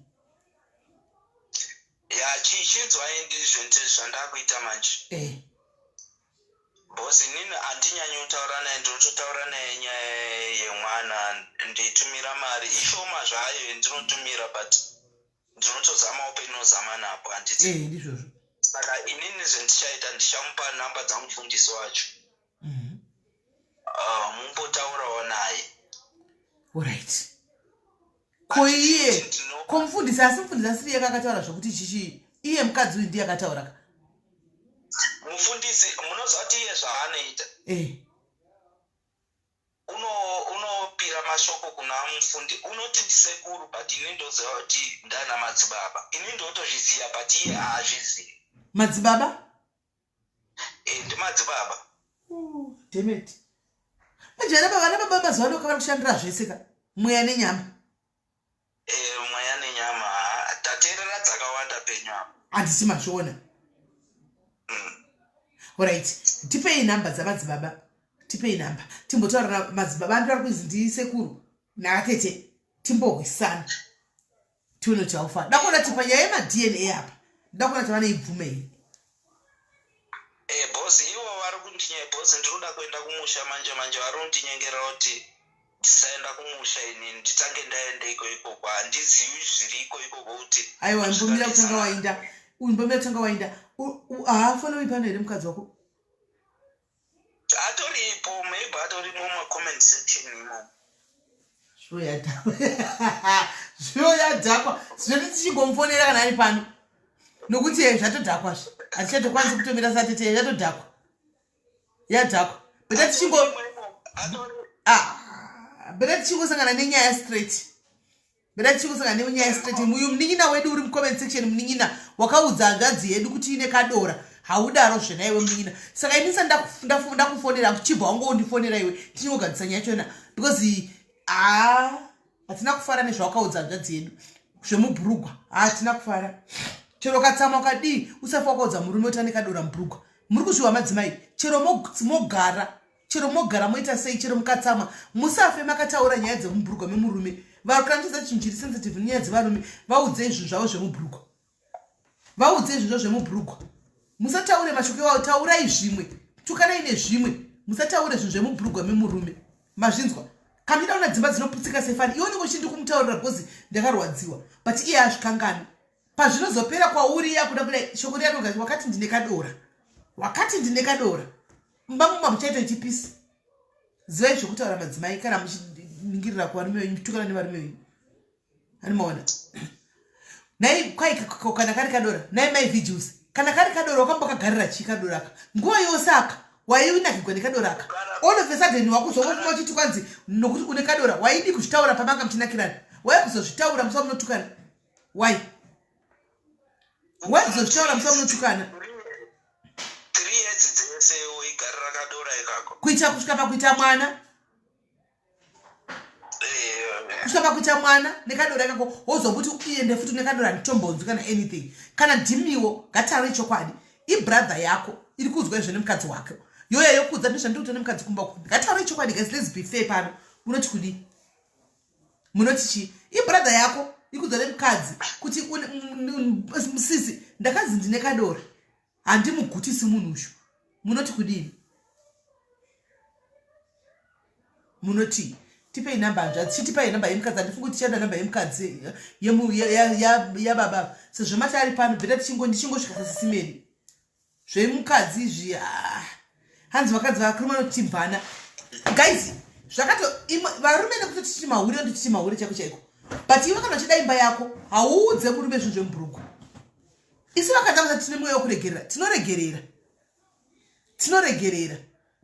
ya chinzwai ndizvo zvandakuita manje eh. Boss inini handinyanyi kutaura naye ndinototaura naye nyaya yemwana ndeitumira mari ishoma zvayo yandinotumira but ndinotozamawo pendinozama napo handiti eh, ndizvozvo saka inini zvendichaita ndichamupa namba dzamufundisi wacho mm -hmm. Mumbotaurawo naye Alright. Ko iye ko mufundisi asi mufundisi asiri yeka akataura zvokuti chichi iye mukadzi uyu ndiye akataura ka mufundisi munoziva kuti iye zvaanoita eh. unopira uno mashoko kuna mufundi unoti ndisekuru but ini ndoziva kuti ndana madzibaba ini ndotozviziva but iye haazvizivi madzibaba Eh, ndimadzibaba. Oh, damn it. Manje vana baba vana baba mazuva ano kavari kushandira zvese ka. Mweya nenyama. Eh, mweya nenyama. Tateerera dzakawanda penyu apa. Handisi mazviona. Alright. Tipei namba dzamadzibaba. Tipei namba. Timbotaura madzibaba antu ari kunzi ndisekuru naatete. Timbohwisana. Tione kuti haufa. Ndakuona kuti panyaya yemaDNA apa. Ndakuona kuti vanoibvuma here. Eh, boss ivo vari kundinye boss ndinoda kuenda kumusha manje manje vari kundinyengerera kuti ndisaenda kumusha ini nditange ndaenda iko ikoko handizivi zviriko ikoko kuti aiwa imbomira kutanga wainda imbomira kutanga wainda haafonowi pano here mukadzi wako atoripo maybe atorimo mumacomment section imomo zviro yadhakwa zvinoti tichingomufonera kana ari pano nokuti eh, zvatodhakwa zve hatichatokwanisi kutomira satete zvatodhakwa yadhakwa beta tichingo ah, beta tichingosangana nenyaya straight Beda tichingosangana nenyaya straight uyu munin'ina wedu uri mucomment section munin'ina wakaudza hanzvadzi yedu kuti ine kadora haudaro zvena iwe munin'ina saka ini sa ndakufonera chibva wangoundifonera iwe tichingogadzisa nyaya yachona because haa hatina kufara nezvawakaudza hanzvadzi yedu zvemubhurugwa hatina kufara chero katsamwa ukadii usafa wakaudza murume kuti ane kadora mubhurugwa muri kuzviwa madzimai chero mogara chero mogara moita sei chero mukatsamwa musafe makataura nyaya dzemubhurugwa memurume kana muchiziva chinhu chiri sensitive nenyaya dzevarume vaudzei zvinhu zvavo zvemubhurugwa vaudzei zvinhu zvavo zvemubhurugwa musataure mashoko iwayo taurai zvimwe tukanai nezvimwe musataure zvinhu zvemubhurugwa memurume mazvinzwa kana muchida kuona dzimba dzinoputsika sefani iwe unenge uchindi kumutaurira because ndakarwadziwa but iye azvikanganwi pazvinozopera kwauri yakuda kudai shoko riya rinogati wakati ndine kadora wakati ndine kadora mumba mumba muchaita ichipisa zivai zvekutaura madzimai kana muchiningirira kuvarume venyu muchitukana nevarume venyu ani maona nai kwai kana kari kadora nai mai vigils Kana kari kadoro wakambakagarira chii kadoro aka nguva yose aka wainakigwa nekadoro aka all of a sudden wakuzongofuma uchiti kwanzi nokuti une kadora waidi kuzvitaura pamanga muchinakirana wai kuzozvitaura musa munotukana why wai kuzozvitaura musa munotukana kuita kusvika pakuita mwana kusvika pakuita mwana nekadora ikako wozombuti uende futi nekadora handitombonzwi kana anything kana ndimiwo ngataure chokwadi ibrother yako iri kuudzwa izvo nemukadzi wake yoya yokuudza ndizvandiri kuita nemukadzi kumba uko ngataure chokwadi guys let's be fair pano munoti kudii munoti chii ibrother yako iri kuudzwa nemukadzi kuti sisi ndakanzi ndine kadora handimugutisi munhu uyu munoti kudini munoti tipei namba hanzvadzi chitipai namba yemukadzi handifungi kuti tichada namba yemukadzi yababa sezvo mati ari pano bheta ndichingosvika sasisimeri zvemukadzi izvi ah, hanzi vakadzi varume vanotimvana guys zvakato varume nekuti tichiti mahure ndotichiti mahure chaiko chaiko but iwe kana uchida imba yako hauudze murume zvinhu zvemubhuruku isu vakadzi vasa tine mweya wekuregerera tinoregerera tinoregerera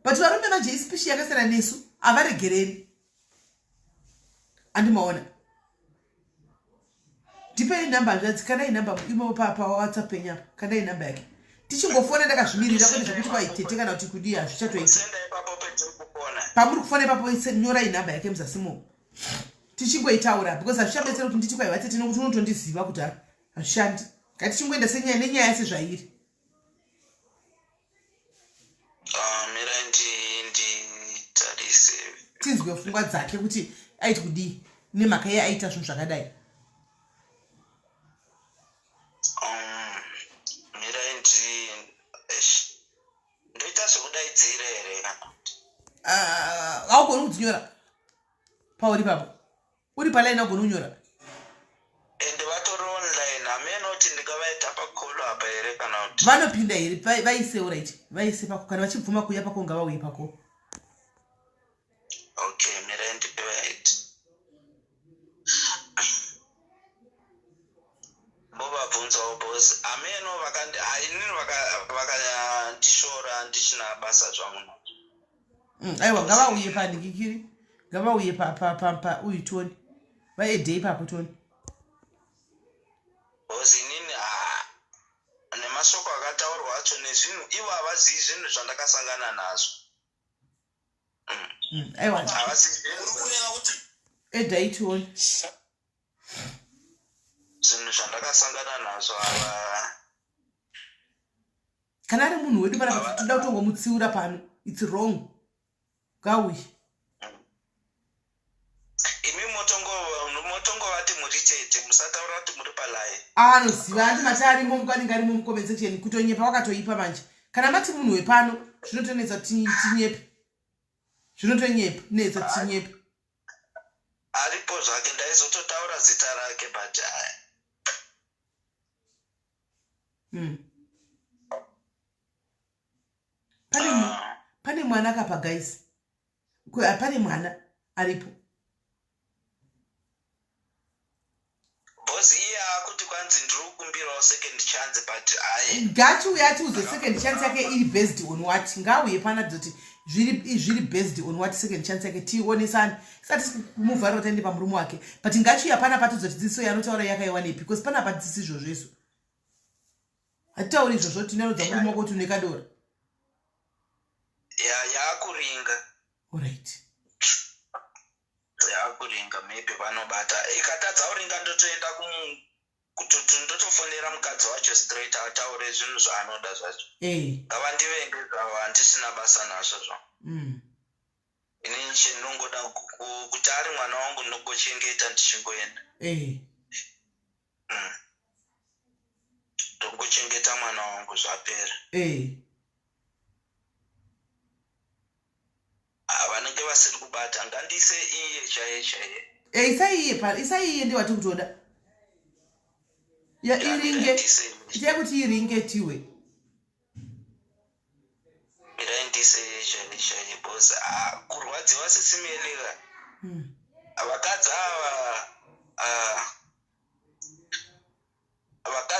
but varume manje isipishi yakasiyana nesu havaregereri andimaona ndipei namba hanzvadzi kandai namba imo pawhatsapp penyu apa kandai namba yake tichingofona ndakazvimirira kwete zvekuti kwaitete kana kuti kudii hazvichatoita pamuri kufona ipapo nyorai namba yake muzasi mo tichingoitaura because hazvichabetsera kuti nditi kwaiva tete nokuti unotondiziva kudhara hazvishandi ngatichingoenda senyaya nenyaya sezvairi ah, mirai nditarise tinzwe pfungwa dzake kuti aiti kudii nemhaka iye aita zvinhu zvakadai um, mirai ndi ndoita zvekudaidzira here kana kuti ah, haugoni kudzinyora pauri papo uri palaini agona kunyora and vatori online hameno kuti ndingavaita pacall apa here kana kuti vanopinda here vaise orit vaise pako kana vachibvuma kuuya pako ngavauye pako okay mirai ndivaiti mbovabvunzawo bcause hameno inini vakandishora ndichina basa zvangu nazvo Aiwa ngavauye panikikiri ngavauye pa uyu toni vaedhe ipapo toni bcause inini nemashoko akataurwa acho nezvinhu ivo havazivi zvinhu zvandakasangana nazvo Aiwa havazivi kureva kuti edhai tione zvinhu zvandakasangana nazvo ava kana ari munhu wedu panapa toda kutongomutsiura pano its wrong ngauye imi motongovati muri chete musataura kuti muri palai anoziva andi mati arimo anenge arimo mucomment section kutonyepa wakatoipa manje kana mati munhu wepano zvinotonetsa tinyepe zvinotonyepa netsa tinyepe aripo zvake ndaizototaura zita rake but aya Pane, ah. Pane mwana kapa guys pane mwana aripo bcause iye akuti kwanzi ndiri kukumbirawo second chance but ai ngachiuye atiudze second chance yake iri based on what ngauye pana dzoti zviri based on what second chance yake tionesane isati kumuvharira kuti aende pamurume wake but ngachiuya pana patiudze kuti dzidziso yaanotaura yakaiwanepi because pana patidzisi izvozvo isu hatitauri izvozvo tinorodza murume wako kuti une kadora ya yakuringa orit yakuringa maybe vanobata ikatadza kuringa ndotoenda ndotofonera mukadzi wacho straight ataure zvinhu zvaanoda zvacho ngavandivenge zvavo handisina basa nazvo zvo Inini chendinongoda kuti ari mwana wangu ndinongochengeta ndichingoenda. Ndongochengeta mwana wangu zvapera. Vanenge vasiri kubata ngandise iye chaiye chaiye. Isai iye pa isai iye ndiye watiri kutoda. Ya iringe. Itai kuti iringe tiwe. Mirai ndise chaiye chaiye because ah, kurwadziwa sisimelera. Vakadzi ava ah,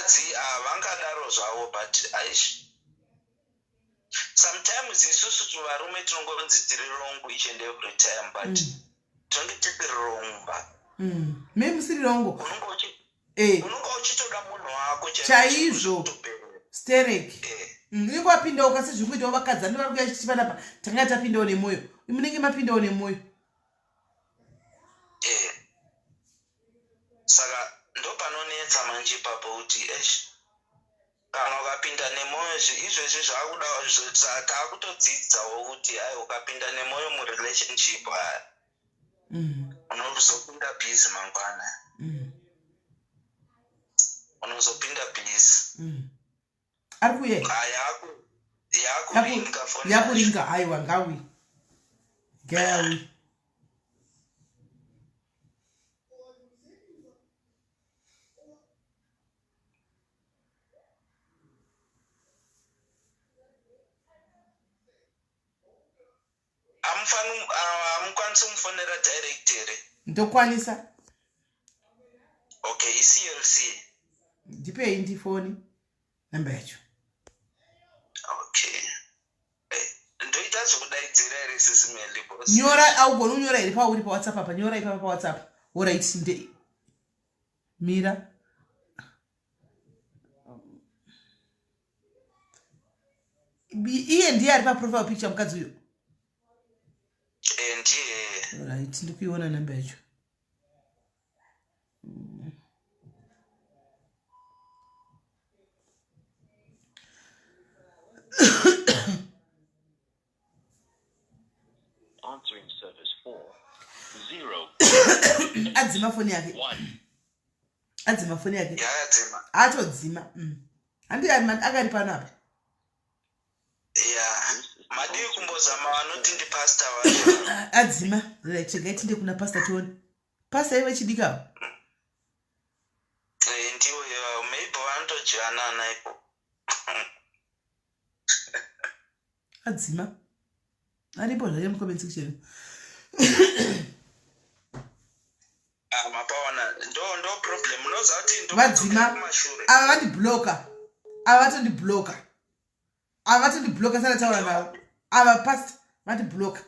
Vakadzi havangadaro zvavo, but aish, sometimes isusu varume tinongonzi tiri wrong each and every time, but tinenge tiri wrong ba. Me musiri wrong. Unonge unonge uchitoda munhu wako. Chaizvo. Sterek. Unenge wapindawo kasi zviri kuitawo vakadzi andi vari kuya chiti panapa tanga tapindawo nemwoyo, munenge mapindawo nemwoyo. Saka ndo panonetsa manje ipapo kuti esh, kana ukapinda nemwoyo, izvezvi zvakuda taakutodzidzawo kuti ai, ukapinda nemwoyo murelationship aya, unozopinda busy mangwana. Unozopinda busy. Ari kuye. Yakuringa foni. Yakuringa. Aiwa, ngawi ngawi. Hamukwanisi kumufonera direct here? Ndokwanisa. Okay, iCLC. Ndipei ndifoni namba yacho. Okay. Ndoita zvekudaidzira here, Sisi Melly? Nyora. Augoni kunyora here pauri paWhatsApp apa? Nyora ipapa paWhatsApp. Alright, nde mira. Iye ndiye ari paprofile picture, mukadzi uyo? Ndiye. Right, ndikuiona namba yacho. Answering service 4 0 Adzima foni yake. 1. Adzima foni yake. Yakadzima. Atodzima. Handi akari panapa. Ya, madii kumbozama vanoti ndipasta vacho. Adzima. Right, regai tinde kuna pasta tione. Pasta ive chidikawo. Ndiwo, maybe vanotodyanana ipo. Adzima. Aripo zvake mucomment section. Ah, mapaona, ndo problem, unoziva kuti ndo Vadzima. kumashure. Ava vandibloka, ava vatondibloka, ava vatondibloka. Sanataura navo ava past vandibloka.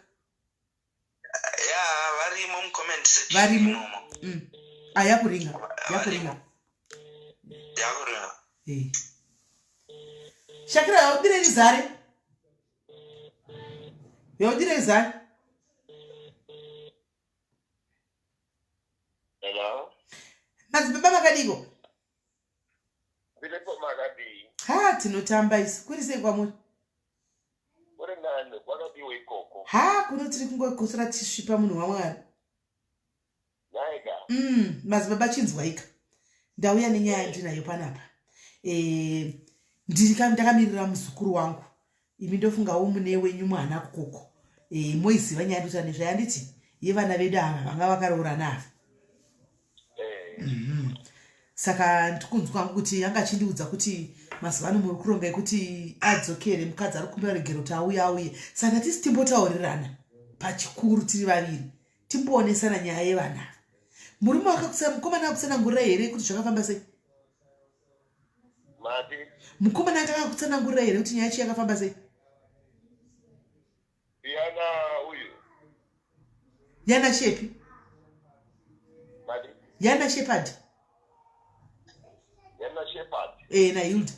Ya, varimo mucomment section. Varimo. Imomo. Ah, yakuringa, yakuringa. Yakuringa. Eh. Shakira, yaudire rizare, yaudire rizare. Hello. Madzibaba, makadiko? Ndiripo, makadii? Ha, tinotamba isu. Kuri sei kwamuri? Uri nani, kwakadiwa ikoko? Ha, kuno tiri kungokosora tisvipa, munhu waMwari. Naika. Madzibaba, chinzwaika, ndauya nenyaya yandinayo panapa. Ndiri ndakamirira muzukuru wangu. Imi ndofungawo mune wenyu mwana kukoko. Moiziva nyaya ndotaura nezvayanditi yevana vedu ava vanga vakaroorana ava. Saka ndikunzwa hangu kuti anga achindiudza kuti mazuva ano muri kuronga ekuti adzokere, mukadzi ari kukumbira regero kuti auye, auye. Saka hatisi timbotaurirana pachikuru tiri vaviri, timboonesana nyaya yevana ava. Murume mukomana akutsanangurira here kuti zvakafamba sei? Mati? Mukomana anga akakutsanangurira here kuti nyaya yacho yakafamba sei? Yana uyu? Yana Shepi. Mati? Yana Shepard. Yana Shepard. E, naHilda.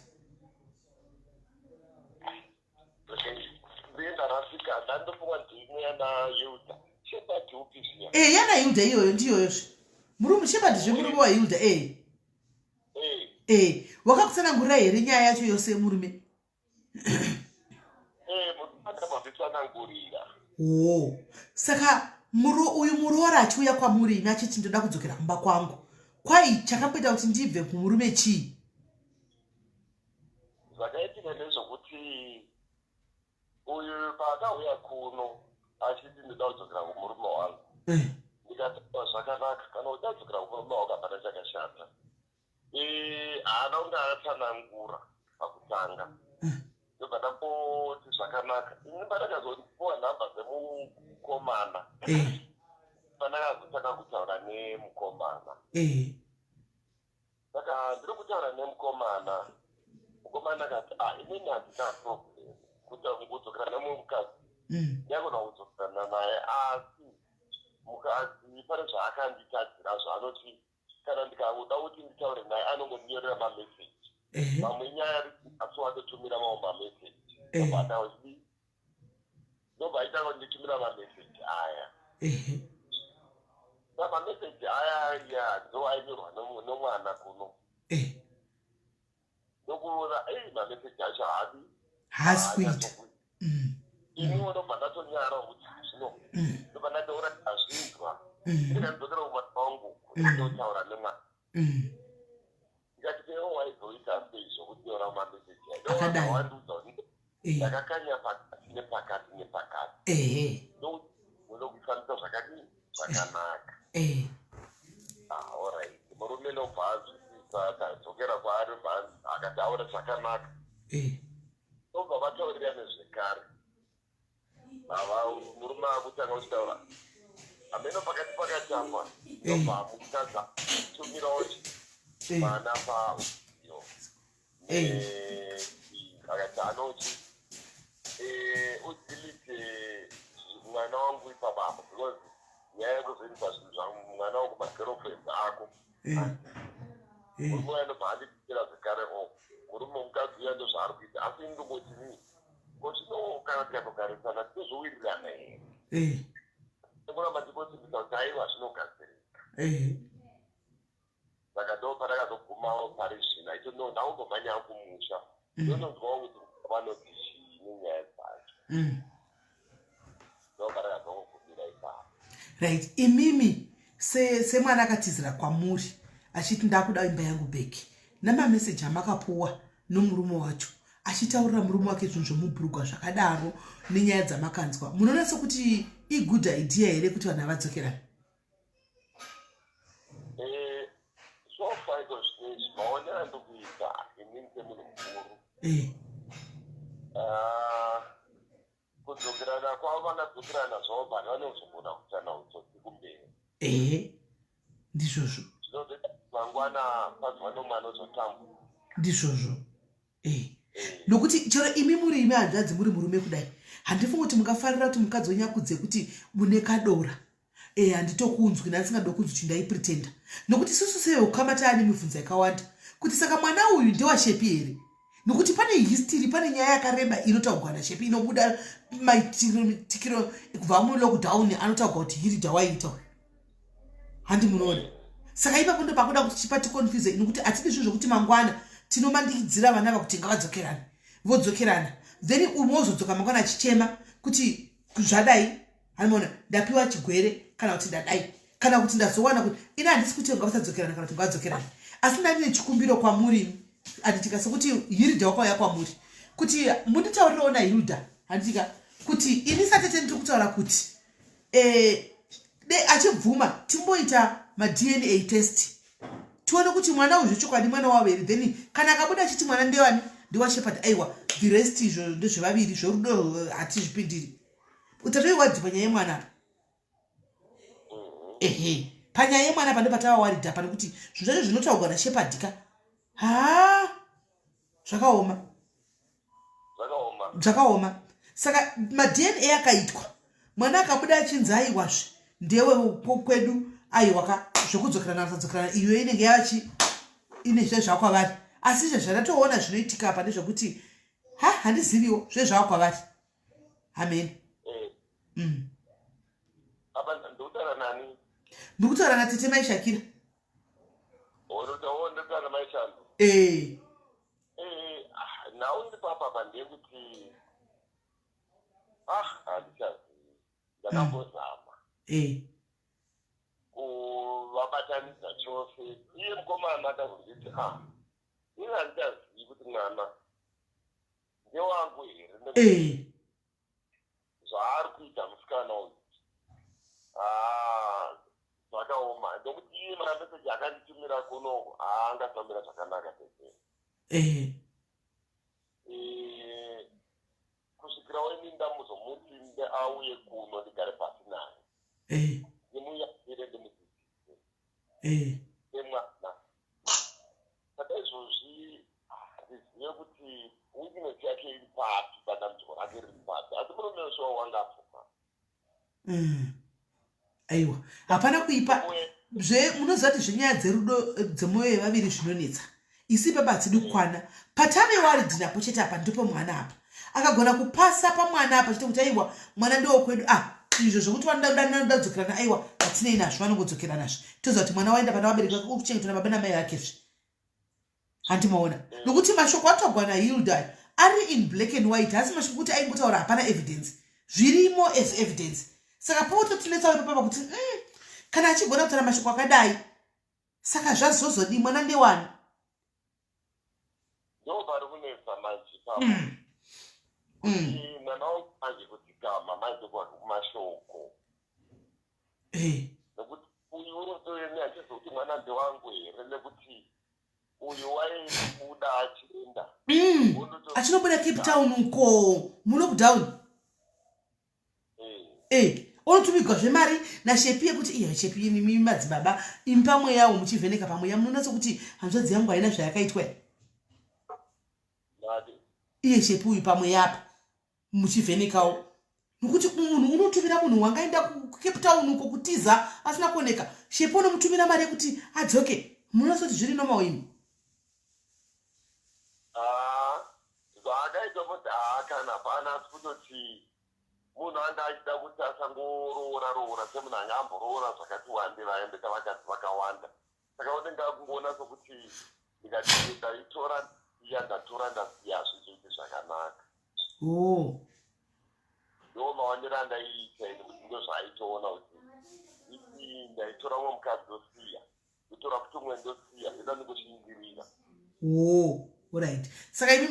Okay. Ndiye ndarasika, ndandofunga ndini yana Hilda. Shepard upi zviya? E, yana Hilda iyoyo, ndiyoyozve murume Shepard zve, murume waHilda e. E, wakakutsanangurira here nyaya yacho yose murume? Eh, murume akambonditsanangurira. O, saka uyu muroora achiuya kwamuri imi achiti ndoda kudzokera kumba kwangu, kwai chakamboita kuti ndibve kumurume chii? Zvakaitika ndezvokuti uyu paakauya kuno achiti ndoda kudzokera kumurume wangu, ndikataura zvakanaka, kana uchida kudzokera kumurume wako hapana chakashata. Haana kunge akatsanangura pakutanga. Ndobva ndamboti zvakanaka. Ini pandakazopuwa nhamba dzemukomana, pandakazotanga kutaura nemukomana. Saka ndiri kutaura nemukomana, mukomana akati ah, inini handina problem kuti kudzokera nemumwe mukadzi ndiyagona kudzokerana naye, asi mukadzi pane zvaakanditadzira zvaanoti kana ndikakuda kuti nditaure naye anongondinyorera mameseji mamwe inyaya asi watotumira mamwe mameseji ndobva ndobva aita kunditumira mameseji aya. Mameseji aya ya ndo ainyorwa nomwana kuno. Ndokuona ei mameseji acho haadi haasi kuita. Iniwo ndobva ndatonyara kuti zvino ndobva ndatoona azvinzwa, ndikanidzokera kumwana wangu ndotaura nemwana, ndikati kewo waizoita sei zvokunyora mameseji akadai? Wandiudza kuti ndakakanya pakati nepakati nepakati, ndokufambisa zvakadii zvakanaka. Alright, murume ndobva anzwisisa, tadzokera kwaari, akati aona zvakanaka. Ndobva vataurirane zvekare, ava murume akutanga kuchitaura hameno pakati pakati apa, ndobva mukadzi tumirawo mwana pauyo, akati anochi udelete mwana wangu ipapapa because nyaya yekuzoendesa zvinhu zvangu mwana wangu magirlfriends ako. Murume uya ndobva anditira zvekare o murume mukadzi uya ndozvaari kuita, asi ini ndongoti ni ko zvino kana tikatogarisana tinozowirirana here? Ndikuramba ndikosimbisa kuti aiwa, zvinogadzirika. Saka ndo pandakazogumawo pari zvino aito ndaumbomhanyawo kumusha, ndononzwawo kuti vanoti chii nenyaya dzacho. Ndo pandakazongogumira ipapo. Right, imimi semwana akatizira kwamuri achiti ndakuda imba yangu back, namameseji amakapuwa nomurume wacho achitaurira murume wake zvinhu zvomubhurugwa zvakadaro, nenyaya dzamakanzwa, munoona sekuti igood idea here kuti vanhu havadzokerani? So far iko zvinezvi maonero andikuita inini semunhu mukuru, kudzokerana kwavo vangadzokerana zvavo, but vanozogona kuitana utsotsi kumberi. Ehe, ndizvozvo. Zvinozoita mangwana pazuva nomwana ozotambura. Ndizvozvo, nokuti chero imi muri imi hanzvadzi, muri murume kudai, handifungi kuti mungafarira kuti mukadzi wenyu akudze kuti mune kadora. Handitokunzwi ndandisingade kunzwi kuti ndaipretenda, nokuti isusu seukama taane mibvunzo yakawanda kuti saka mwana uyu ndewashepi here, nokuti pane history, pane nyaya yakareba inotaurwa nashepi inobuda maitikiro kubva mulockdown, anotaurwa kuti Hilda waiita uyu, handi munoona? Saka ipapo ndo pakuda kuti chipa ticonfuse, nokuti hatidi zvinhu zvokuti mangwana tinomandikidzira vana vakuti ngavadzokerane, vodzokerana, then umwe wozodzoka mangwana achichema kuti zvadai, hanimona ndapiwa chigwere, kana kuti ndadai, kana kuti ndazowana kuti ina. Handisi kuti ngavasadzokerana kana kuti ngavadzokerane, asi ndandine chikumbiro kwamuri, handitika, sekuti Hilda wakauya kwamuri kuti munditaurirewo naHilda, handitika, kuti ini satete ndiri kutaura kuti de achibvuma timboita maDNA test, tione kuti mwana uyu zvechokwadi mwana wavo here. Then kana akabuda achiti mwana ndewani, ndewaShepard, aiwa, the rest izvo ndezvevaviri, zverudo hatizvipindiri. Utatoiwadzi panyaya yemwana apa, ehe, panyaya yemwana pando patava worried pane kuti zvinhu zvacho zvinotaurwa naShepard ka, ha, zvakaoma. Zvakaoma. Zvakaoma. Saka maDNA akaitwa, mwana akabuda achinzi aiwazve ndewe kwedu, aiwa ka, zvekudzokerana vasadzokerana iyo inenge yavachi ine zve zvakwavari. Asi izvo zvandatoona zvinoitika apa ndezvekuti ha, handiziviwo, zve zvava kwavari hamene. Apa ndikutaura nani? Ndikutaura natete mai Shakira. Ndikutaura namai Shando? Ee. Nhau iri papapa ndeyekuti ah, handichazivi, ndakambozama kuvabatanidza chose. Iye mukomana akazonditi ah, ini handichazivi kuti mwana ndewangu here, zvaari kuita musikana uyu, ah, zvakaoma, ndokuti iye mameseji akanditumira kuno haangatambira zvakanaka tete. Kusvikirawo ini ndamuzomuti auye kuno ndigare pasi naye, ndimuyambire, ndimudzidzise semwana. Aiwa, hapana kuipa. Zve munoziva kuti zvenyaya dzerudo dzemwoyo yevaviri zvinonetsa. Isu ipapa hatidi kukwana. Patave worried napo chete apa ndipo mwana apa. Akagona kupasa pamwana apa chete kuti aiwa mwana ndewokwedu ah izvo zvekuti vanoda kudzokerana aiwa hatinei nazvo vanongodzokeranazve. Toziva kuti mwana waenda pana vabereki vake kuchengetwa nababa namai vakezve. Hanti maona nokuti mashoko atagwa naHilda ari in black and white, haasi mashoko kuti aingotaura hapana evidence, zvirimo as evidence. Saka pototinetsawo ipapapa kuti kana achigona kutaura mashoko akadai, saka zvazozodii? Mwana ndewani? Ndo pari kunetsa manje ipapo. Kuti mwana wangu manje kudzikama manje kumashoko. Nekuti uyu unotoene achizokuti mwana ndewangu here, nekuti uyu waibuda achienda. Achinobuda Cape Town uko mulockdown. Onotumigwa zvemari naShepi yekuti iya Shepi imi madzibaba imi pamweyawo muchivheneka pamweya munonatsa kuti hanzvadzi yangu haina zvayakaitwa. Iye Shepi uyu pamweya apa muchivhenekawo, nokuti munhu unotumira munhu wangaenda kuCape Town uko kutiza asina kuoneka, Shepi unomutumira mari yekuti adzoke, munonatsa kuti zviri normal imi? Zvaakaita kuti haa kana hapana, asi kutoti munhu anga achida kuti asangoroora roora semunhu anga amboroora zvakati wande, vaendeka vakadzi vakawanda, saka unenge akungoona sokuti ndikati ndaitora iya ndatora ndasiya, hazvizoiti zvakanaka. Ndo maonero andaiita ini, kuti ndo zvaaitoona kuti iti ndaitora umwe mukadzi ndosiya, ndotora futi umwe ndosiya, ndoda ndingoshingirira. Oh, right. Saka imi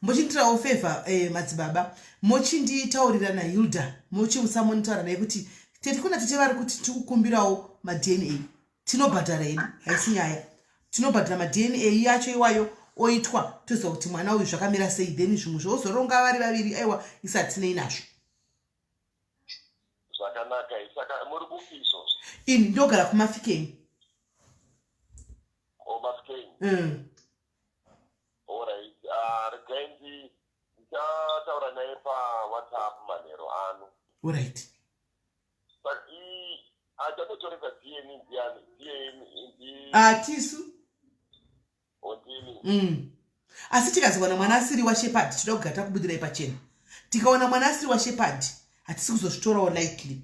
mochinditirawo favor, madzibaba, mochinditaurira naHilda, mochiusa monitaura naye kuti tete, kuna tete vari kuti tikukumbirawo maDNA, tinobhadhara hedu, haisi nyaya, tinobhadhara maDNA yacho iwayo oitwa, toziva kuti mwana uyu zvakamira sei, then zvimwe zvozoronga vari vaviri, aiwa isi hatinei nazvo. Zvakanaka. Saka muri kupi izvozvo? Ini ndogara kuMafikeng. Mafikeng. Alright, regai ndichataura naye paWhatsApp manheru ano. Alright. Saka achatotoresa DNA ndiani? DNA? Atisu. Ondini. Asi tikazowana mwana asiri waShepard, tinoda kugara takubudirai pachena, tikawana mwana asiri waShepard hatisi kuzozvitorawo lightly,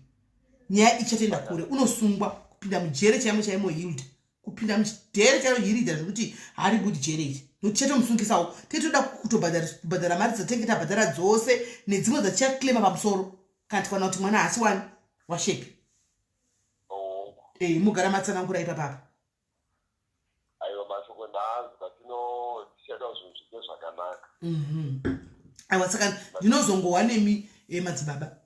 nyaya ichatoenda kure, unosungwa kupinda mujere chaimo chaimo Hilda, kupinda mujere chairo Hilda, zvekuti haaribudi jere iri, nokuti chatomusungisawo. Tetoda kutobhadhara mari dzatenge tabhadhara dzose nedzimwe dzatichaclaima pamusoro kana tikaona kuti mwana haasi wani waShepi. Mugara matsanangura ipapapa. Aiwa, mashoko ndaanzwa, tichaita zvinhu zviite zvakanaka. Aiwa, saka ndinozongowa nemi, madzibaba.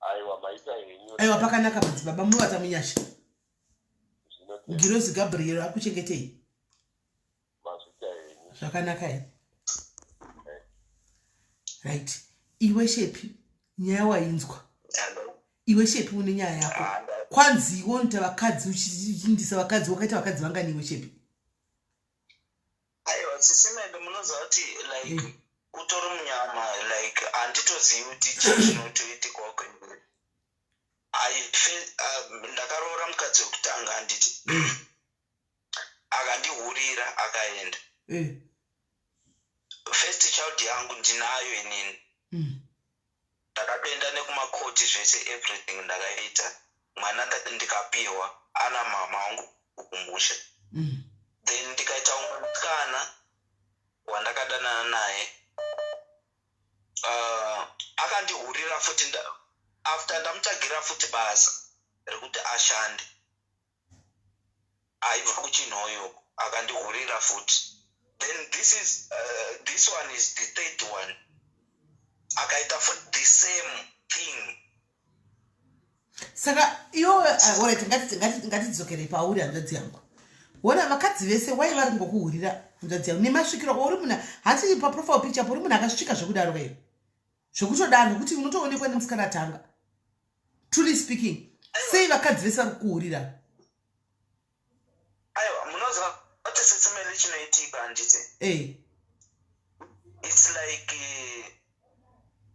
Aiwa, maita henyu. Aiwa, pakanaka madzibaba, munovata munyasha. Ngirozi Gabriel akuchengetei. Mazvita henyu. Zvakanaka here? Right, iwe Shepi, nyaya wainzwa. Iwe Shepi, une nyaya yako, kwanzi iwe unoita vakadzi, uchindisa vakadzi, wakaita vakadzi vangani iwe Shepi? Aiwa, Sisi Mende, munoziva kuti like utori munyama, like handitozivi kuti chii chinotoitikwa kwendiri. Ndakaroora mukadzi wekutanga, handiti? Akandihurira akaenda. First child yangu ndinayo inini. Ndakatoenda nekumakoti zvese, everything ndakaita, mwana ndikapiwa ana mama wangu kumusha. Then ndikaita umwe musikana wandakadanana naye, akandihurira futi after ndamutsvagira futi basa rekuti ashande, aibva kuChinhoyi uko, akandihurira futi. Then this one is the third one, akaita futi the same thing. Saka iwe, alright, ngatidzokerei pauri, hanzvadzi yangu. Wona vakadzi vese wai vari kungokuhurira, hanzvadzi yangu, nemasvikiro uri muna hati paprofile picture po, uri munhu akasvika zvekudaro kaiyo, zvekutodaro, nekuti unotoonekwa nemusikana tanga. Truly speaking, sei vakadzi vese vari kukuhurira? Aiwa, munoziva kuti Sisi Meli chinoitika, handiti? Ei. It's like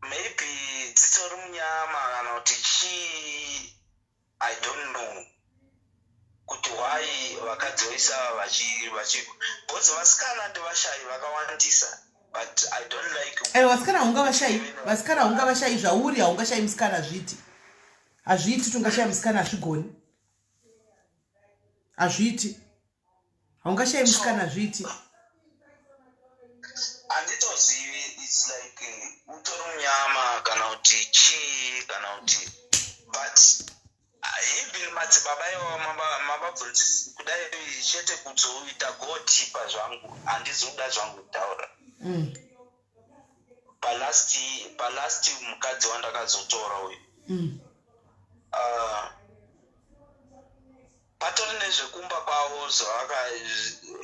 maybe dzitori munyama kana kuti chii. I don't know kuti why vakadzi vaisa vachi vachi because vasikana ndivashayi vakawandisa, but I don't like. Aiwa, vasikana haungavashayi, vasikana haungavashayi. Zvauri, haungashayi musikana. Hazviiti, hazviiti kuti ungashaya musikana. Hazvigoni, hazviiti. Haungashayi musikana, hazviiti. Handitozivi, it's like utori munyama kana kuti chii kana kuti, but even madzibaba iwawa mavabvunzisi kudai chete kuzoita go deeper zvangu, handizi kuda zvangu kutaura. Palast mukadzi wandakazotora uyu, patori nezvekumba kwavo zvavaka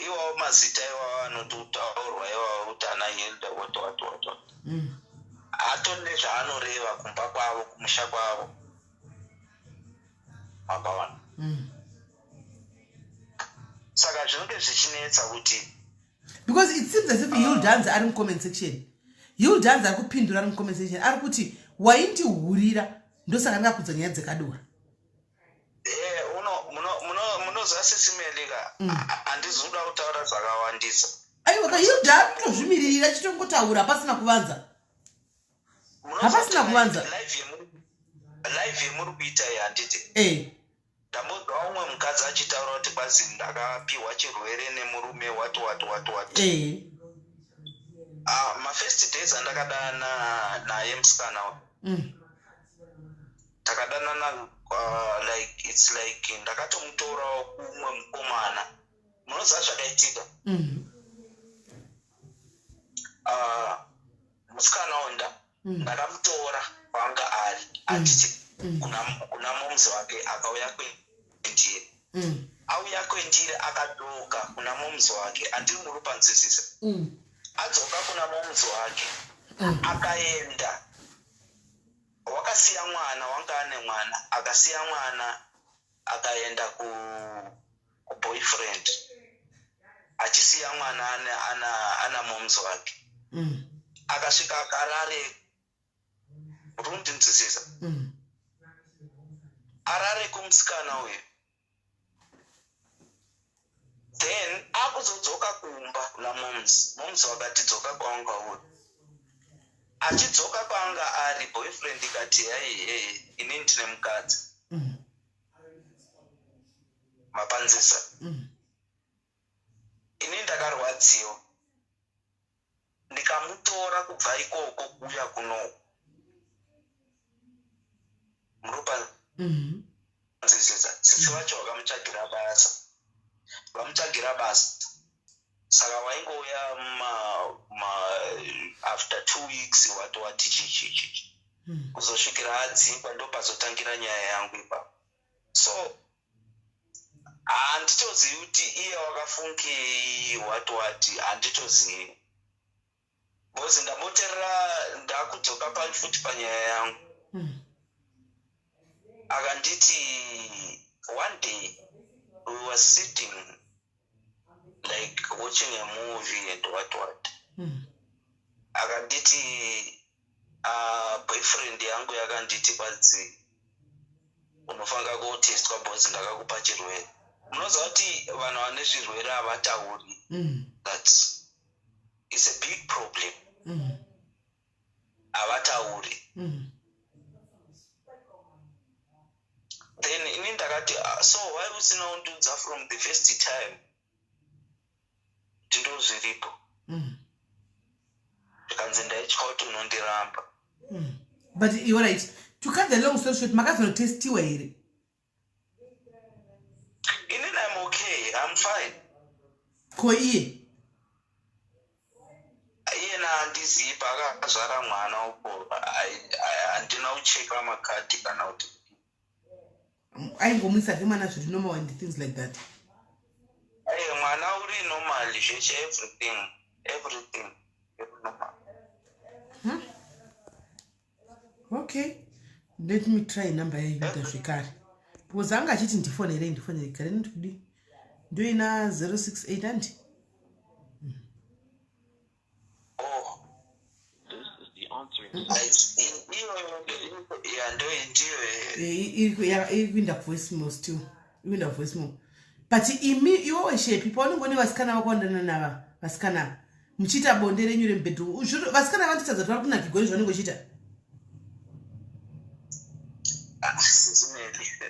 iwawo, mazita iwawo anototaurwa iwawo kuti ana Hilda, what what what what. Hatori nezvaanoreva kumba kwavo, kumusha kwavo, mapawana. Saka zvinenge zvichinetsa kuti Because it seems as if Hildans ari mucomment section, Hildans ari kupindura ari mucomment section, ari kuti waindihurira, ndosaka ndingakudza nyaya dzekadora. Munoziva, Sisi Melly ka, handizi kuda kutaura zvakawandisa. Aiwa ka, Hilda ari kutozvimiririra achitongotaura pasina kuvanza. Hapasina kuvanza. Live yemuri kuita iyi, handiti? Eh. Ndambonzwa umwe mukadzi achitaura kuti kwazi ndakapiwa chirwere nemurume, what what what what. Ah, mafirst days andakadana naye musikana uyu, takadanana, like it's like ndakatomutorawo kumwe mukomana. Munoziva zvakaitika? Musikana uyu ndakamutora kwanga ari, handiti? Kuna momuzi wake, akauya kwendiri. Auya kwendiri, akadzoka kuna momuzi wake, handiri muri panzwisisa? Adzoka kuna momuzi wake, akaenda, wakasiya mwana, wanga ane mwana, akasiya mwana, akaenda kuboyfriend, achisiya mwana ana momuzi wake. Akasvika akarare, uri kundinzwisisa? Mm. Arare kumusikana uyu, then akuzodzoka kumba kuna moms. Moms vakati, "Dzoka kwawanga uri." Achidzoka kwaanga ari, boyfriend ikati, "Hei hei, ini ndine mukadzi." Mapanzisa? Ini ndakarwadziwa, ndikamutora kubva ikoko kuuya kunoku. Munopanzwisisa? Sisi vacho vakamutsvagira basa, vamutsvagira basa, saka waingouya ma after 2 weeks, what what, chichichichi, kuzosvikira adzingwa. Ndopazotangira nyaya yangu ipapo. So handitozivi kuti iye wakafungei, what what, handitozivi, because ndamboterera, ndakudzoka futi panyaya yangu. Akanditi one day we were sitting like watching a movie and what what. Akanditi, boyfriend yangu yakanditi kwanzi unofanira kotestwa because ndakakupa chirwere." Munoziva kuti vanhu vane zvirwere havatauri. That is a big problem. Havatauri. Then ini ndakati, "Ah, so why usina kundiudza from the first time kuti ndo zviripo?" Zvikanzi, "Ndaitya kuti unondiramba." But you're right, to cut the long story short, makazonotestiwa here? Inini I'm okay, I'm fine. Ko iye? Iyena handizivi paakazvara mwana uko. Handina kucheka makadhi kana kuti. Aingomwisa ke mwana zviri normal and things like that? Aye, mwana uri normal zveshe, everything, everything iri normal. Okay, let me try number yaYuda zvekare, because anga achiti ndifonerei, ndifonerei. Gare nditi kudi ndoina 068 andi. Oh. This is the answering Iri kuinda kuvoice mail still, iri kuinda kuvoice mail. But imi, iwewe Shepi, paunenge une vasikana vakawandana nava vasikana muchiita bonde renyu remubedroom, vasikana vanotitadza kuti vari kunakigwa nezvaunenge uchiita?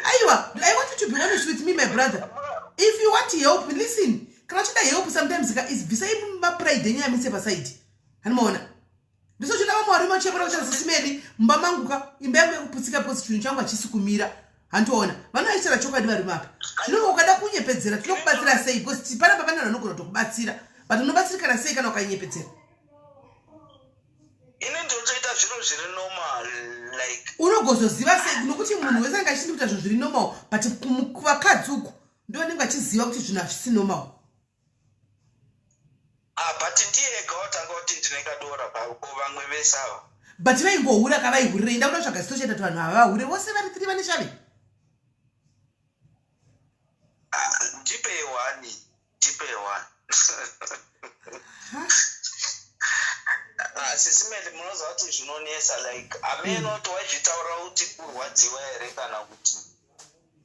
Aiwa, I want you to be honest with me, my brother. If you want help, listen, kana uchida help, sometimes ka is bvisai mapride enyu amise pasaidi. Hanimaona ndisochida vamwe varume vachiyapota kuchara sisimeli mumba mangu ka imba yangu yekuputsika because chinhu changu hachisi kumira. Handiona vanoaitira chokwadi varume apa. Zvinonge ukada kunyepedzera, tinokubatsira sei? Because panapa pane vanhu vanogona kutokubatsira, but unobatsirikana sei kana ukanyepedzera? Ini ndinotoita zviro zviri normal, like Unogozoziva sei? Nokuti munhu wese anenge achindi kuita zvinhu zviri normal, but kuvakadzi uku ndo vanenge vachiziva kuti zvinhu hazvisi normal. Ah, but ndiye ega watanga kuti ndine kadora ko vamwe vese ava? But vaingohura kavaihurire. Inda kuda tsvaga zito chaita kuti vanhu ava vahure vose vari tiri vane shave. Ah, ndipe one, ndipe one. Ha? Ah, sisimeli, munoziva kuti zvinonetsa, like ameno kuti waizvitaura kuti kurwadziwa here kana kuti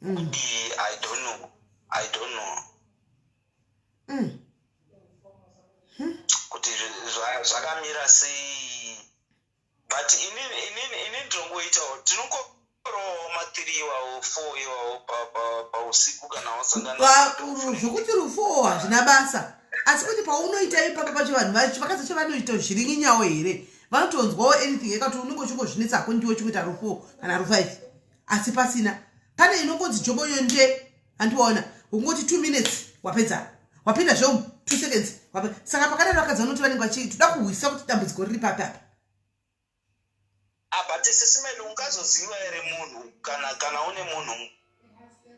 kudii. I don't know, I don't know kuti zvakamira sei, but inini ndinongoitawo, tinongorowawo ma3 iwawo, 4 iwawo pausiku kana wasangana. Zvokuti rufuwo hazvina basa, asi kuti paunoita ipapa pacho, vanhu vacho, vakadzi vacho vanoita zviringinyawo here? Vanotonzwawo anything ekati unenge uchingozvinetsa hako, ndiwe uchingoita rufuwo kana ru5, asi pasina pane inongonzi joboyo nde. Handiwaona ukungoti 2 minutes wapedza, wapinda zvomu 2 seconds. Saka pakadaro vakadzi vanoti vanenge vachi toda kuhwisa kuti dambudziko riri papi apa. Ah, but sisimeli, ungazoziva here munhu kana une munhu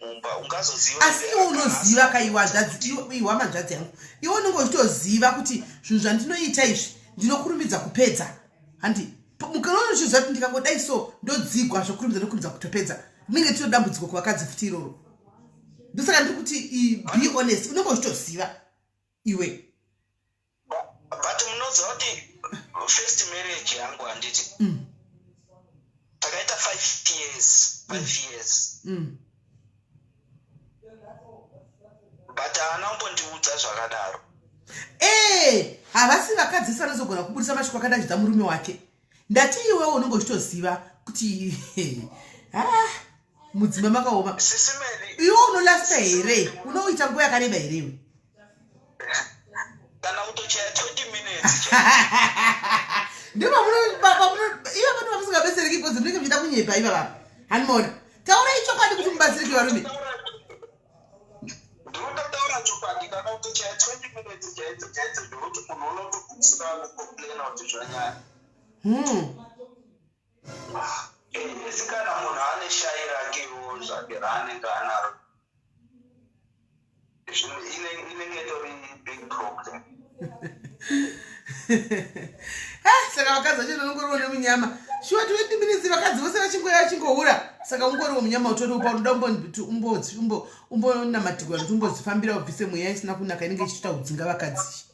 mumba, ungazoziva? Asi iwe unoziva ka, iwe hanzvadzi, iwe hanzvadzi yangu, iwe unenge uchitoziva kuti zvinhu zvandinoita izvi ndinokurumidza kupedza, handi? Mukanonochiziva kuti ndikangodai so ndodzigwa zvokurumidza, ndokurumidza kutopedza, rinenge tino dambudziko kuvakadzi futi iroro. Ndosaka ndiri kuti be honest, unenge uchitoziva iwe. But munoziva kuti first marriage yangu, handiti, takaita 5 years, 5 years, but haana kumbondiudza zvakadaro. Ee, havasi vakadzi vese vanozogona kubudisa mashoko akadachidza murume wake. Ndati iwewo unenge uchitoziva kuti ah, mudzimba makaoma. Sisimeli. Iwe unolasta here? Unoita nguva yakareba here iwe? Kana kutochaya 20 minutes. Ivo vanhu vamusingabetsereki because munenge muchida kunyepa iva vapa. Hanimona, taurai chokwadi kuti mubatsirike, varume. Ndinototaura chokwadi, kana kutochaya 20 minutes chaidzo chaidzo, zvekuti munhu unotopusira kucomplaina kuti zvanyanya. Asi kana munhu ane shai rakewo zvake raanenge anaro, inenge itori big problem. Eh, saka vakadzi vacho unongoriwo nemunyama shuwa. 20 minutes, vakadzi vose vachingoya vachingohura, saka ungoriwo munyama utoriwo paunoda umbonamatirwa kuti umbozvifambira ubvise mweya isina kunaka inenge ichitoita kudzinga vakadzi.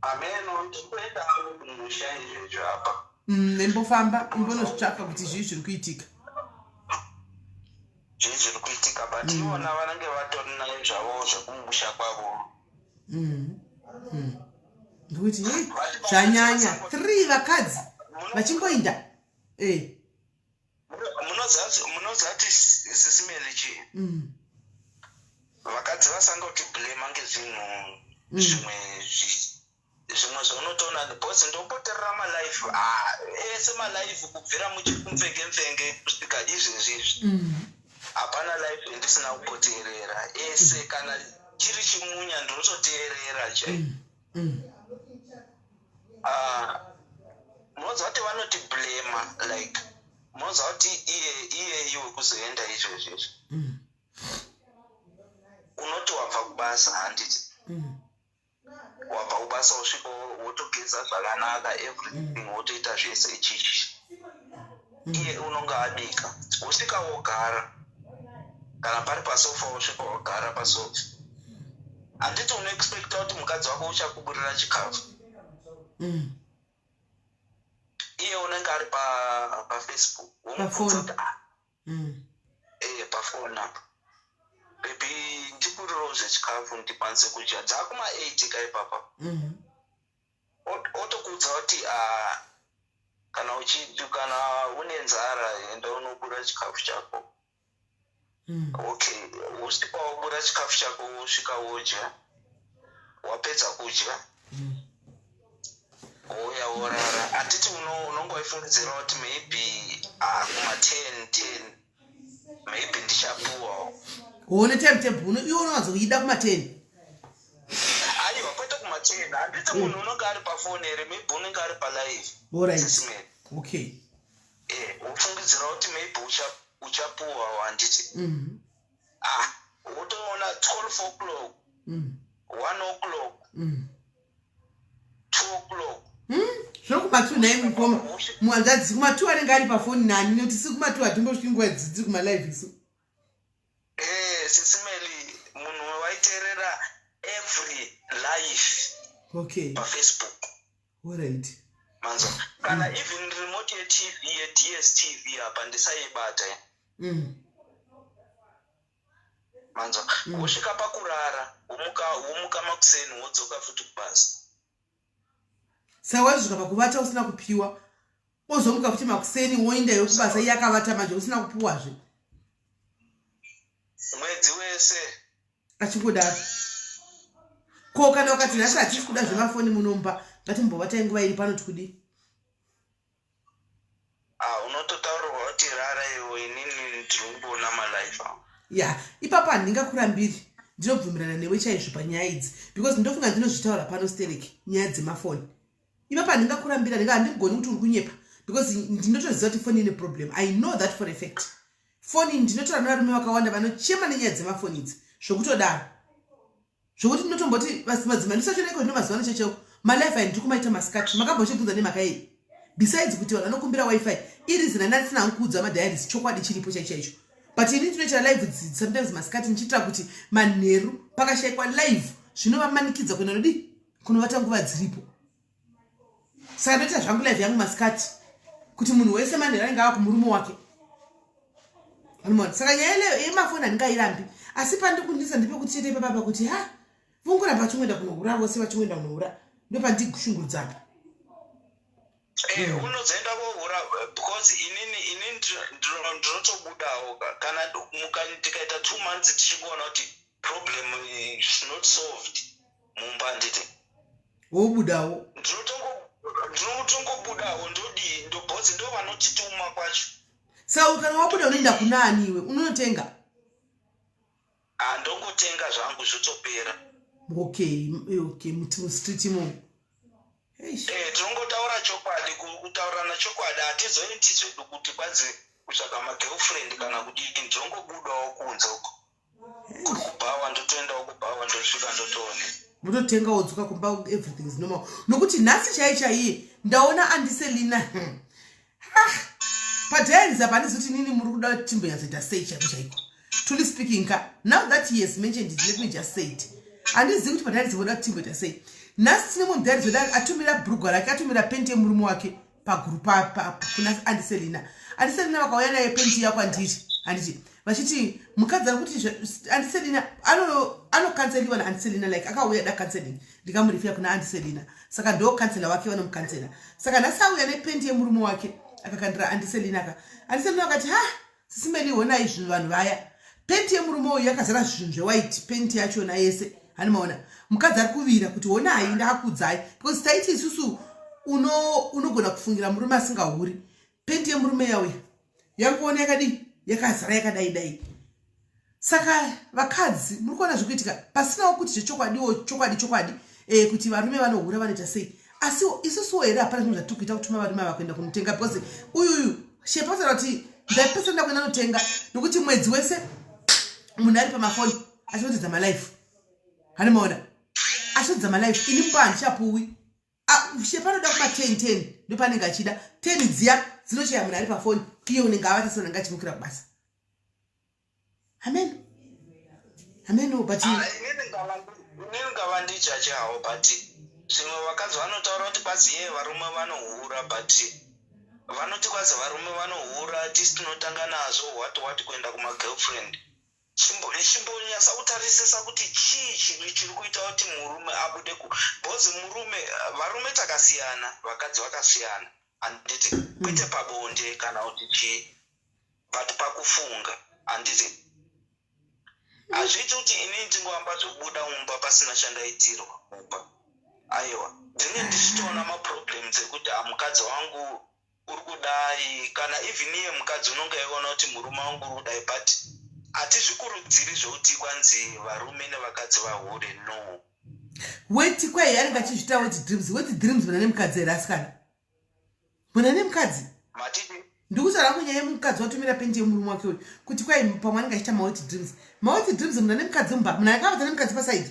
Ameno, ndikuenda kumusha izvezvo apa. Imbofamba umbonozvitsvaka kuti zvii zviri kuitika. Zvii zviri kuitika, but ivona vanenge vatori nayo zvavo zvekumusha kwavo. Ndikuti hey, zvanyanya, three vakadzi vachingoinda. Munoziva kuti sisimeli chii? Vakadzi vasangoti blema ngezvinhu zvimwe zvimwe zvaunotoona, because ndopoterera malife ah, ese malife kubvira muchiri kumupfenge mupfenge kusvika izvezvi izvi. Hapana life yandisina kumboteerera ese. Kana chiri chimunya ndinototeerera chai. Ah, munoziva kuti vanoti blema, like munoziva kuti iye iye iwe kuzoenda izvezvi izvi, unoti wabva kubasa, handiti? Wabva kubasa, usvika wotogeza zvakanaka, everything, wotoita zvese ichichi. Iye unonga abika, wosvika wogara kana pari pasofa, wosvika wogara pasofa, handiti? Unoexpecta kuti mukadzi wako uchakuburira chikafu. Iye unenge ari paFacebook, womubvunza kuti ah, eh, pafoni apa, "Baby, ndiburirewo zvechikafu ndikwanise kudya." Dzakuma8 ka ipapa. Otokuudza kuti, "Ah, kana une nzara, enda unobura chikafu chako." Okay, wosvika wobura chikafu chako, wosvika wodya. Wapedza kudya, wouya worara. Hatiti unonge waifungidzira kuti maybe, ah, kuma10 10 maybe ndichapuwawo. Uone timetable, iwe unowanzoida kuma10. Aiwa, kwete kuma10. Handiti munhu unonge ari pafoni here? Maybe unenge ari palive. Alright, okay. Eh, wofungidzira kuti maybe uchapuwawo, handiti? Ah, wotoona 12 o'clock, 1 o'clock, 2 o'clock. Zvino kuma2 nhai, mukoma muhanzvadzi, kuma2 anenge ari pafoni nani? Nekuti si kuma2 hatimbosviki nguva dziri kumalive isu. Eh, Sis Melly, munhu waiteerera every live paFacebook. Manzwa? Kana even remote yeTV, yeDStv apa, ndisaibata. Manzwa? Wosvika pakurara, womuka, womuka makuseni, wodzoka futi kubasa. Saka waizosvika pakuvata usina kupiwa, ozomuka futi makuseni, woendayo kubasa, iye akavata manje, usina kupiwazve. Mwedzi wese. Achingodaro. Ko kana ukati, "Nhasi hatisi kuda zvemafoni munomba, ngatimbovatai nguva iri pano," tikudii? Ah, unototaurirwa kuti, "Rara iwo, inini ndiri kumboona malive angu." Ya, ipapo handingakurambiri, ndinobvumirana newe chaizvo panyaya idzi, because ndofunga ndinozvitaura pano stereki nyaya dzemafoni. Ipapo handingakurambira, handigoni kuti uri kunyepa, because ndinotoziva kuti foni ine problem. I know that for a fact. Foni, ndinotaura nevarume vakawanda vanochema nenyaya dzemafoni idzi zvokutodaro, zvokuti ndinotomboti madzimai ndisachona iko zvino mazuva ano checheko malive ai ndiri kumaita masikati. Makambochibvunza nemhaka yei, besides kuti vanhu vanokumbira WiFi? Ireason andisina kuudza madiaries chokwadi chiripo chaicho chaicho, but ini ndinoita live sometimes masikati ndichiitira kuti manheru pakashayikwa live zvinovamanikidza kuenda nodii kunovata nguva dziripo. Saka ndoita zvangu live yangu masikati kuti munhu wese manheru anenge ava kumurume wake. Anomaona? Saka nyaya yemafoni handingairambi, asi pandikundisa ndepekuti chete ipapapa kuti ha, vongoramba vachingoenda kunohura vose, vachingoenda kunohura, ndopandikushungurudzapa. Eh, unozoenda kohura because inini ndinotobudawo kana ndikaita 2 months tichingoona kuti problem is not solved mumba, handiti? Wobudawo. Ndinotongobudawo, ndodii? Ndobhozi ndo vanotituma kwacho. Saka kana wabuda unoenda kuna ani iwe? Unonotenga? Ah, ndongotenga zvangu, zvotopera. Okay, mustreet imomo? Eh, tinongotaura chokwadi, kutaurirana chokwadi. Hatizoiti zvedu kuti kwanzi kutsvaga magirlfriend kana kudii. Ndinongobudawo kunze uko kuri kubhawa, ndotoendawo kubhawa, ndosvika ndotoone. Mutotenga, wodzoka kumba, everything is normal. Nokuti nhasi chai chaiye ndaona andiselina padiaries apa. Handizi kuti nini muri kuda timbonyatsoita sei chaiko chaiko. Truly speaking ka, now that he has mentioned it, let me just say it, handizivi kuti padiaries voda kuti timboita sei. Nhasi tine mumwe mudiaries wedu atumira bhurugwa rake, atumira penti yemurume wake pagroup kuna andiselina. Andiselina vakauya naye penti yakwandiri, handiti? Vachiti mukadzi ari kuti andiselina anokanseliwa naandiselina, like akauya da counseling, ndikamurifira kuna andiselina, saka ndo counsellor wake, vanomukansela. Saka nhasi auya nepenti yemurume wake, akakandira andiselina ka. Andiselina vakati, "Ha, Sis Melly, honai zvinhu vanhu vaya, penti yemurume uyu yakazara zvinhu zvewhite, penti yachona yese." Hani maona mukadzi ari kuvira kuti, "Honai, ndakakudzai," because taiti isusu unogona kufungira murume asingahuri. Penti yemurume yauya yanguona yakadii, yakazara yakadai dai. Saka vakadzi muri kuona zvekuitika pasinawo kuti zvechokwadiwo, chokwadi chokwadi, kuti varume vanohura vanoita sei. Asi isusuwo here hapana zvinhu zvatiri kuita kutuma varume ava kuenda kunotenga? Because uyuyu shepasara kuti ndaipesa nda kuenda notenga, nokuti mwedzi wese munhu ari pamafoni achirotidza malive. Hani maona achirotidza malive, ini mumba handichapuwi. Shepa anoda kuma 10 10, ndopanenge achida 10 dziya dzinochaya munhu ari pafoni, iye unenge avata seunenge achimukira kubasa. Amen, amen, but ah, inini ngavandijajawo, but zvimwe vakadzi vanotaura kuti kwazi ye varume vanohura, but Vanoti kwanzi varume vanohura tisi tinotanga nazvo what what kuenda kumagirlfriend. Chimbonyatsa kutarisisa kuti chii chiri chiri kuita kuti murume abude ku because murume varume takasiyana vakadzi vakasiyana handiti kwete pabonde kana kuti chii but pakufunga handiti hazviiti kuti inini ndingoamba zvekubuda mumba pasina chandaitirwa mumba aiwa ndinge ndichitoona maproblems ekuti amukadzi wangu uri kudai kana even iye mukadzi unonge aiona kuti murume wangu uri kudai but hatizvikurudziri zvekuti kwanzi varume nevakadzi vahure no. Weti kwai anenge achizvita weti dreams weti dreams muna nemukadzi here asikana muna nemukadzi ndikutaura hangu nyaya yemukadzi watumira pendi yemurume wake uyu kuti kwai pamwe anenge achiita maweti dreams maweti dreams muna nemukadzi mumba munhu akavata nemukadzi pasaidi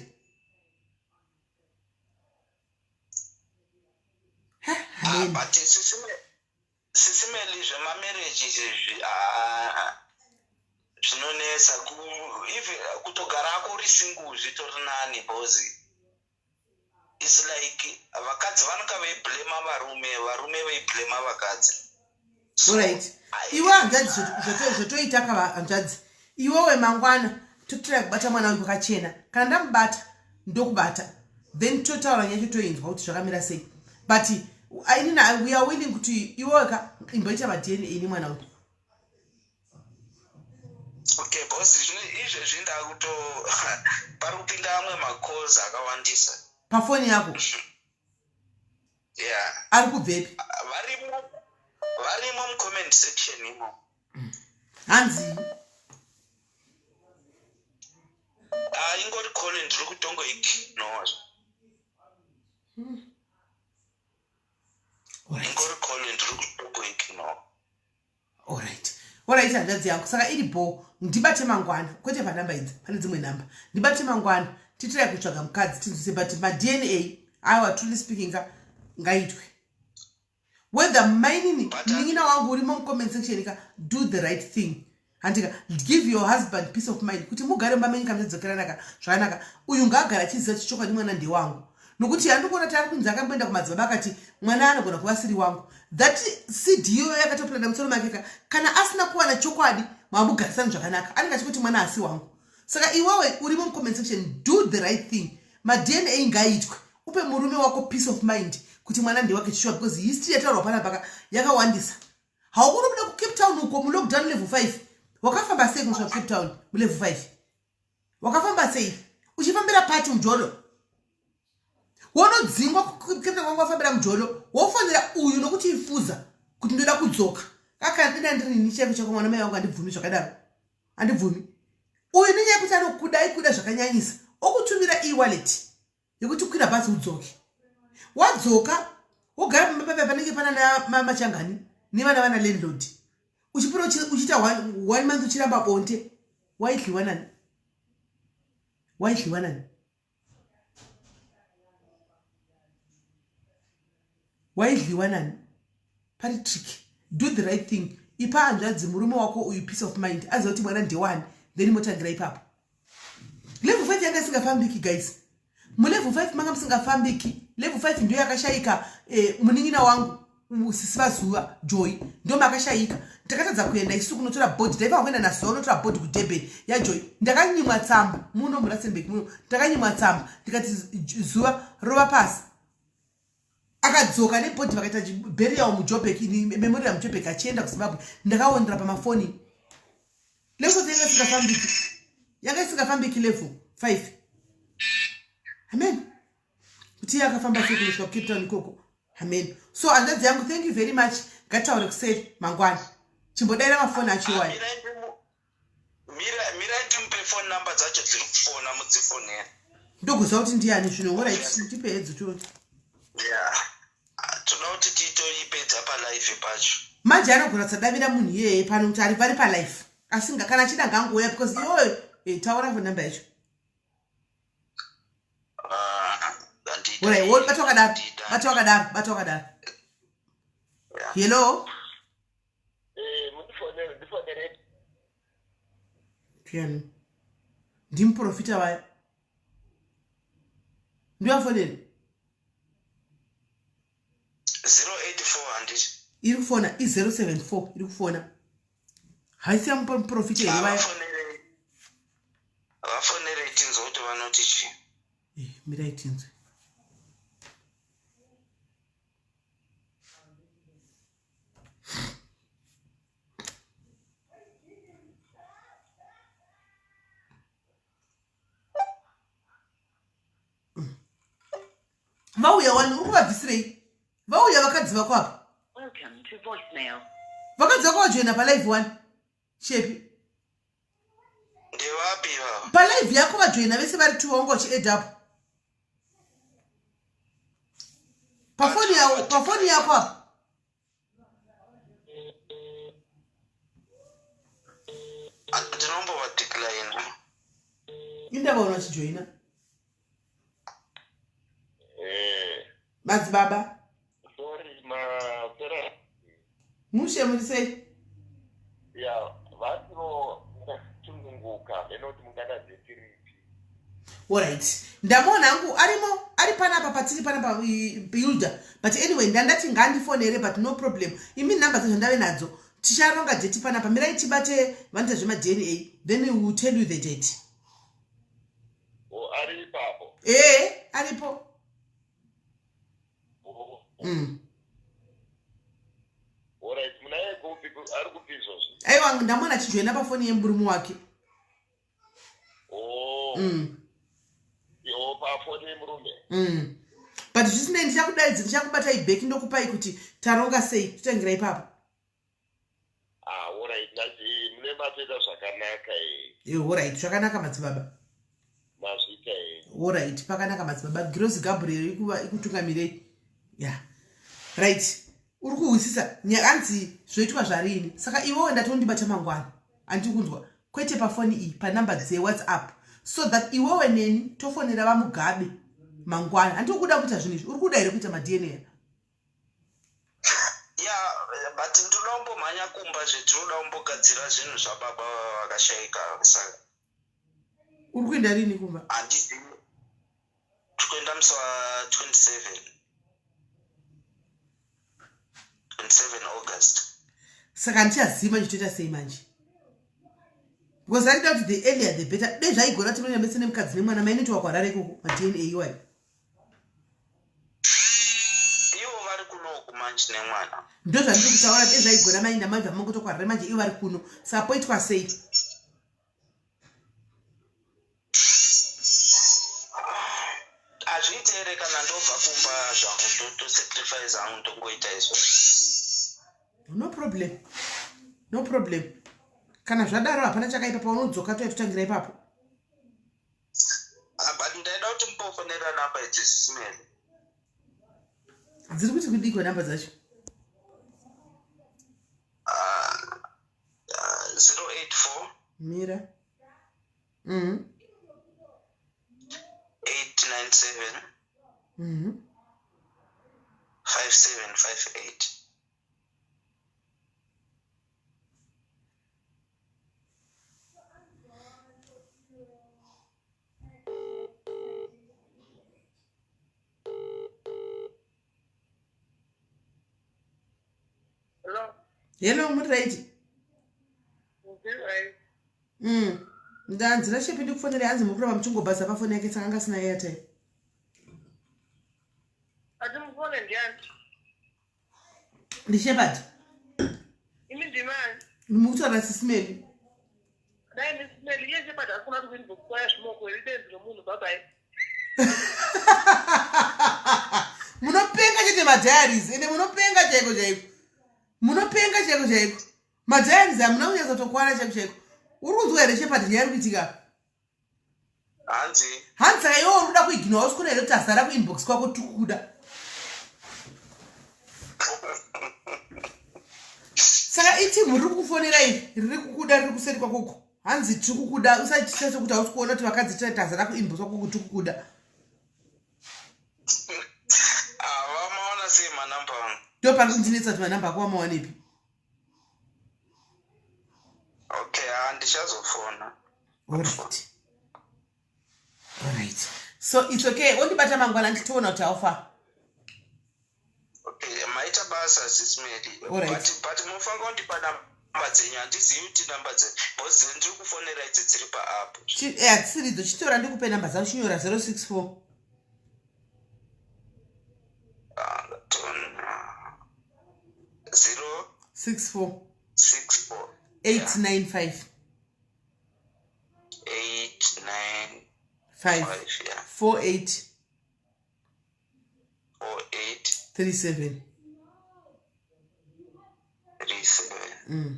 ah, but sisimeli zvemamarriage izvi ah, zvinonetsa even kutogara ako uri single zvitori nani bhozi its like vakadzi vanonga veiblema varume varume veiblema vakadzi. Alright iwe hanzvadzi zvotoita ka hanzvadzi iwewe mangwana totraya kubata mwana uyu kwakachena kana ndamubata ndokubata then totaura nyaya chotoinzwa kuti zvakamira sei but inini we are willing kuti iwewe ka imboita maDNA nemwana uyu. Okay boss zvino izvezvi ndakuto pari kupinda amwe macalls akawandisa. Pafoni yako? Yeah. Ari kubvepi? Varimo varimo mucomment section imo. Hanzi? Ah, ingori call ndiri kutongo ignore. Ingori call ndiri kutongo ignore. Alright. Alright hanzvadzi yangu saka iri bho ndibate mangwana kwete panhamba idzi pane dzimwe nhamba ndibate mangwana titirai kutsvaga mukadzi tinzwise but maDNA aiwa truly speaking ka ngaitwe whether mainini munin'ina wangu urimo mucomment section ka do the right thing handika give your husband peace of mind kuti mugare mumba menyu kana muchadzokeranaka zvakanaka uyu ngaagara achiziva kuti chokwadi mwana ndewangu nokuti handikuona kuti ari kunzi akamboenda kumadzibaba akati mwana anogona kuva asiri wangu that seed iyoyo yakatopinda musoro make ka kana asina kuwana chokwadi mamugarisani zvakanaka anenge achikuti mwana asi wangu saka iwewe urimo mucomment section do the right thing maDNA ngaitwe upe murume wako peace of mind kuti mwana ndewake chishuwa because history yataurwa panapa ka yakawandisa haukoni kubuda kucape town uko mulockdown level 5 wakafamba sei kunosvika kucape town mulevel 5 wakafamba sei uchifambira pati mujolo wonodzingwa kucape town kwanga wafambira mujolo wofonera uyu nokuti ifuza kuti ndoda kudzoka kakandina ndiri nini chaiko chako mwana mai vangu andibvumi zvakadaro andibvumi uyu nenyaya yekuti anokuda aikuda zvakanyanyisa okutumira e-wallet yekuti kwira bhazi udzoke wadzoka wogara pamba papa panenge pana machangani nevana vana landlord uchipira uchiita one month uchiramba bonde waidliwa nani waidliwa nani waidliwa nani pari trick do the right thing ipa hanzvadzi murume wako uyu peace of mind aziva kuti mwana ndewani then motangira ipapo level 5 yanga isingafambiki guys mulevel 5 manga musingafambiki level 5 ndiyo yakashayika eh, munin'ina wangu sisi vazuva joy ndo makashayika takatadza kuenda isu kunotora bhodhi taifanira kuenda nazuva kunotora bhodhi kudurban yajoy ndakanyimwa tsamba muno murasenburg muno ndakanyimwa tsamba ndikati zuva rova pasi akadzoka nebhodhi vakaita burial mujobek memorial mujobek achienda kuzimbabwe ndakaondera pamafoni level yanga isingafambiki yanga isingafambiki level 5 amen kuti iye akafamba sei kunosvika kucape town ikoko amen so hanzvadzi yangu thank you very much ngataure kuseri mangwana chimbodaira mafoni acho iwayo mirai ndimupe phone number dzacho dziri kufona mudzifonera ndokuziva kuti ndiyani zvino orit ndipe hedzo tione yeah toda kuti titoipedza palife pacho manje anogona kusadavira munhu iyeye pano kuti ari vari palife asi kana achida ngangouya because iyoyo eh, taura phone number yacho ah, orit bata wakadaro bata wakadaro bata wakadaro hello Eh, mundifonere ndifonere Piano. Ndimuprofita vaya. Ndivafonere. 084 handiti. Iri kufona i074 iri kufona. Haisi yamuprofita here vaya? Vafonerei tinzwe kuti vanoti chii. Eh, mirai tinzwe. Vauya wani, uri kuvabvisirei? Vauya vakadzi vako apa. Vakadzi vako vajoina palive one Shepi. Ndevapi ivava? Palive yako vajoina vese vari two wanga uchiadd up. Pafoni yako, pafoni yako apa. Ndinombova decline. Indava unachijoina. Eh. Madzibaba. Sorry, mapera. Mushe muri sei? Ya, vatiwo sununguka, menoti mungana dzetiripi. Alright. Ndamuona hangu arimo ari panapa patiri panapa builder. But anyway, ndandati ngandifonere but no problem. Imi number dzacho ndave nadzo. Ticharonga date panapa. Mirai tibate vanoita zvema DNA then we will tell you the date. Oh, ari ipapo. Eh, aripo. Oh. Alright, munaye kupi ari kupi izvozvo? Aiwa, ndamuona achijoina pafoni yemurume wake. Oh. Yo, pafoni yemurume. But zvisinei ndichakudaidzi, ndichakubatai back ndokupai kuti taronga sei, totangira ipapo. Ah, alright, nazi mune matoita zvakanaka eh. Eh, alright, zvakanaka madzibaba. Mazvita eh. Alright, pakanaka madzibaba. Girosi Gabriel ikuva ikutungamirei. Yeah. Right. Uri kuhwisisa hanzi zvoitwa zvarini. Saka iwewe ndatondibata mangwana. Andiri kunzwa. Kwete pafoni iyi, panumber dzeWhatsApp. So that iwewe neni tofonera vaMugabe mangwana. Handiri kuda kuita zvinhu izvi. Uri kuda here kuita maDNA? Ya, but ndinoda kumbomhanya kumba zve, tinoda kumbogadzira zvinhu zvababa vakashaika saka. Uri kuenda rini kumba? Handizivi. Tikuenda musi wa 27. 27 August. Saka handichazivi manje toita sei manje. Because aida kuti the earlier the better. Dai zvaigona tinoenda mese nemukadzi nemwana mainoitwa kuHarare ikoko maDNA iwayo. Ivo vari kunoku manje nemwana. Ndozvandiri kutaura, dai zvaigona mainda manje vamangoto kuHarare manje ivo vari kuno. Saka poitwa sei? Hazviite here kana ndobva kumba zvangu ndotosacrifice hangu ndongoita izvo? No problem. No problem. Kana zvadaro hapana chakaipa, paunodzoka toyatotangira ipapo. Ah, but ndaida kuti mupofonera namba idzi sisimele. Dziri kuti kudiko namba dzacho? 084 Mira. 897 5758. Hello. Hello, muri right? Right. Ndanzi rashepi ndikufonera, hanzi muri kuramba muchingobhaza pafoni yake saka anga asina airtime. Ati mufone ndiani? NdiShepard. Imi ndimani? Mukutaura sisimeli. Dai misimeli iye Shepard asina kuti kuinbox kwaya zvimoko iri benzi romunhu, bye bye. Munopenga chete madiaries, ende munopenga chaiko chaiko. Munopenga chaiko chaiko. Madiaries hamuna kunyatsotokwana chaiko chaiko. Uri kunzwa here Shepard nyaya iri kuitika? Hanzi. Hanzi saka iwe uri kuda kuignore, hausi kuona here kuti azara kuinbox kwako tikukuda. Saka itimu riri kukufonera iri riri kukuda riri kuseri kwakoko. Hanzi tiri kukuda, usaitisa sekuti hausi kuona kuti vakadzi tazara kuinbox kwako tiri kukuda. Ah, vamaona sei manamba angu? Ndo pari kundinetsa kuti manamba ako wamawanepi. Okay, ah, ndichazofona. Alright. Alright. So it's okay. Ondibata mangwana nditoona kuti how far. Okay, maita. Maita basa Sis Melly. Alright. But, but munofanira kundipa namba dzenyu handizivi kuti namba dzenyu because ndiri kufonera idzi dziri paapp. Chi- eh, hadzisiridzo chitora ndikupe namba dzavo chinyora 064 Ah, tona. 0 64 6 4 895 8 9 5 5 yeah 48 4 8 37 3 7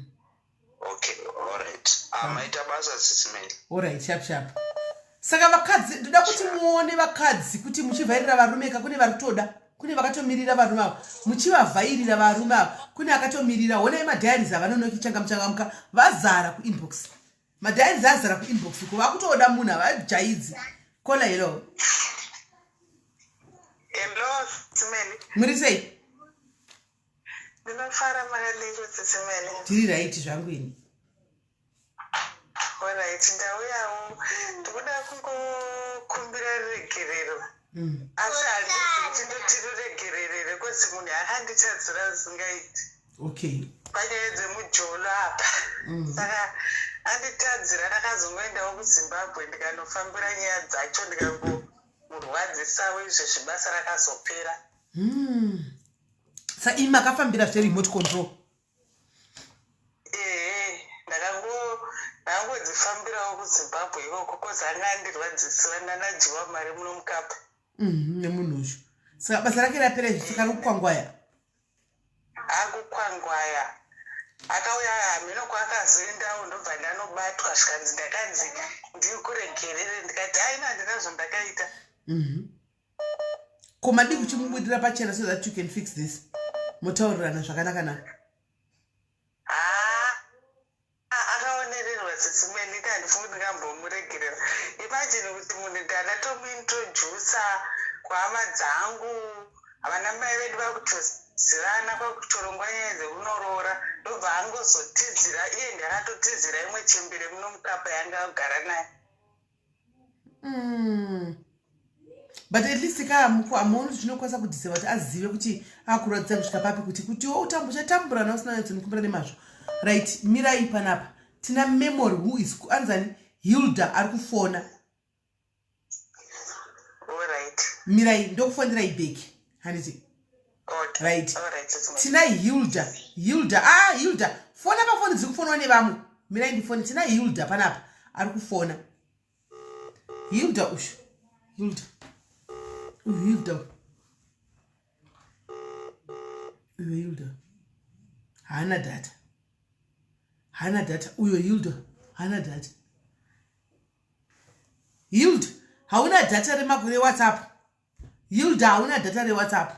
Okay, all right. Ah, maita basa Sis Melly. Alright, sharp sharp. Saka vakadzi ndoda kuti muone vakadzi kuti muchivhairira varume ka kune vari kutoda kune vakatomirira varume ava muchivavhairira varume ava kune akatomirira honai madiaries avanonoki changamuchangamuka vazara kuinbox madiaries azara kuinbox uko vakutoda munhu havajaidzi kola hello Hello, Simeli. muri sei Ndinofara makadii kuti Simeli? Tiri right zvangu ini. Alright, ndauyawo ndikuda kungokumbira ruregerero. Asi handizi kuti ndoti ruregererere kozi munhu akanditadzira zvisingaiti. Okay. Panyaya dzemujolo apa. Saka anditadzira ndakazongoendawo kuZimbabwe ndikanofambira nyaya dzacho ndikangomurwadzisawo izvezvi basa rakazopera. Sa imi makafambira zveremote control? Ehe, ndakangodzifambirawo kuZimbabwe ikoko kozi anga andirwadzisiwa ndanadyiwa mari muno mukapa. Nemunhu uyu. Saka basa rake rapera izvi saka ari kukwangwaya? Akukwangwaya. Akauya hameno kwaakazoendawo ndobva ndanobatwa zvikanzi ndakanzi ndikuregerere ndikati aina handina zvandakaita. Ko madii kuchimubudira pachena so that you can fix this motaurirana zvakanaka naka. Haa akaonererwa tsitsi mweni ini handifungi ndingambomuregerera. Imagine kuti munhu ndandatomuintroducer kuhama dzangu vana mai vedu vakutozivana kwakutorongwa nyaya dzekunoroora ndobva angozotizira iye ndakatotizira imwe chembere muno mukapa yanga agara naye. But at least ka hamuoni kuti zvinokwanisa kudhiseva kuti azive kuti akurwadzisa kusvika papi kuti kutiwo utambo uchatambura na usina nyatsonokumbira nemazvo. Right, mirai panapa. Tina Memory who is anzani Hilda ari kufona. Alright. Mirai ndokufonerai back. Handiti? Okay. Right. Alright, it's Tina Hilda. Hilda. Ah, Hilda. Fona pafoni dziri kufonwa nevamwe. Mirai ndifone. Tina Hilda panapa ari kufona. Hilda ushu. Hilda. Uyu Hilda. Uyo Hilda. Haana data. Haana data. Uyo Hilda. Haana data. Hilda, hauna data remakore WhatsApp. Hilda hauna data reWhatsApp.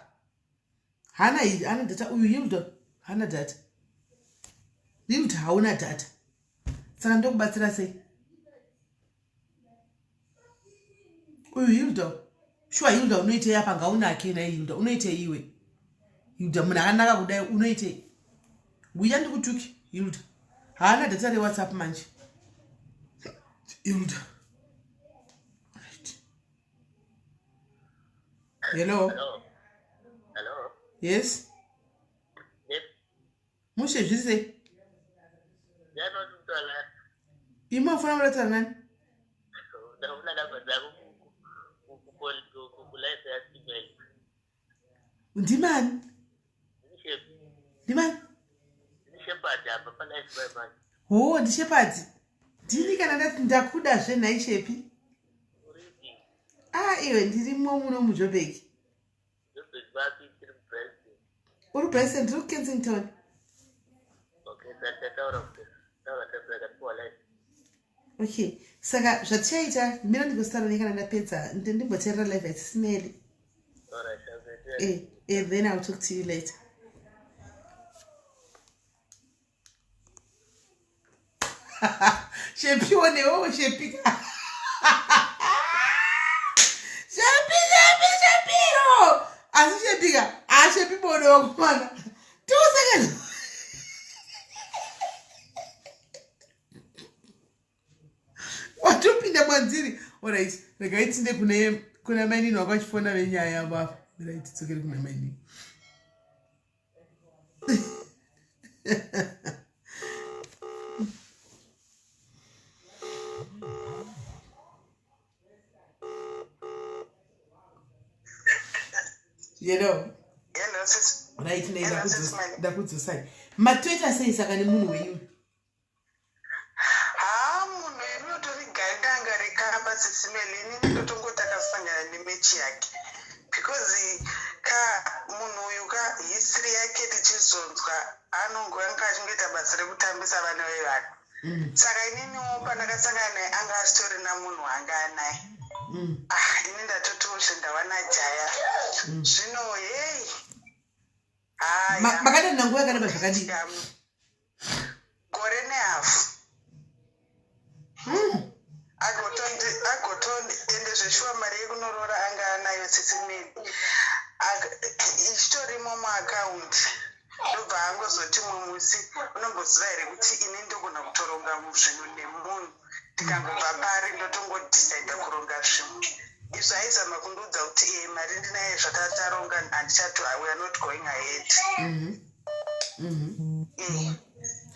Hana hana data uyu Hilda hana data. Hilda hauna data. Saka ndokubatsira sei? Uyu Hilda shuwa Hilda unoitei apa ngaunake naye Hilda unoitei iwe? Hilda munhu akanaka kudai unoitei? Uya ndikutuki Hilda. Haana data reWhatsApp manje. Hilda. Right. Hello. Hello. Hello. Yes. Yep. Mushe zviri sei? Yano ndala. Imi mafuna murataura nani? Ndafuna namba dzako ku live ya Steven. Ndimani? Ndimani? Ndishepard apa pa live bye bye. Ho, ndishepard. Ndini kana ndati ndakuda zve nhai Shepi? Ah, iwe ndirimo muno muJoburg. Joburg vapi tiri muBrighton. Uri Brighton, ndiri kuKensington. Okay, tataura kuti taura tapera kuwa live. Okay, saka zvatichaita mira ndikosara ne kana ndapedza ndimboteerera live yaTisimeli. Alright, okay. Then I'll talk to you later. Shepiwo newewo Shepika. Shepi, Shepi, Shepiro. Asi Shepika, ah Shepi bodo wakumana. 2 seconds. Watopinda mwanziri. Alright, regai tinde kuna mainini wakachifona venyaya yavo apa. Right, tidzokere kuna mainini. Hello. Hello, sis. Right, nei Hello, sis Mali. ndakudzosai. Matoita sei saka nemunhu wenyu? Haa, munhu inotori gandanga rekamba sisimeli, inini ndotongoti akasangana nemechi yake because ka munhu uyu ka history yake tichizonzwa anongo anga achingoita basa rekutambisa vana vevanhu. Saka ininiwo pandakasangana naye anga asitorina munhu wanga anaye. Ah, ini ndatotiwozve ndawana jaya. Zvino hei, haya. Makadanana nguva yakareba zvakadii? Gore nehafu. Agotondi agotondi ende zveshuwa mari yekunoroora anga anayo sisimeli, ichitorimo muakaundi, ndobva angozoti mumwe musi, unomboziva here kuti ini ndogona kutoronga zvinhu nemunhu, ndikangobva pari ndotongodhisaida kuronga zvimwe. Izvo aizama kundiudza kuti e mari ndinayo, zvatataronga handichato, we are not going ahead.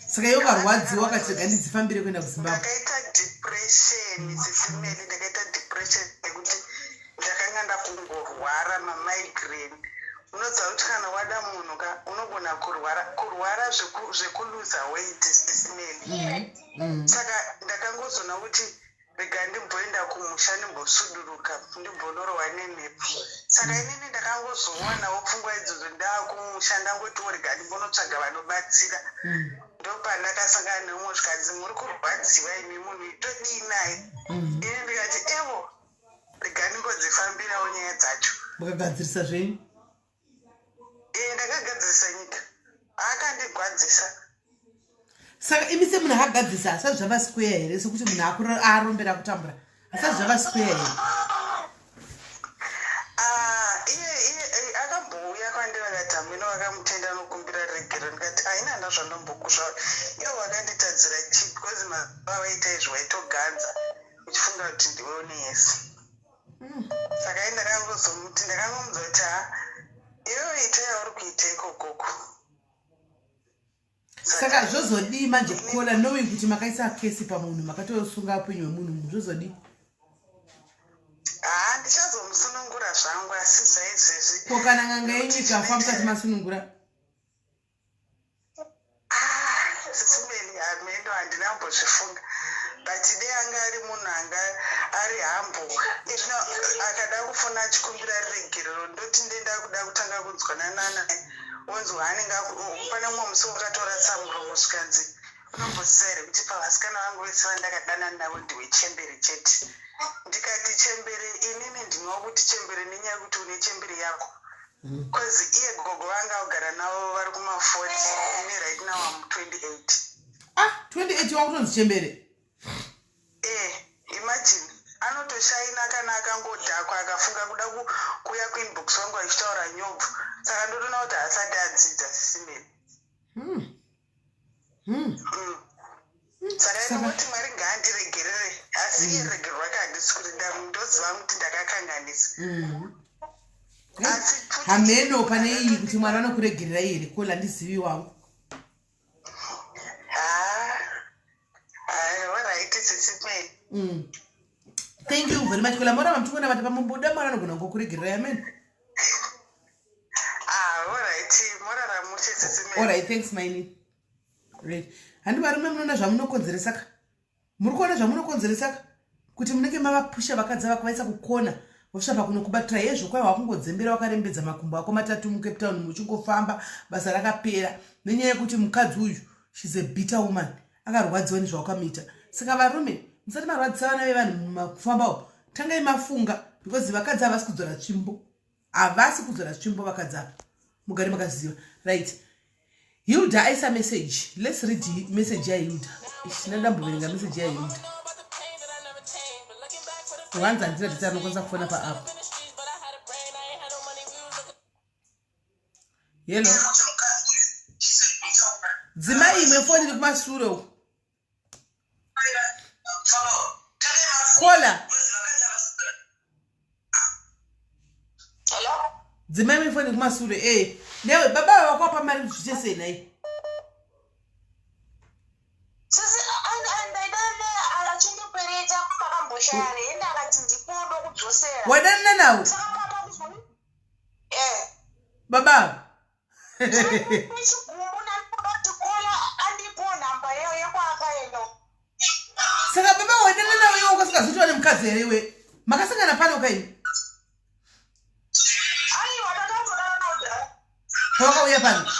Saka iwe ukarwadziwa wakati rega ndidzifambire kuenda kuZimbabwe. Ndakaita depression, sisimeli, ndakaita depression yekuti ndakanga ndakungorwara mamigraine. Unoziva kuti kana wada munhu ka unogona kurwara, kurwara zvekuluza weight, sisimeli. Saka ndakangozoona kuti rega ndimboenda kumusha, ndimbosuduruka, ndimbonorohwa nemhepo. Saka inini ndakangozowanawo pfungwa idzodzo ndaakumusha, ndangotiwo rega ndimbonotsvaga vanobatsira. Ndopandakasangana neumwe, zvikanzi muri kurwadziwa imi, munhu todii naye? Ini ndikati evo, rega ndimbodzifambirawo nyaya dzacho. Makagadzirisa zvenyu? E, ndakagadzirisa nyika, akandigwadzisa. Saka imi semunhu akagadzirisa, hasati zvava square here, sekuti munhu arombera kutambura, hasati zvava square here? Ah, iye akambouya kwandiri akati hameno vakamutenda nokumbira regero. Ndikati haina, handa zvandombokusva, ivo vakanditadzira chii? Because mazuva vaita izvi waitoganza uchifunga kuti ndiwe une yese. Saka i ndakangozomuti, ndakangomudza kuti ha, iwewe ita yauri kuita ikokoko. Saka zvozodii manje kukola, knowing kuti makaisa kesi pamunhu, makatosunga upenyu hwemunhu, munhu zvozodii? Haa, ndichazomusunungura zvangu, asi zvaizvezvi Ko kana n'anga yenyu ikafa musati masunungura? Sisimeli, hameno, handina kumbozvifunga, but dei anga ari munhu anga ari humble. Zvino akada kufona achikumbira ruregerero, ndoti ndenda kuda kutanga kunzwanana naye, onzwa anenge pane mumwe musi wakatora muromo, zvikanzi unomboziva here kuti pavasikana vangu vese vandakadanana navo ndiwe chembere chete? Ndikati chembere inini ndinwa kuti chembere nenyaya yekuti une chembere yako, because iye gogo vanga kugara navo vari kuma40, ini right now am 28. Ah, 28 wakutonzi chembere? Eh, imagine, anotoshaina kana akangodhakwa akafunga kuda kuuya kuinbox wangu achitaura nyobvu. Saka ndotoona kuti haasati adzidza, sisimeni. Saka inongoti Mwari ngaandiregerere, asi iye regero rwake handisi kuti ndoziva kuti ndakakanganisa. Asi Hameno pane iyi kuti Mwari vanokuregererai here kola, handizivi wangu. Ha, alright, sisimeni. Thank you very much kola, moramba muchingonamata pamumbuda, Mwari anogona kungokuregererai, amen. Ah, alright, morara mushe, sisimeni. Alright, thanks maini. Right, handi varume munoona zvamunokonzeresa ka? Muri kuona zvamunokonzeresa ka, kuti munenge mavapusha vakadzi ava kuvaisa kukona, vosvika pakunokubatira hezvo, kwai wakungodzembera wakarembedza makumbo ako matatu muCape Town, muchingofamba, basa rakapera, nenyaya yekuti mukadzi uyu, she's a bitter woman, akarwadziwa nezvawakamuita. Saka varume, musati marwadzisa vana vevanhu mumakufamba umu, tangai mafunga, because vakadzi havasi kudzora tsvimbo, havasi kudzora tsvimbo vakadzi ava, mugare makaziva. Right, Hilda aisa message, let's read message yaHilda. Ndinadamboverenga message yaHilda wanzi handina data rinokwanisa kufona paapp. Hello, dzimai imwe foni iri kumasure uku. Kola. Dzimai mefoni kumasure e eh. Newe baba ava vakwapa mari kuti zviite sei nhai? Sisi ndaidana achindikwereta pakamboshaya renda akati ndikudo kudzosera. Wadanana nawo? Saka papa kuzoni eh. Baba ava. Chigumbu nandikuda kuti kola andipo nhamba yekwaakaenda. Saka baba wadanana nawo iwe ukasingazotiwa nemukadzi here iwe? Makasangana pano kaini? Aiwa takatodana nawo. Pavakauya pano.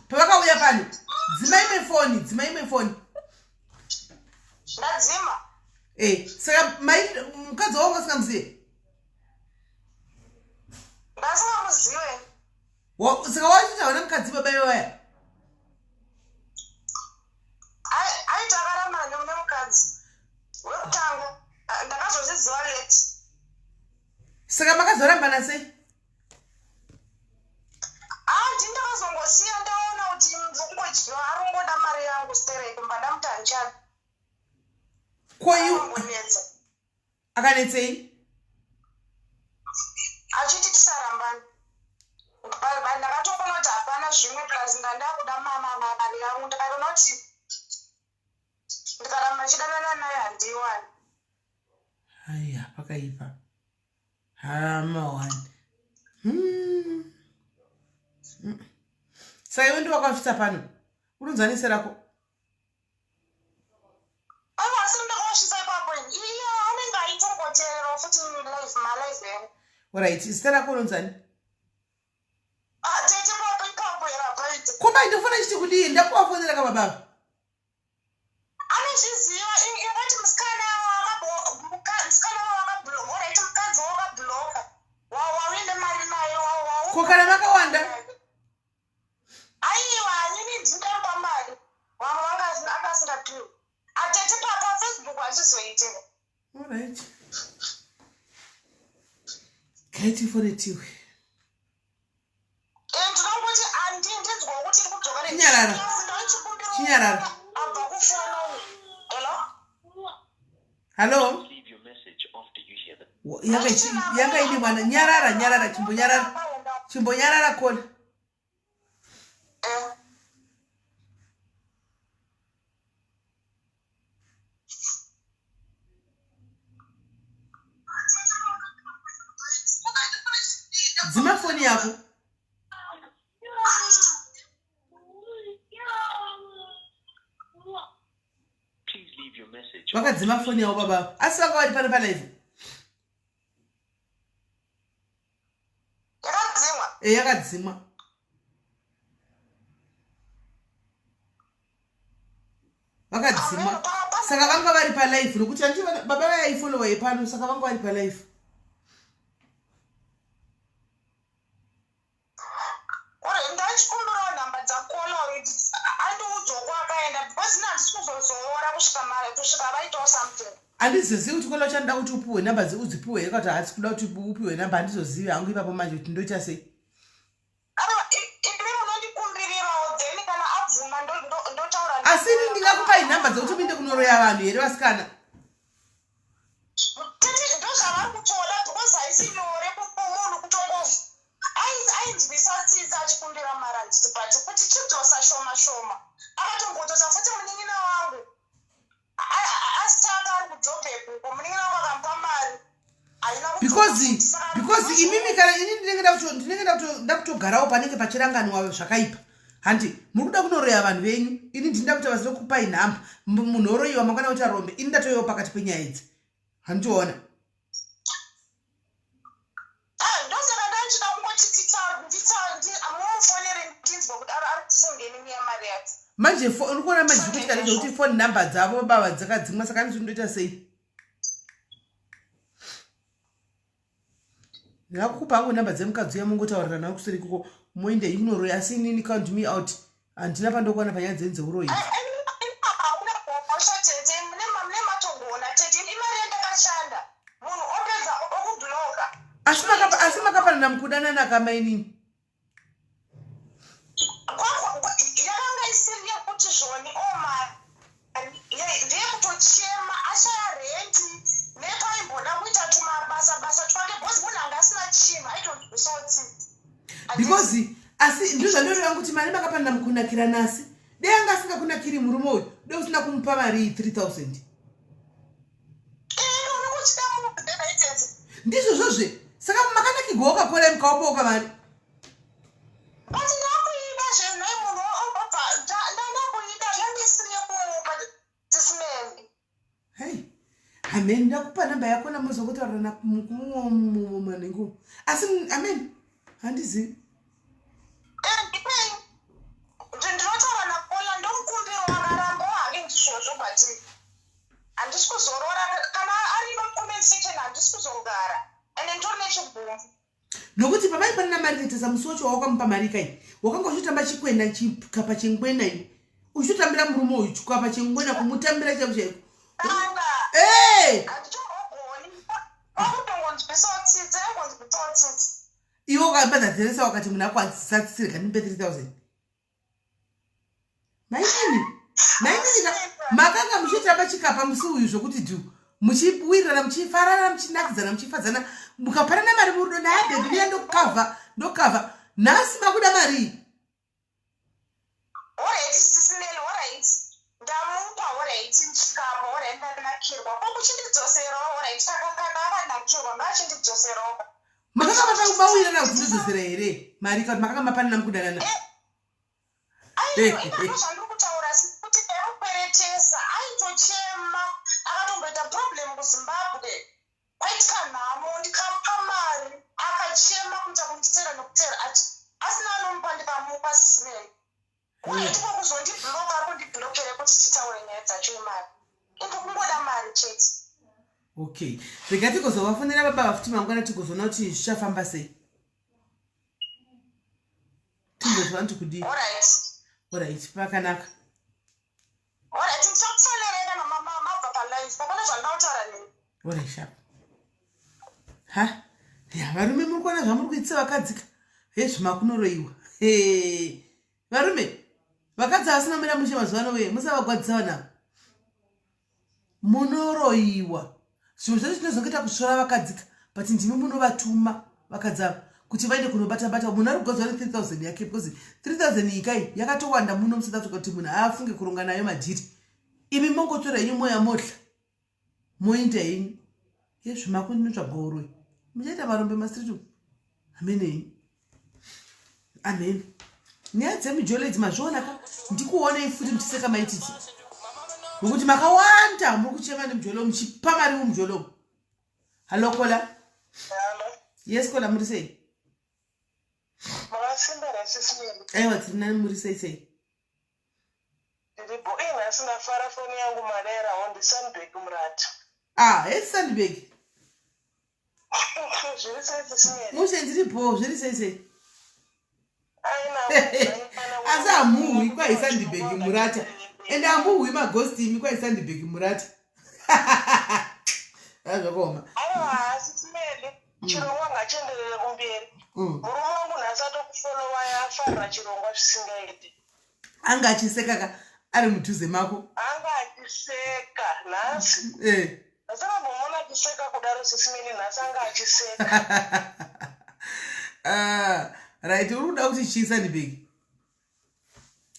Pavakauya pano. Dzima imwe foni, dzima imwe foni. Ndadzima. Eh, saka mai mukadzi wako usingamuzive? Ndasingamuzive. Saka wachiita hauna mukadzi baba iwe vaya? Aiti akarambana nemukadzi wekutanga. Ndakazozviziva late. Saka makazorambana sei? Handi ndakazongosiya ndaona kuti ndikungodyiwa ari kungoda mari yangu stereki mba ndamuti handichadi. Ko iwe Akangonetsa. Akanetsei? Achiti tisarambana. Ndakatoona kuti hapana zvimwe plus ndandakuda mari yangu ndikaona kuti ndikaramba ndichidanana naye handiiwani. Haiya pakaipa. Hama one. Saka iwe ndiwe wakasvitsa pano. Unonzi ani zita rako? Aiwa asi ndakavasvitsa ipapo ini. Iye anenge aitongoteererawo futi live malive enyu. Alright, zita rako unonzi ani? Ah, tete ipapo ipapo here hapaite. Ko mai ndofona chiti kudii? Ndakuvafonera ka baba. Anozviziva ingati musikana musikana wakabloka alright mukadzi wakabloka wauine mari naye Ko kana makawanda? Aiwa inini ndindamupa mari vamwe vanga anga asingapiwi. Atete pa Facebook hachizoite. Alright. Kaiti fone tiwe. Ndinongoti andinzwa kuti iri kudzoka ne- Chinyarara. Plus ndaichikumbira Chinyarara. abva kufona uyu. Hello? Hello? Yanga yanga ine mwana. Nyarara, nyarara, chimbonyarara. Chimbonyarara kona. Dzima foni yako. Vakadzima foni yavo baba. Asi vanga vari pano palive. Yakadzimwa. Eh, yakadzimwa. Vakadzima. Saka vanga vari palive nokuti hanti baba vayaifollowa yepano saka vanga vari palive. Ore ndachikumbirawo nhamba dzakola andiudzwa kwaakaenda because ini handisi kuzozoora kusvika mari kusvika vaitawo something. Handizozivi kuti kola uchanoda kuti upiwe nhamba udzipiwe here kana kuti haasi kuda kuti upiwe nhamba handizozivi hangu ipapo manje kuti ndoita sei. Aiwa imi munondikumbirirawo then kana abvuma ndotaura. Asi ini ndingakupai nhamba dzekuti muinde kunoroya vanhu here vasikana? Tete ndozvavari kutoda because haisi nyore kumunhu kutongo ainzwisa tsitsi achikumbira mari handiti but kuti chidzosa shoma shoma akatombodzosa futi munin'ina wangu asitanga ari kuJoburg uko munin'ina wangu akamupa mari haina Because because imimi kana ini ndinenge ndinenge ndakutogarawo panenge pachiranganwa zvakaipa. Hanti muri kuda kunoroya vanhu venyu ini ndinoda kuita basa rekukupai nhamba munhu oroyiwa mangwana kuti arombe ini ndatoiwa pakati penyaya idzi. Handitoona. Ndosaka ndachida kungoti mufonere ndinzwe kuti ari kufungeni nenyaya mari yacho. Manje uri kuona manje zviri kuitika ndezvekuti phone number dzavo baba dzakadzimwa saka handiti ndoita sei? Ndingakupa hangu namba dzemukadzi uya mungotaurirana kuseri ikoko moenda ikunoroya asi inini count me out handina pandokuwana panyaya dzenyu dzeuroyi. Hakuna mhosva tete mune matogona tete imari yandakashanda munhu opedza okubloka. Asi asi makapanana mukudanana kamainini? Yakanga isiri yekuti zvoni omari ndeyekutochema ashaya renti nepaimboda kuita tumabasa basa. tubasa twake because munhu anga asina chinhu aitonzwisawo tsitsi. Because asi ndozvandinoreva kuti mari makapanana mukunakira nasi dei anga asingakunakiri murume uyu dei usina kumupa mari iyi 3000 ndizvo zvozve saka makanakigwa ukakora mukaopaoka mari hei amen ndakupa namba yako namozokotaura namanhengo asi amen handizivi eh, ndinotaura nakola ndomukumbiro akaramba hake ndizvozvo but handisi kuzorora kana arimo mucomment section handisi kuzogara ende nditori nechigumbu nokuti pamaipanana mari tetesa musi wacho wawakamupa mari kai wakanga uchitotamba chikwena chikapa chengwena iwe uchitotambira murume uyu chikapa chengwena kumutambira chaiko chaiko iwe ukabadzateresa wakati munhu akwadzisatsirika ndimupe 3000 mainini mainini makanga muchitamba chikapa musi uyu zvokuti dhu muchiwirirana muchifarana muchinakidzana muchifadzana mukapanana mari murudo naye bhebhi mira ndokavha ndokavha nhasi makuda marii ndamupa horaiti chikapa horaiti ndanakirwa ko kuchindidzoserawo horaiti saka kana akanakirwa ngaachindidzoserawo makanga makawirirana kuti ndodzosera here mari ka kuti makanga mapanana mukudanana eh, aiwa ndo zvandiri kutaura kuti ndaimukweretesa aitochema akatomboita problem kuzimbabwe kwaitika nhamo ndikamupa mari akachema kuita kunditera nekutera ati asina anomupa ndikamupa sisimeni uye ndiko kuzondibloka ari kundiblokere kuti titaure nyaya dzacho yemari indi kungoda mari chete okay rega tigozovafonera baba vafuti mangwana tigozoona kuti zvichafamba sei timbozwa kuti kudii orit pakanaka orit sharp ha ya varume muri kuona zvamuri kuitisa vakadzika hezvo makunoroiwa varume vakadzi havasina mira mushe mazuva ano wee musavagwadzisa vanavo munoroyiwa zvimwe zvacho tinozongoita kusvora vakadzika but ndimi munovatuma vakadzi ava kuti vaende kunobata bata munhu ari kugadzwa ne 3000 yake because 3000 iyi kai yakatowanda muno musouth africa kuti munhu afunge kuronga nayo madhiri imi mongotora henyu moya modla moinda henyu yezvimako ndinotsvaga uroyi muchaita marombe mastreet umu hamene henyu amen nyaya dzemujolo idzi mazviona ka ndikuonei futi muchiseka maititi nokuti makawanda muri kuchema nemujolo muchipa mari mumujolo hallo kola yes kola muri sei aiwa tiri nani muri sei sei Ndiri bho eh nhasi ndafara foni yangu madairawo ndi Sandbag Murata. Ah, hey Sandbag. Zviri sei Sisimeli? Mushe ndiri bho, zviri sei sei? Asi hamuhwi kwai Sandbag Murata. Ende hamuhwi maghost imi kwai Sandbag Murata. Ah, zvakaoma. Aiwa, Sisimeli, chirongwa ngachienderere kumberi. Murume wangu nhasi atokufollowa afarira chirongwa zvisingaite. Anga achiseka ka ari mudhuze mako. Anga achiseka nhasi. Eh. Ndasarambomona achiseka kudaro sisi Mini nhasi anga achiseka. Ah, right uri kuda kuti chii Sandibeki?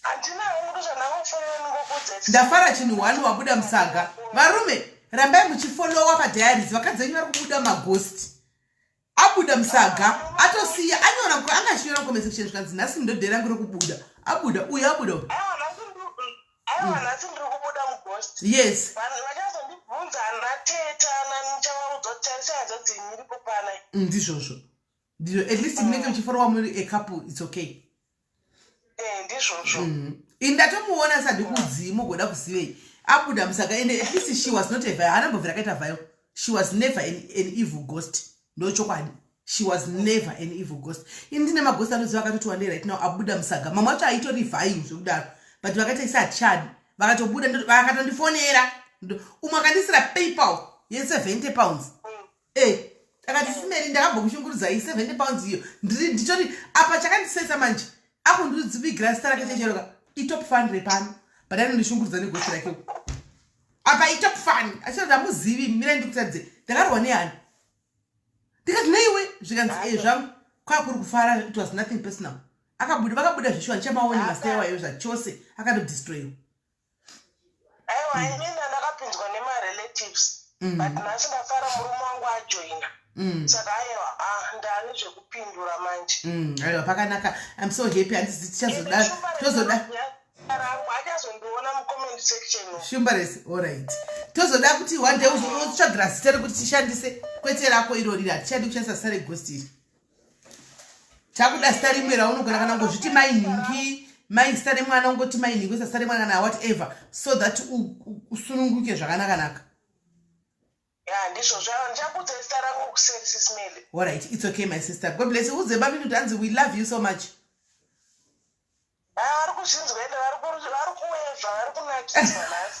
Handina hangu ndozvandangofonera ndingokudza. Ndafara chinhu one wabuda musaga. Varume rambai muchifolowa padiaries vakadzi venyu vari kubuda maghost. Abuda musaga atosiya anyora anga achinyora mucomment section zvikanzi nhasi ndodhe rangu rekubuda abuda uyo abuda uyu. Aiwa nhasi ndiri kubuda mughost. Yes. Vanhu vachazondibvunza ana tete ana ndichavaudza kuti tarisai hanzvadzi yenyu iripo pana. Ndizvozvo. Ndizvo at least munenge muchiforowa muri a couple it's okay. Eh ndizvozvo. Ini ndatomuona asi handikuudzii mogoda kuzivei. Abuda musaga and at least she was not a vile. Haana mbobvira akaita vile. She was never an evil ghost. Ndochokwadi. She was never an evil ghost. Ini ndine maghost anoziva akatoti wandei right now abuda musaga. Mamwe acho aitori vile zvekudaro. But vakaita isi hatichadi. Vakatobuda vakatondifonera. Umwe akandisira PayPal ye 70 pounds. Eh, akati simeri ndakambokushungurudzai 70 pounds iyo ndiri nditori apa chakandisetsa manje akundidzivigira zita rake checheroka itop fan repano but anondishungurudza negosi rake apa itop fan achirati hamuzivi mirai ndikutaridze ndakarohwa nehani Ndikati neiwe zvikanzi e zvangu kwakuri kufara it was nothing personal. Akabuda vakabuda zveshuwa ndichamaoni masita iwayo zvachose akatodestroyiwa. Aiwa inini ndakapinzwa nemarelatives but nhasi ndafara murume wangu ajoina. Saka aiwa ah ndane zvekupindura manje. Aiwa pakanaka. I'm so happy handisi tichazoda tozoda rangu achazondiona mucomment section. Shumba rese alright. Tozoda kuti one day uzotsvagira zita rekuti tishandise kwete rako irori hatichadi kushandisa zita reghost iri. Takuda zita rimwe raunogona kana kungozviti mai nhingi mai zita remwana ungoti mai nhingi uisa zita remwana kana whatever so that usununguke zvakanaka-naka. Ya ndizvo zvavo ndichakuudza zita rangu kuseri Sis Melly. Alright, it's okay my sister. God bless you. Udze bamini kuti hanzi we love you so much. Ah, vari kuzvinzwa ende vari kuwevha vari kunakidzwa nhasi.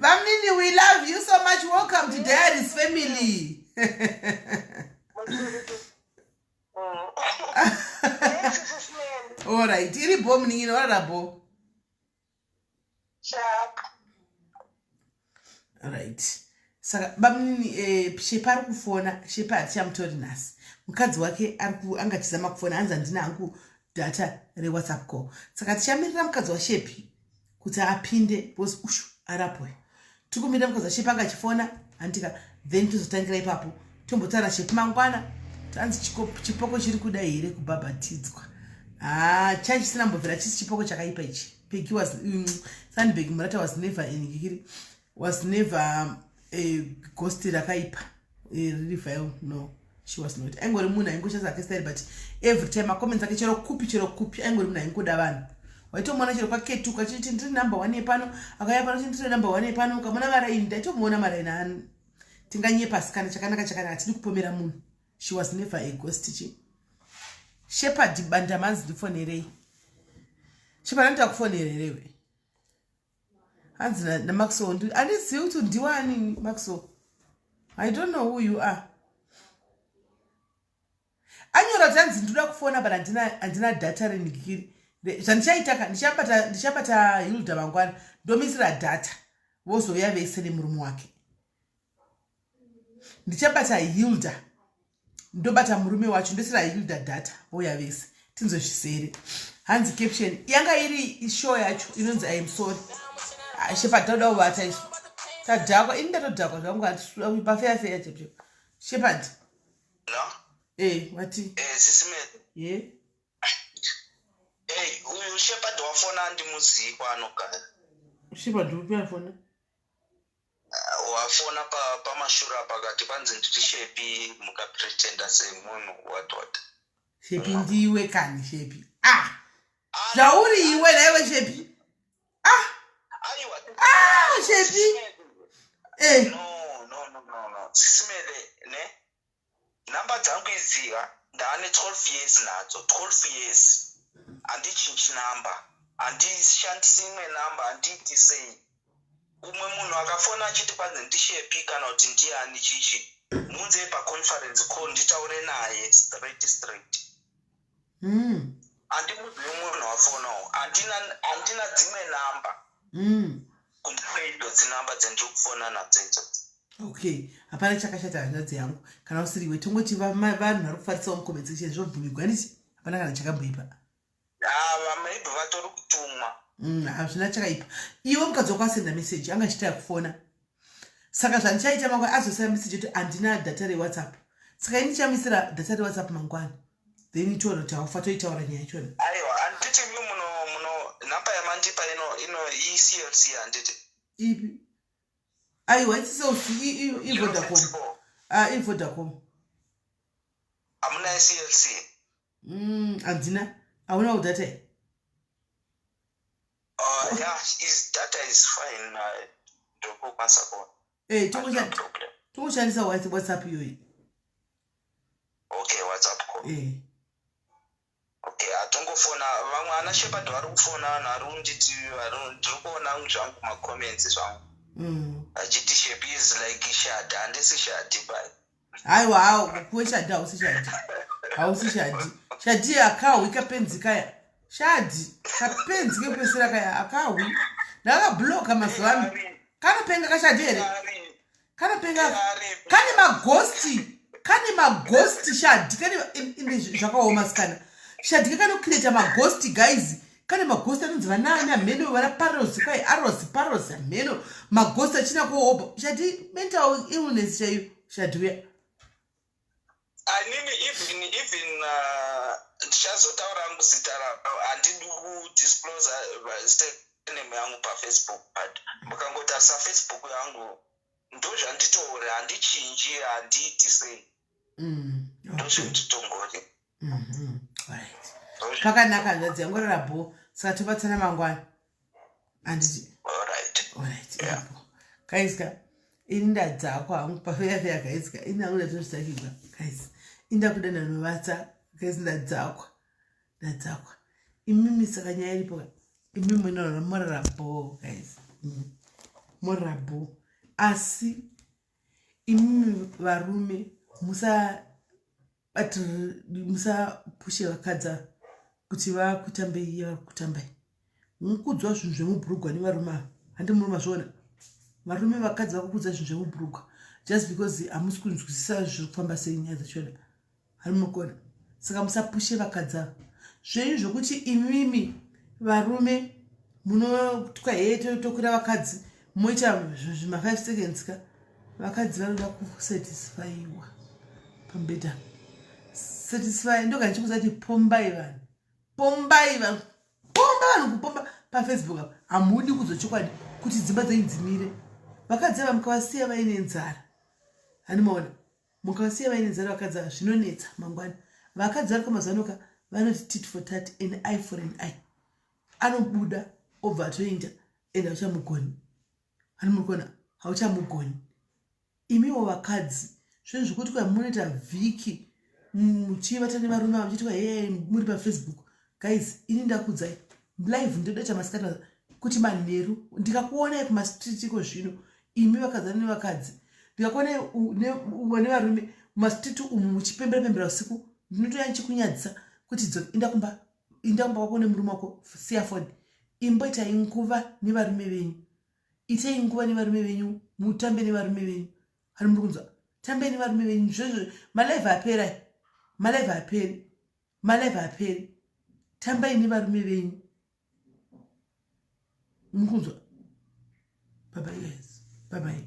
Bamnini, we love you so much. Welcome to Diaries family. All right, iri bo munin'ina warara bo. Sharp. Right. Saka bamnini eh, Shepa ari kufona, Shepa hatichamutori nhasi. Mukadzi wake ari anga achizama kufona hanzi handina hangu data reWhatsApp call. Saka tichamirira mukadzi waShepi kuti apinde because ushu arapo. Tikumirira mukadzi waShepi anga achifona handika then tozotangira ipapo tombotaura Shepi mangwana. Tanzi chipoko chiri kuda here kubhabhatidzwa? Ah, chachisina mbobvira chisi chipoko chakaipa ichi. Peggy was Sandberg Murata was never in Gikiri was never a ghost rakaipa riri vile no she was not aingori munhu aingoshandisa ake style but every time macomments ake chero kupi chero kupi aingori munhu aingoda vanhu waitomuona chero kwaketuka achiti ndiri number one yepano akauya pano chiti ndiri number one yepano ukamona maraini ndaitomuona maraini ani tinganyepa asikana chakanaka chakanaka hatidi kupomera munhu she was never a ghost chi Shepherd Bandamanzi ndifonerei Shepherd anoita kufonererewe hanzi naMaxwell handizivi kuti ndiwani Maxwell I don't know who you are anyora kuti hanzi ndinoda kufona but handina data renigiri zvandichaita ka ndichabata Hilda mangwana ndomisira data vozouya vese nemurume wake ndichabata Hilda ndobata murume wacho ndosira Hilda data vouya vese tinzwe zvisere hanzi caption yanga iri show yacho inonzi I am sorry Shepherd tauda kuvata isu tadhakwa ini ndatodhakwa zvangu pafeya feya chepchep Shepherd eh wati eh sisi Mary ye eh uyu Shepherd wafona andimuzivi kwaanogara Shepherd upi afona Wafona pamashure apa akati kwanzi ndiri Shepi mukapretenda semunhu what what. Shepi ndiwe kani Shepi. Ah! Zvauri iwe naiwe Shepi. Ah! Aiwa. Ah, Shepi. Eh. No, no, no, no, no. Sisimele ne Number dzangu idzi ka ndaane 12 years nadzo 12 years handichinji number handishandisi imwe number handiiti sei umwe munhu akafona achiti kwanzi ndishepi kana kuti ndiani chichi muunzei paconference call nditaure naye straight straight Handimuzivi munhu wafonawo handina handina dzimwe number kunze kweidzodzi number dzendiri kufona nadzo idzodzi. Okay hapana chakashata hanzvadzi yangu kana usiri iwe tongoti vanhu vari kufarisawo mucomment section zvobvumigwa handiti hapana kana chakamboipa. Ava maybe vatori kutumwa. Hazvina chakaipa iwe mukadzi wako asenda message anga achiita kufona saka zvandichaita mangwana azosenda message yekuti handina data rewhatsapp saka ini ndichamisira data rewhatsapp mangwana then toona kuti haufa toitaura nyaya yachona. Aiwa handiti imi muno muno number yamandipa ino ino eclc handiti. Ipi? Aiwa iclc ivodacom. Ah ivodacom. Hamuna eclc? Handina. Hauna data here? Yeah, is data is fine. Ndokukwanisa kuona. Eh, tongoshandisa WhatsApp iyoyi. Okay, WhatsApp call. Eh. Okay, atongofona vamwe ana Shepherd vari kufona vanhu vari kunditi ndiri kuona zvangu macomments zvangu. Achiti Shepi is like shadi, handisi shadi bai. Haiwa hawo kuwe shadi hausi shadi. Hausi shadi. Shadi akahwi kapenzi kaya. Shadi kapenzi kekupesera kaya akahwi. Ndakabloka mazuva ano. Kanopenga kashadi here? Kanopenga. Kane magosti. Kane magosti shadi. Kane inde zvakaoma sikana. Shadi kano create magosti guys. Kane magosti anonzi vanani ameno vana paros kwai aros paros ameno magosti achina kuoba. Shadi mental illness chaiyo shadi uya. Anini even even ndichazotaura hangu zita handidi kudisclose surname yangu pafacebook but mukangotarisa facebook yangu ndozvanditori handichinji handiiti sei ndozvanditongori. Right, pakanaka hanzvadzi yangu rara bho. Saka tobatsana mangwana, handiti? Alright. Alright, yeah. Guys ka, ini ndadzakwa hangu pafeyafeya guys ka. Ini hangu ndatozvitakirwa guys. Ini ndakuda ndanovatsa guys, ndadzakwa, ndadzakwa imimi. Saka nyaya iripo ka, imimi morara bho guys, Morara bho. Asi imimi varume musa but musapushe vakadzi kuti vakutambei iye vari kutambai. Mukudzwa zvinhu zvemubhurugwa nevarume ava, handi muri mazviona? Varume, vakadzi vakukudza zvinhu zvemubhurugwa just because hamusi kunzwisisa zviri kufamba sei nyaya dzachona, hari mukona. Saka musapushe vakadzi ava zvenyu zvokuti imimi varume munotwa hee tokwira vakadzi moita zvima5 seconds ka. Vakadzi vanoda kusatisfyiwa pamubhedha. Satisfy ndoga ndichikuza kuti pombai vanhu, pombai vanhu, pomba vanhu. Kupomba pafacebook apa hamudi kudzo chokwadi kuti dzimba dzenyu dzimire. Vakadzi ava mukavasiya vaine nzara, hanimaona? Mukavasiya vaine nzara vakadzi ava zvinonetsa mangwana. Vakadzi vari kwamazuva anoka vanoti tit for tat, an eye for an eye. Anobuda obva atoenda ende hauchamugoni, hani muri kuona? Hauchamugoni. Imiwo vakadzi zvinhu zvekuti kwa munoita vhiki muchivata nevarume ava muchiitwa he muri pafacebook guys. Ini ndakudzai live ndodaita masikati kuti manheru ndikakuonai kumastreet iko zvino, imi vakadzana nevakadzi, ndikakuonai nevarume mumastreet umu muchipembera pembera usiku, ndinotoya ndichikunyadzisa kuti dzo inda kumba, inda kumba kwako nemurume wako, siya foni. Imboitai nguva nevarume venyu, itei nguva nevarume venyu, mutambe nevarume venyu, hani muri kunzwa? Tambei nevarume venyu. Zvezvo malive apera, malive aperi, malive aperi. Tambai nevarume venyu, muri kunzwa? Bye bye guys, bye bye.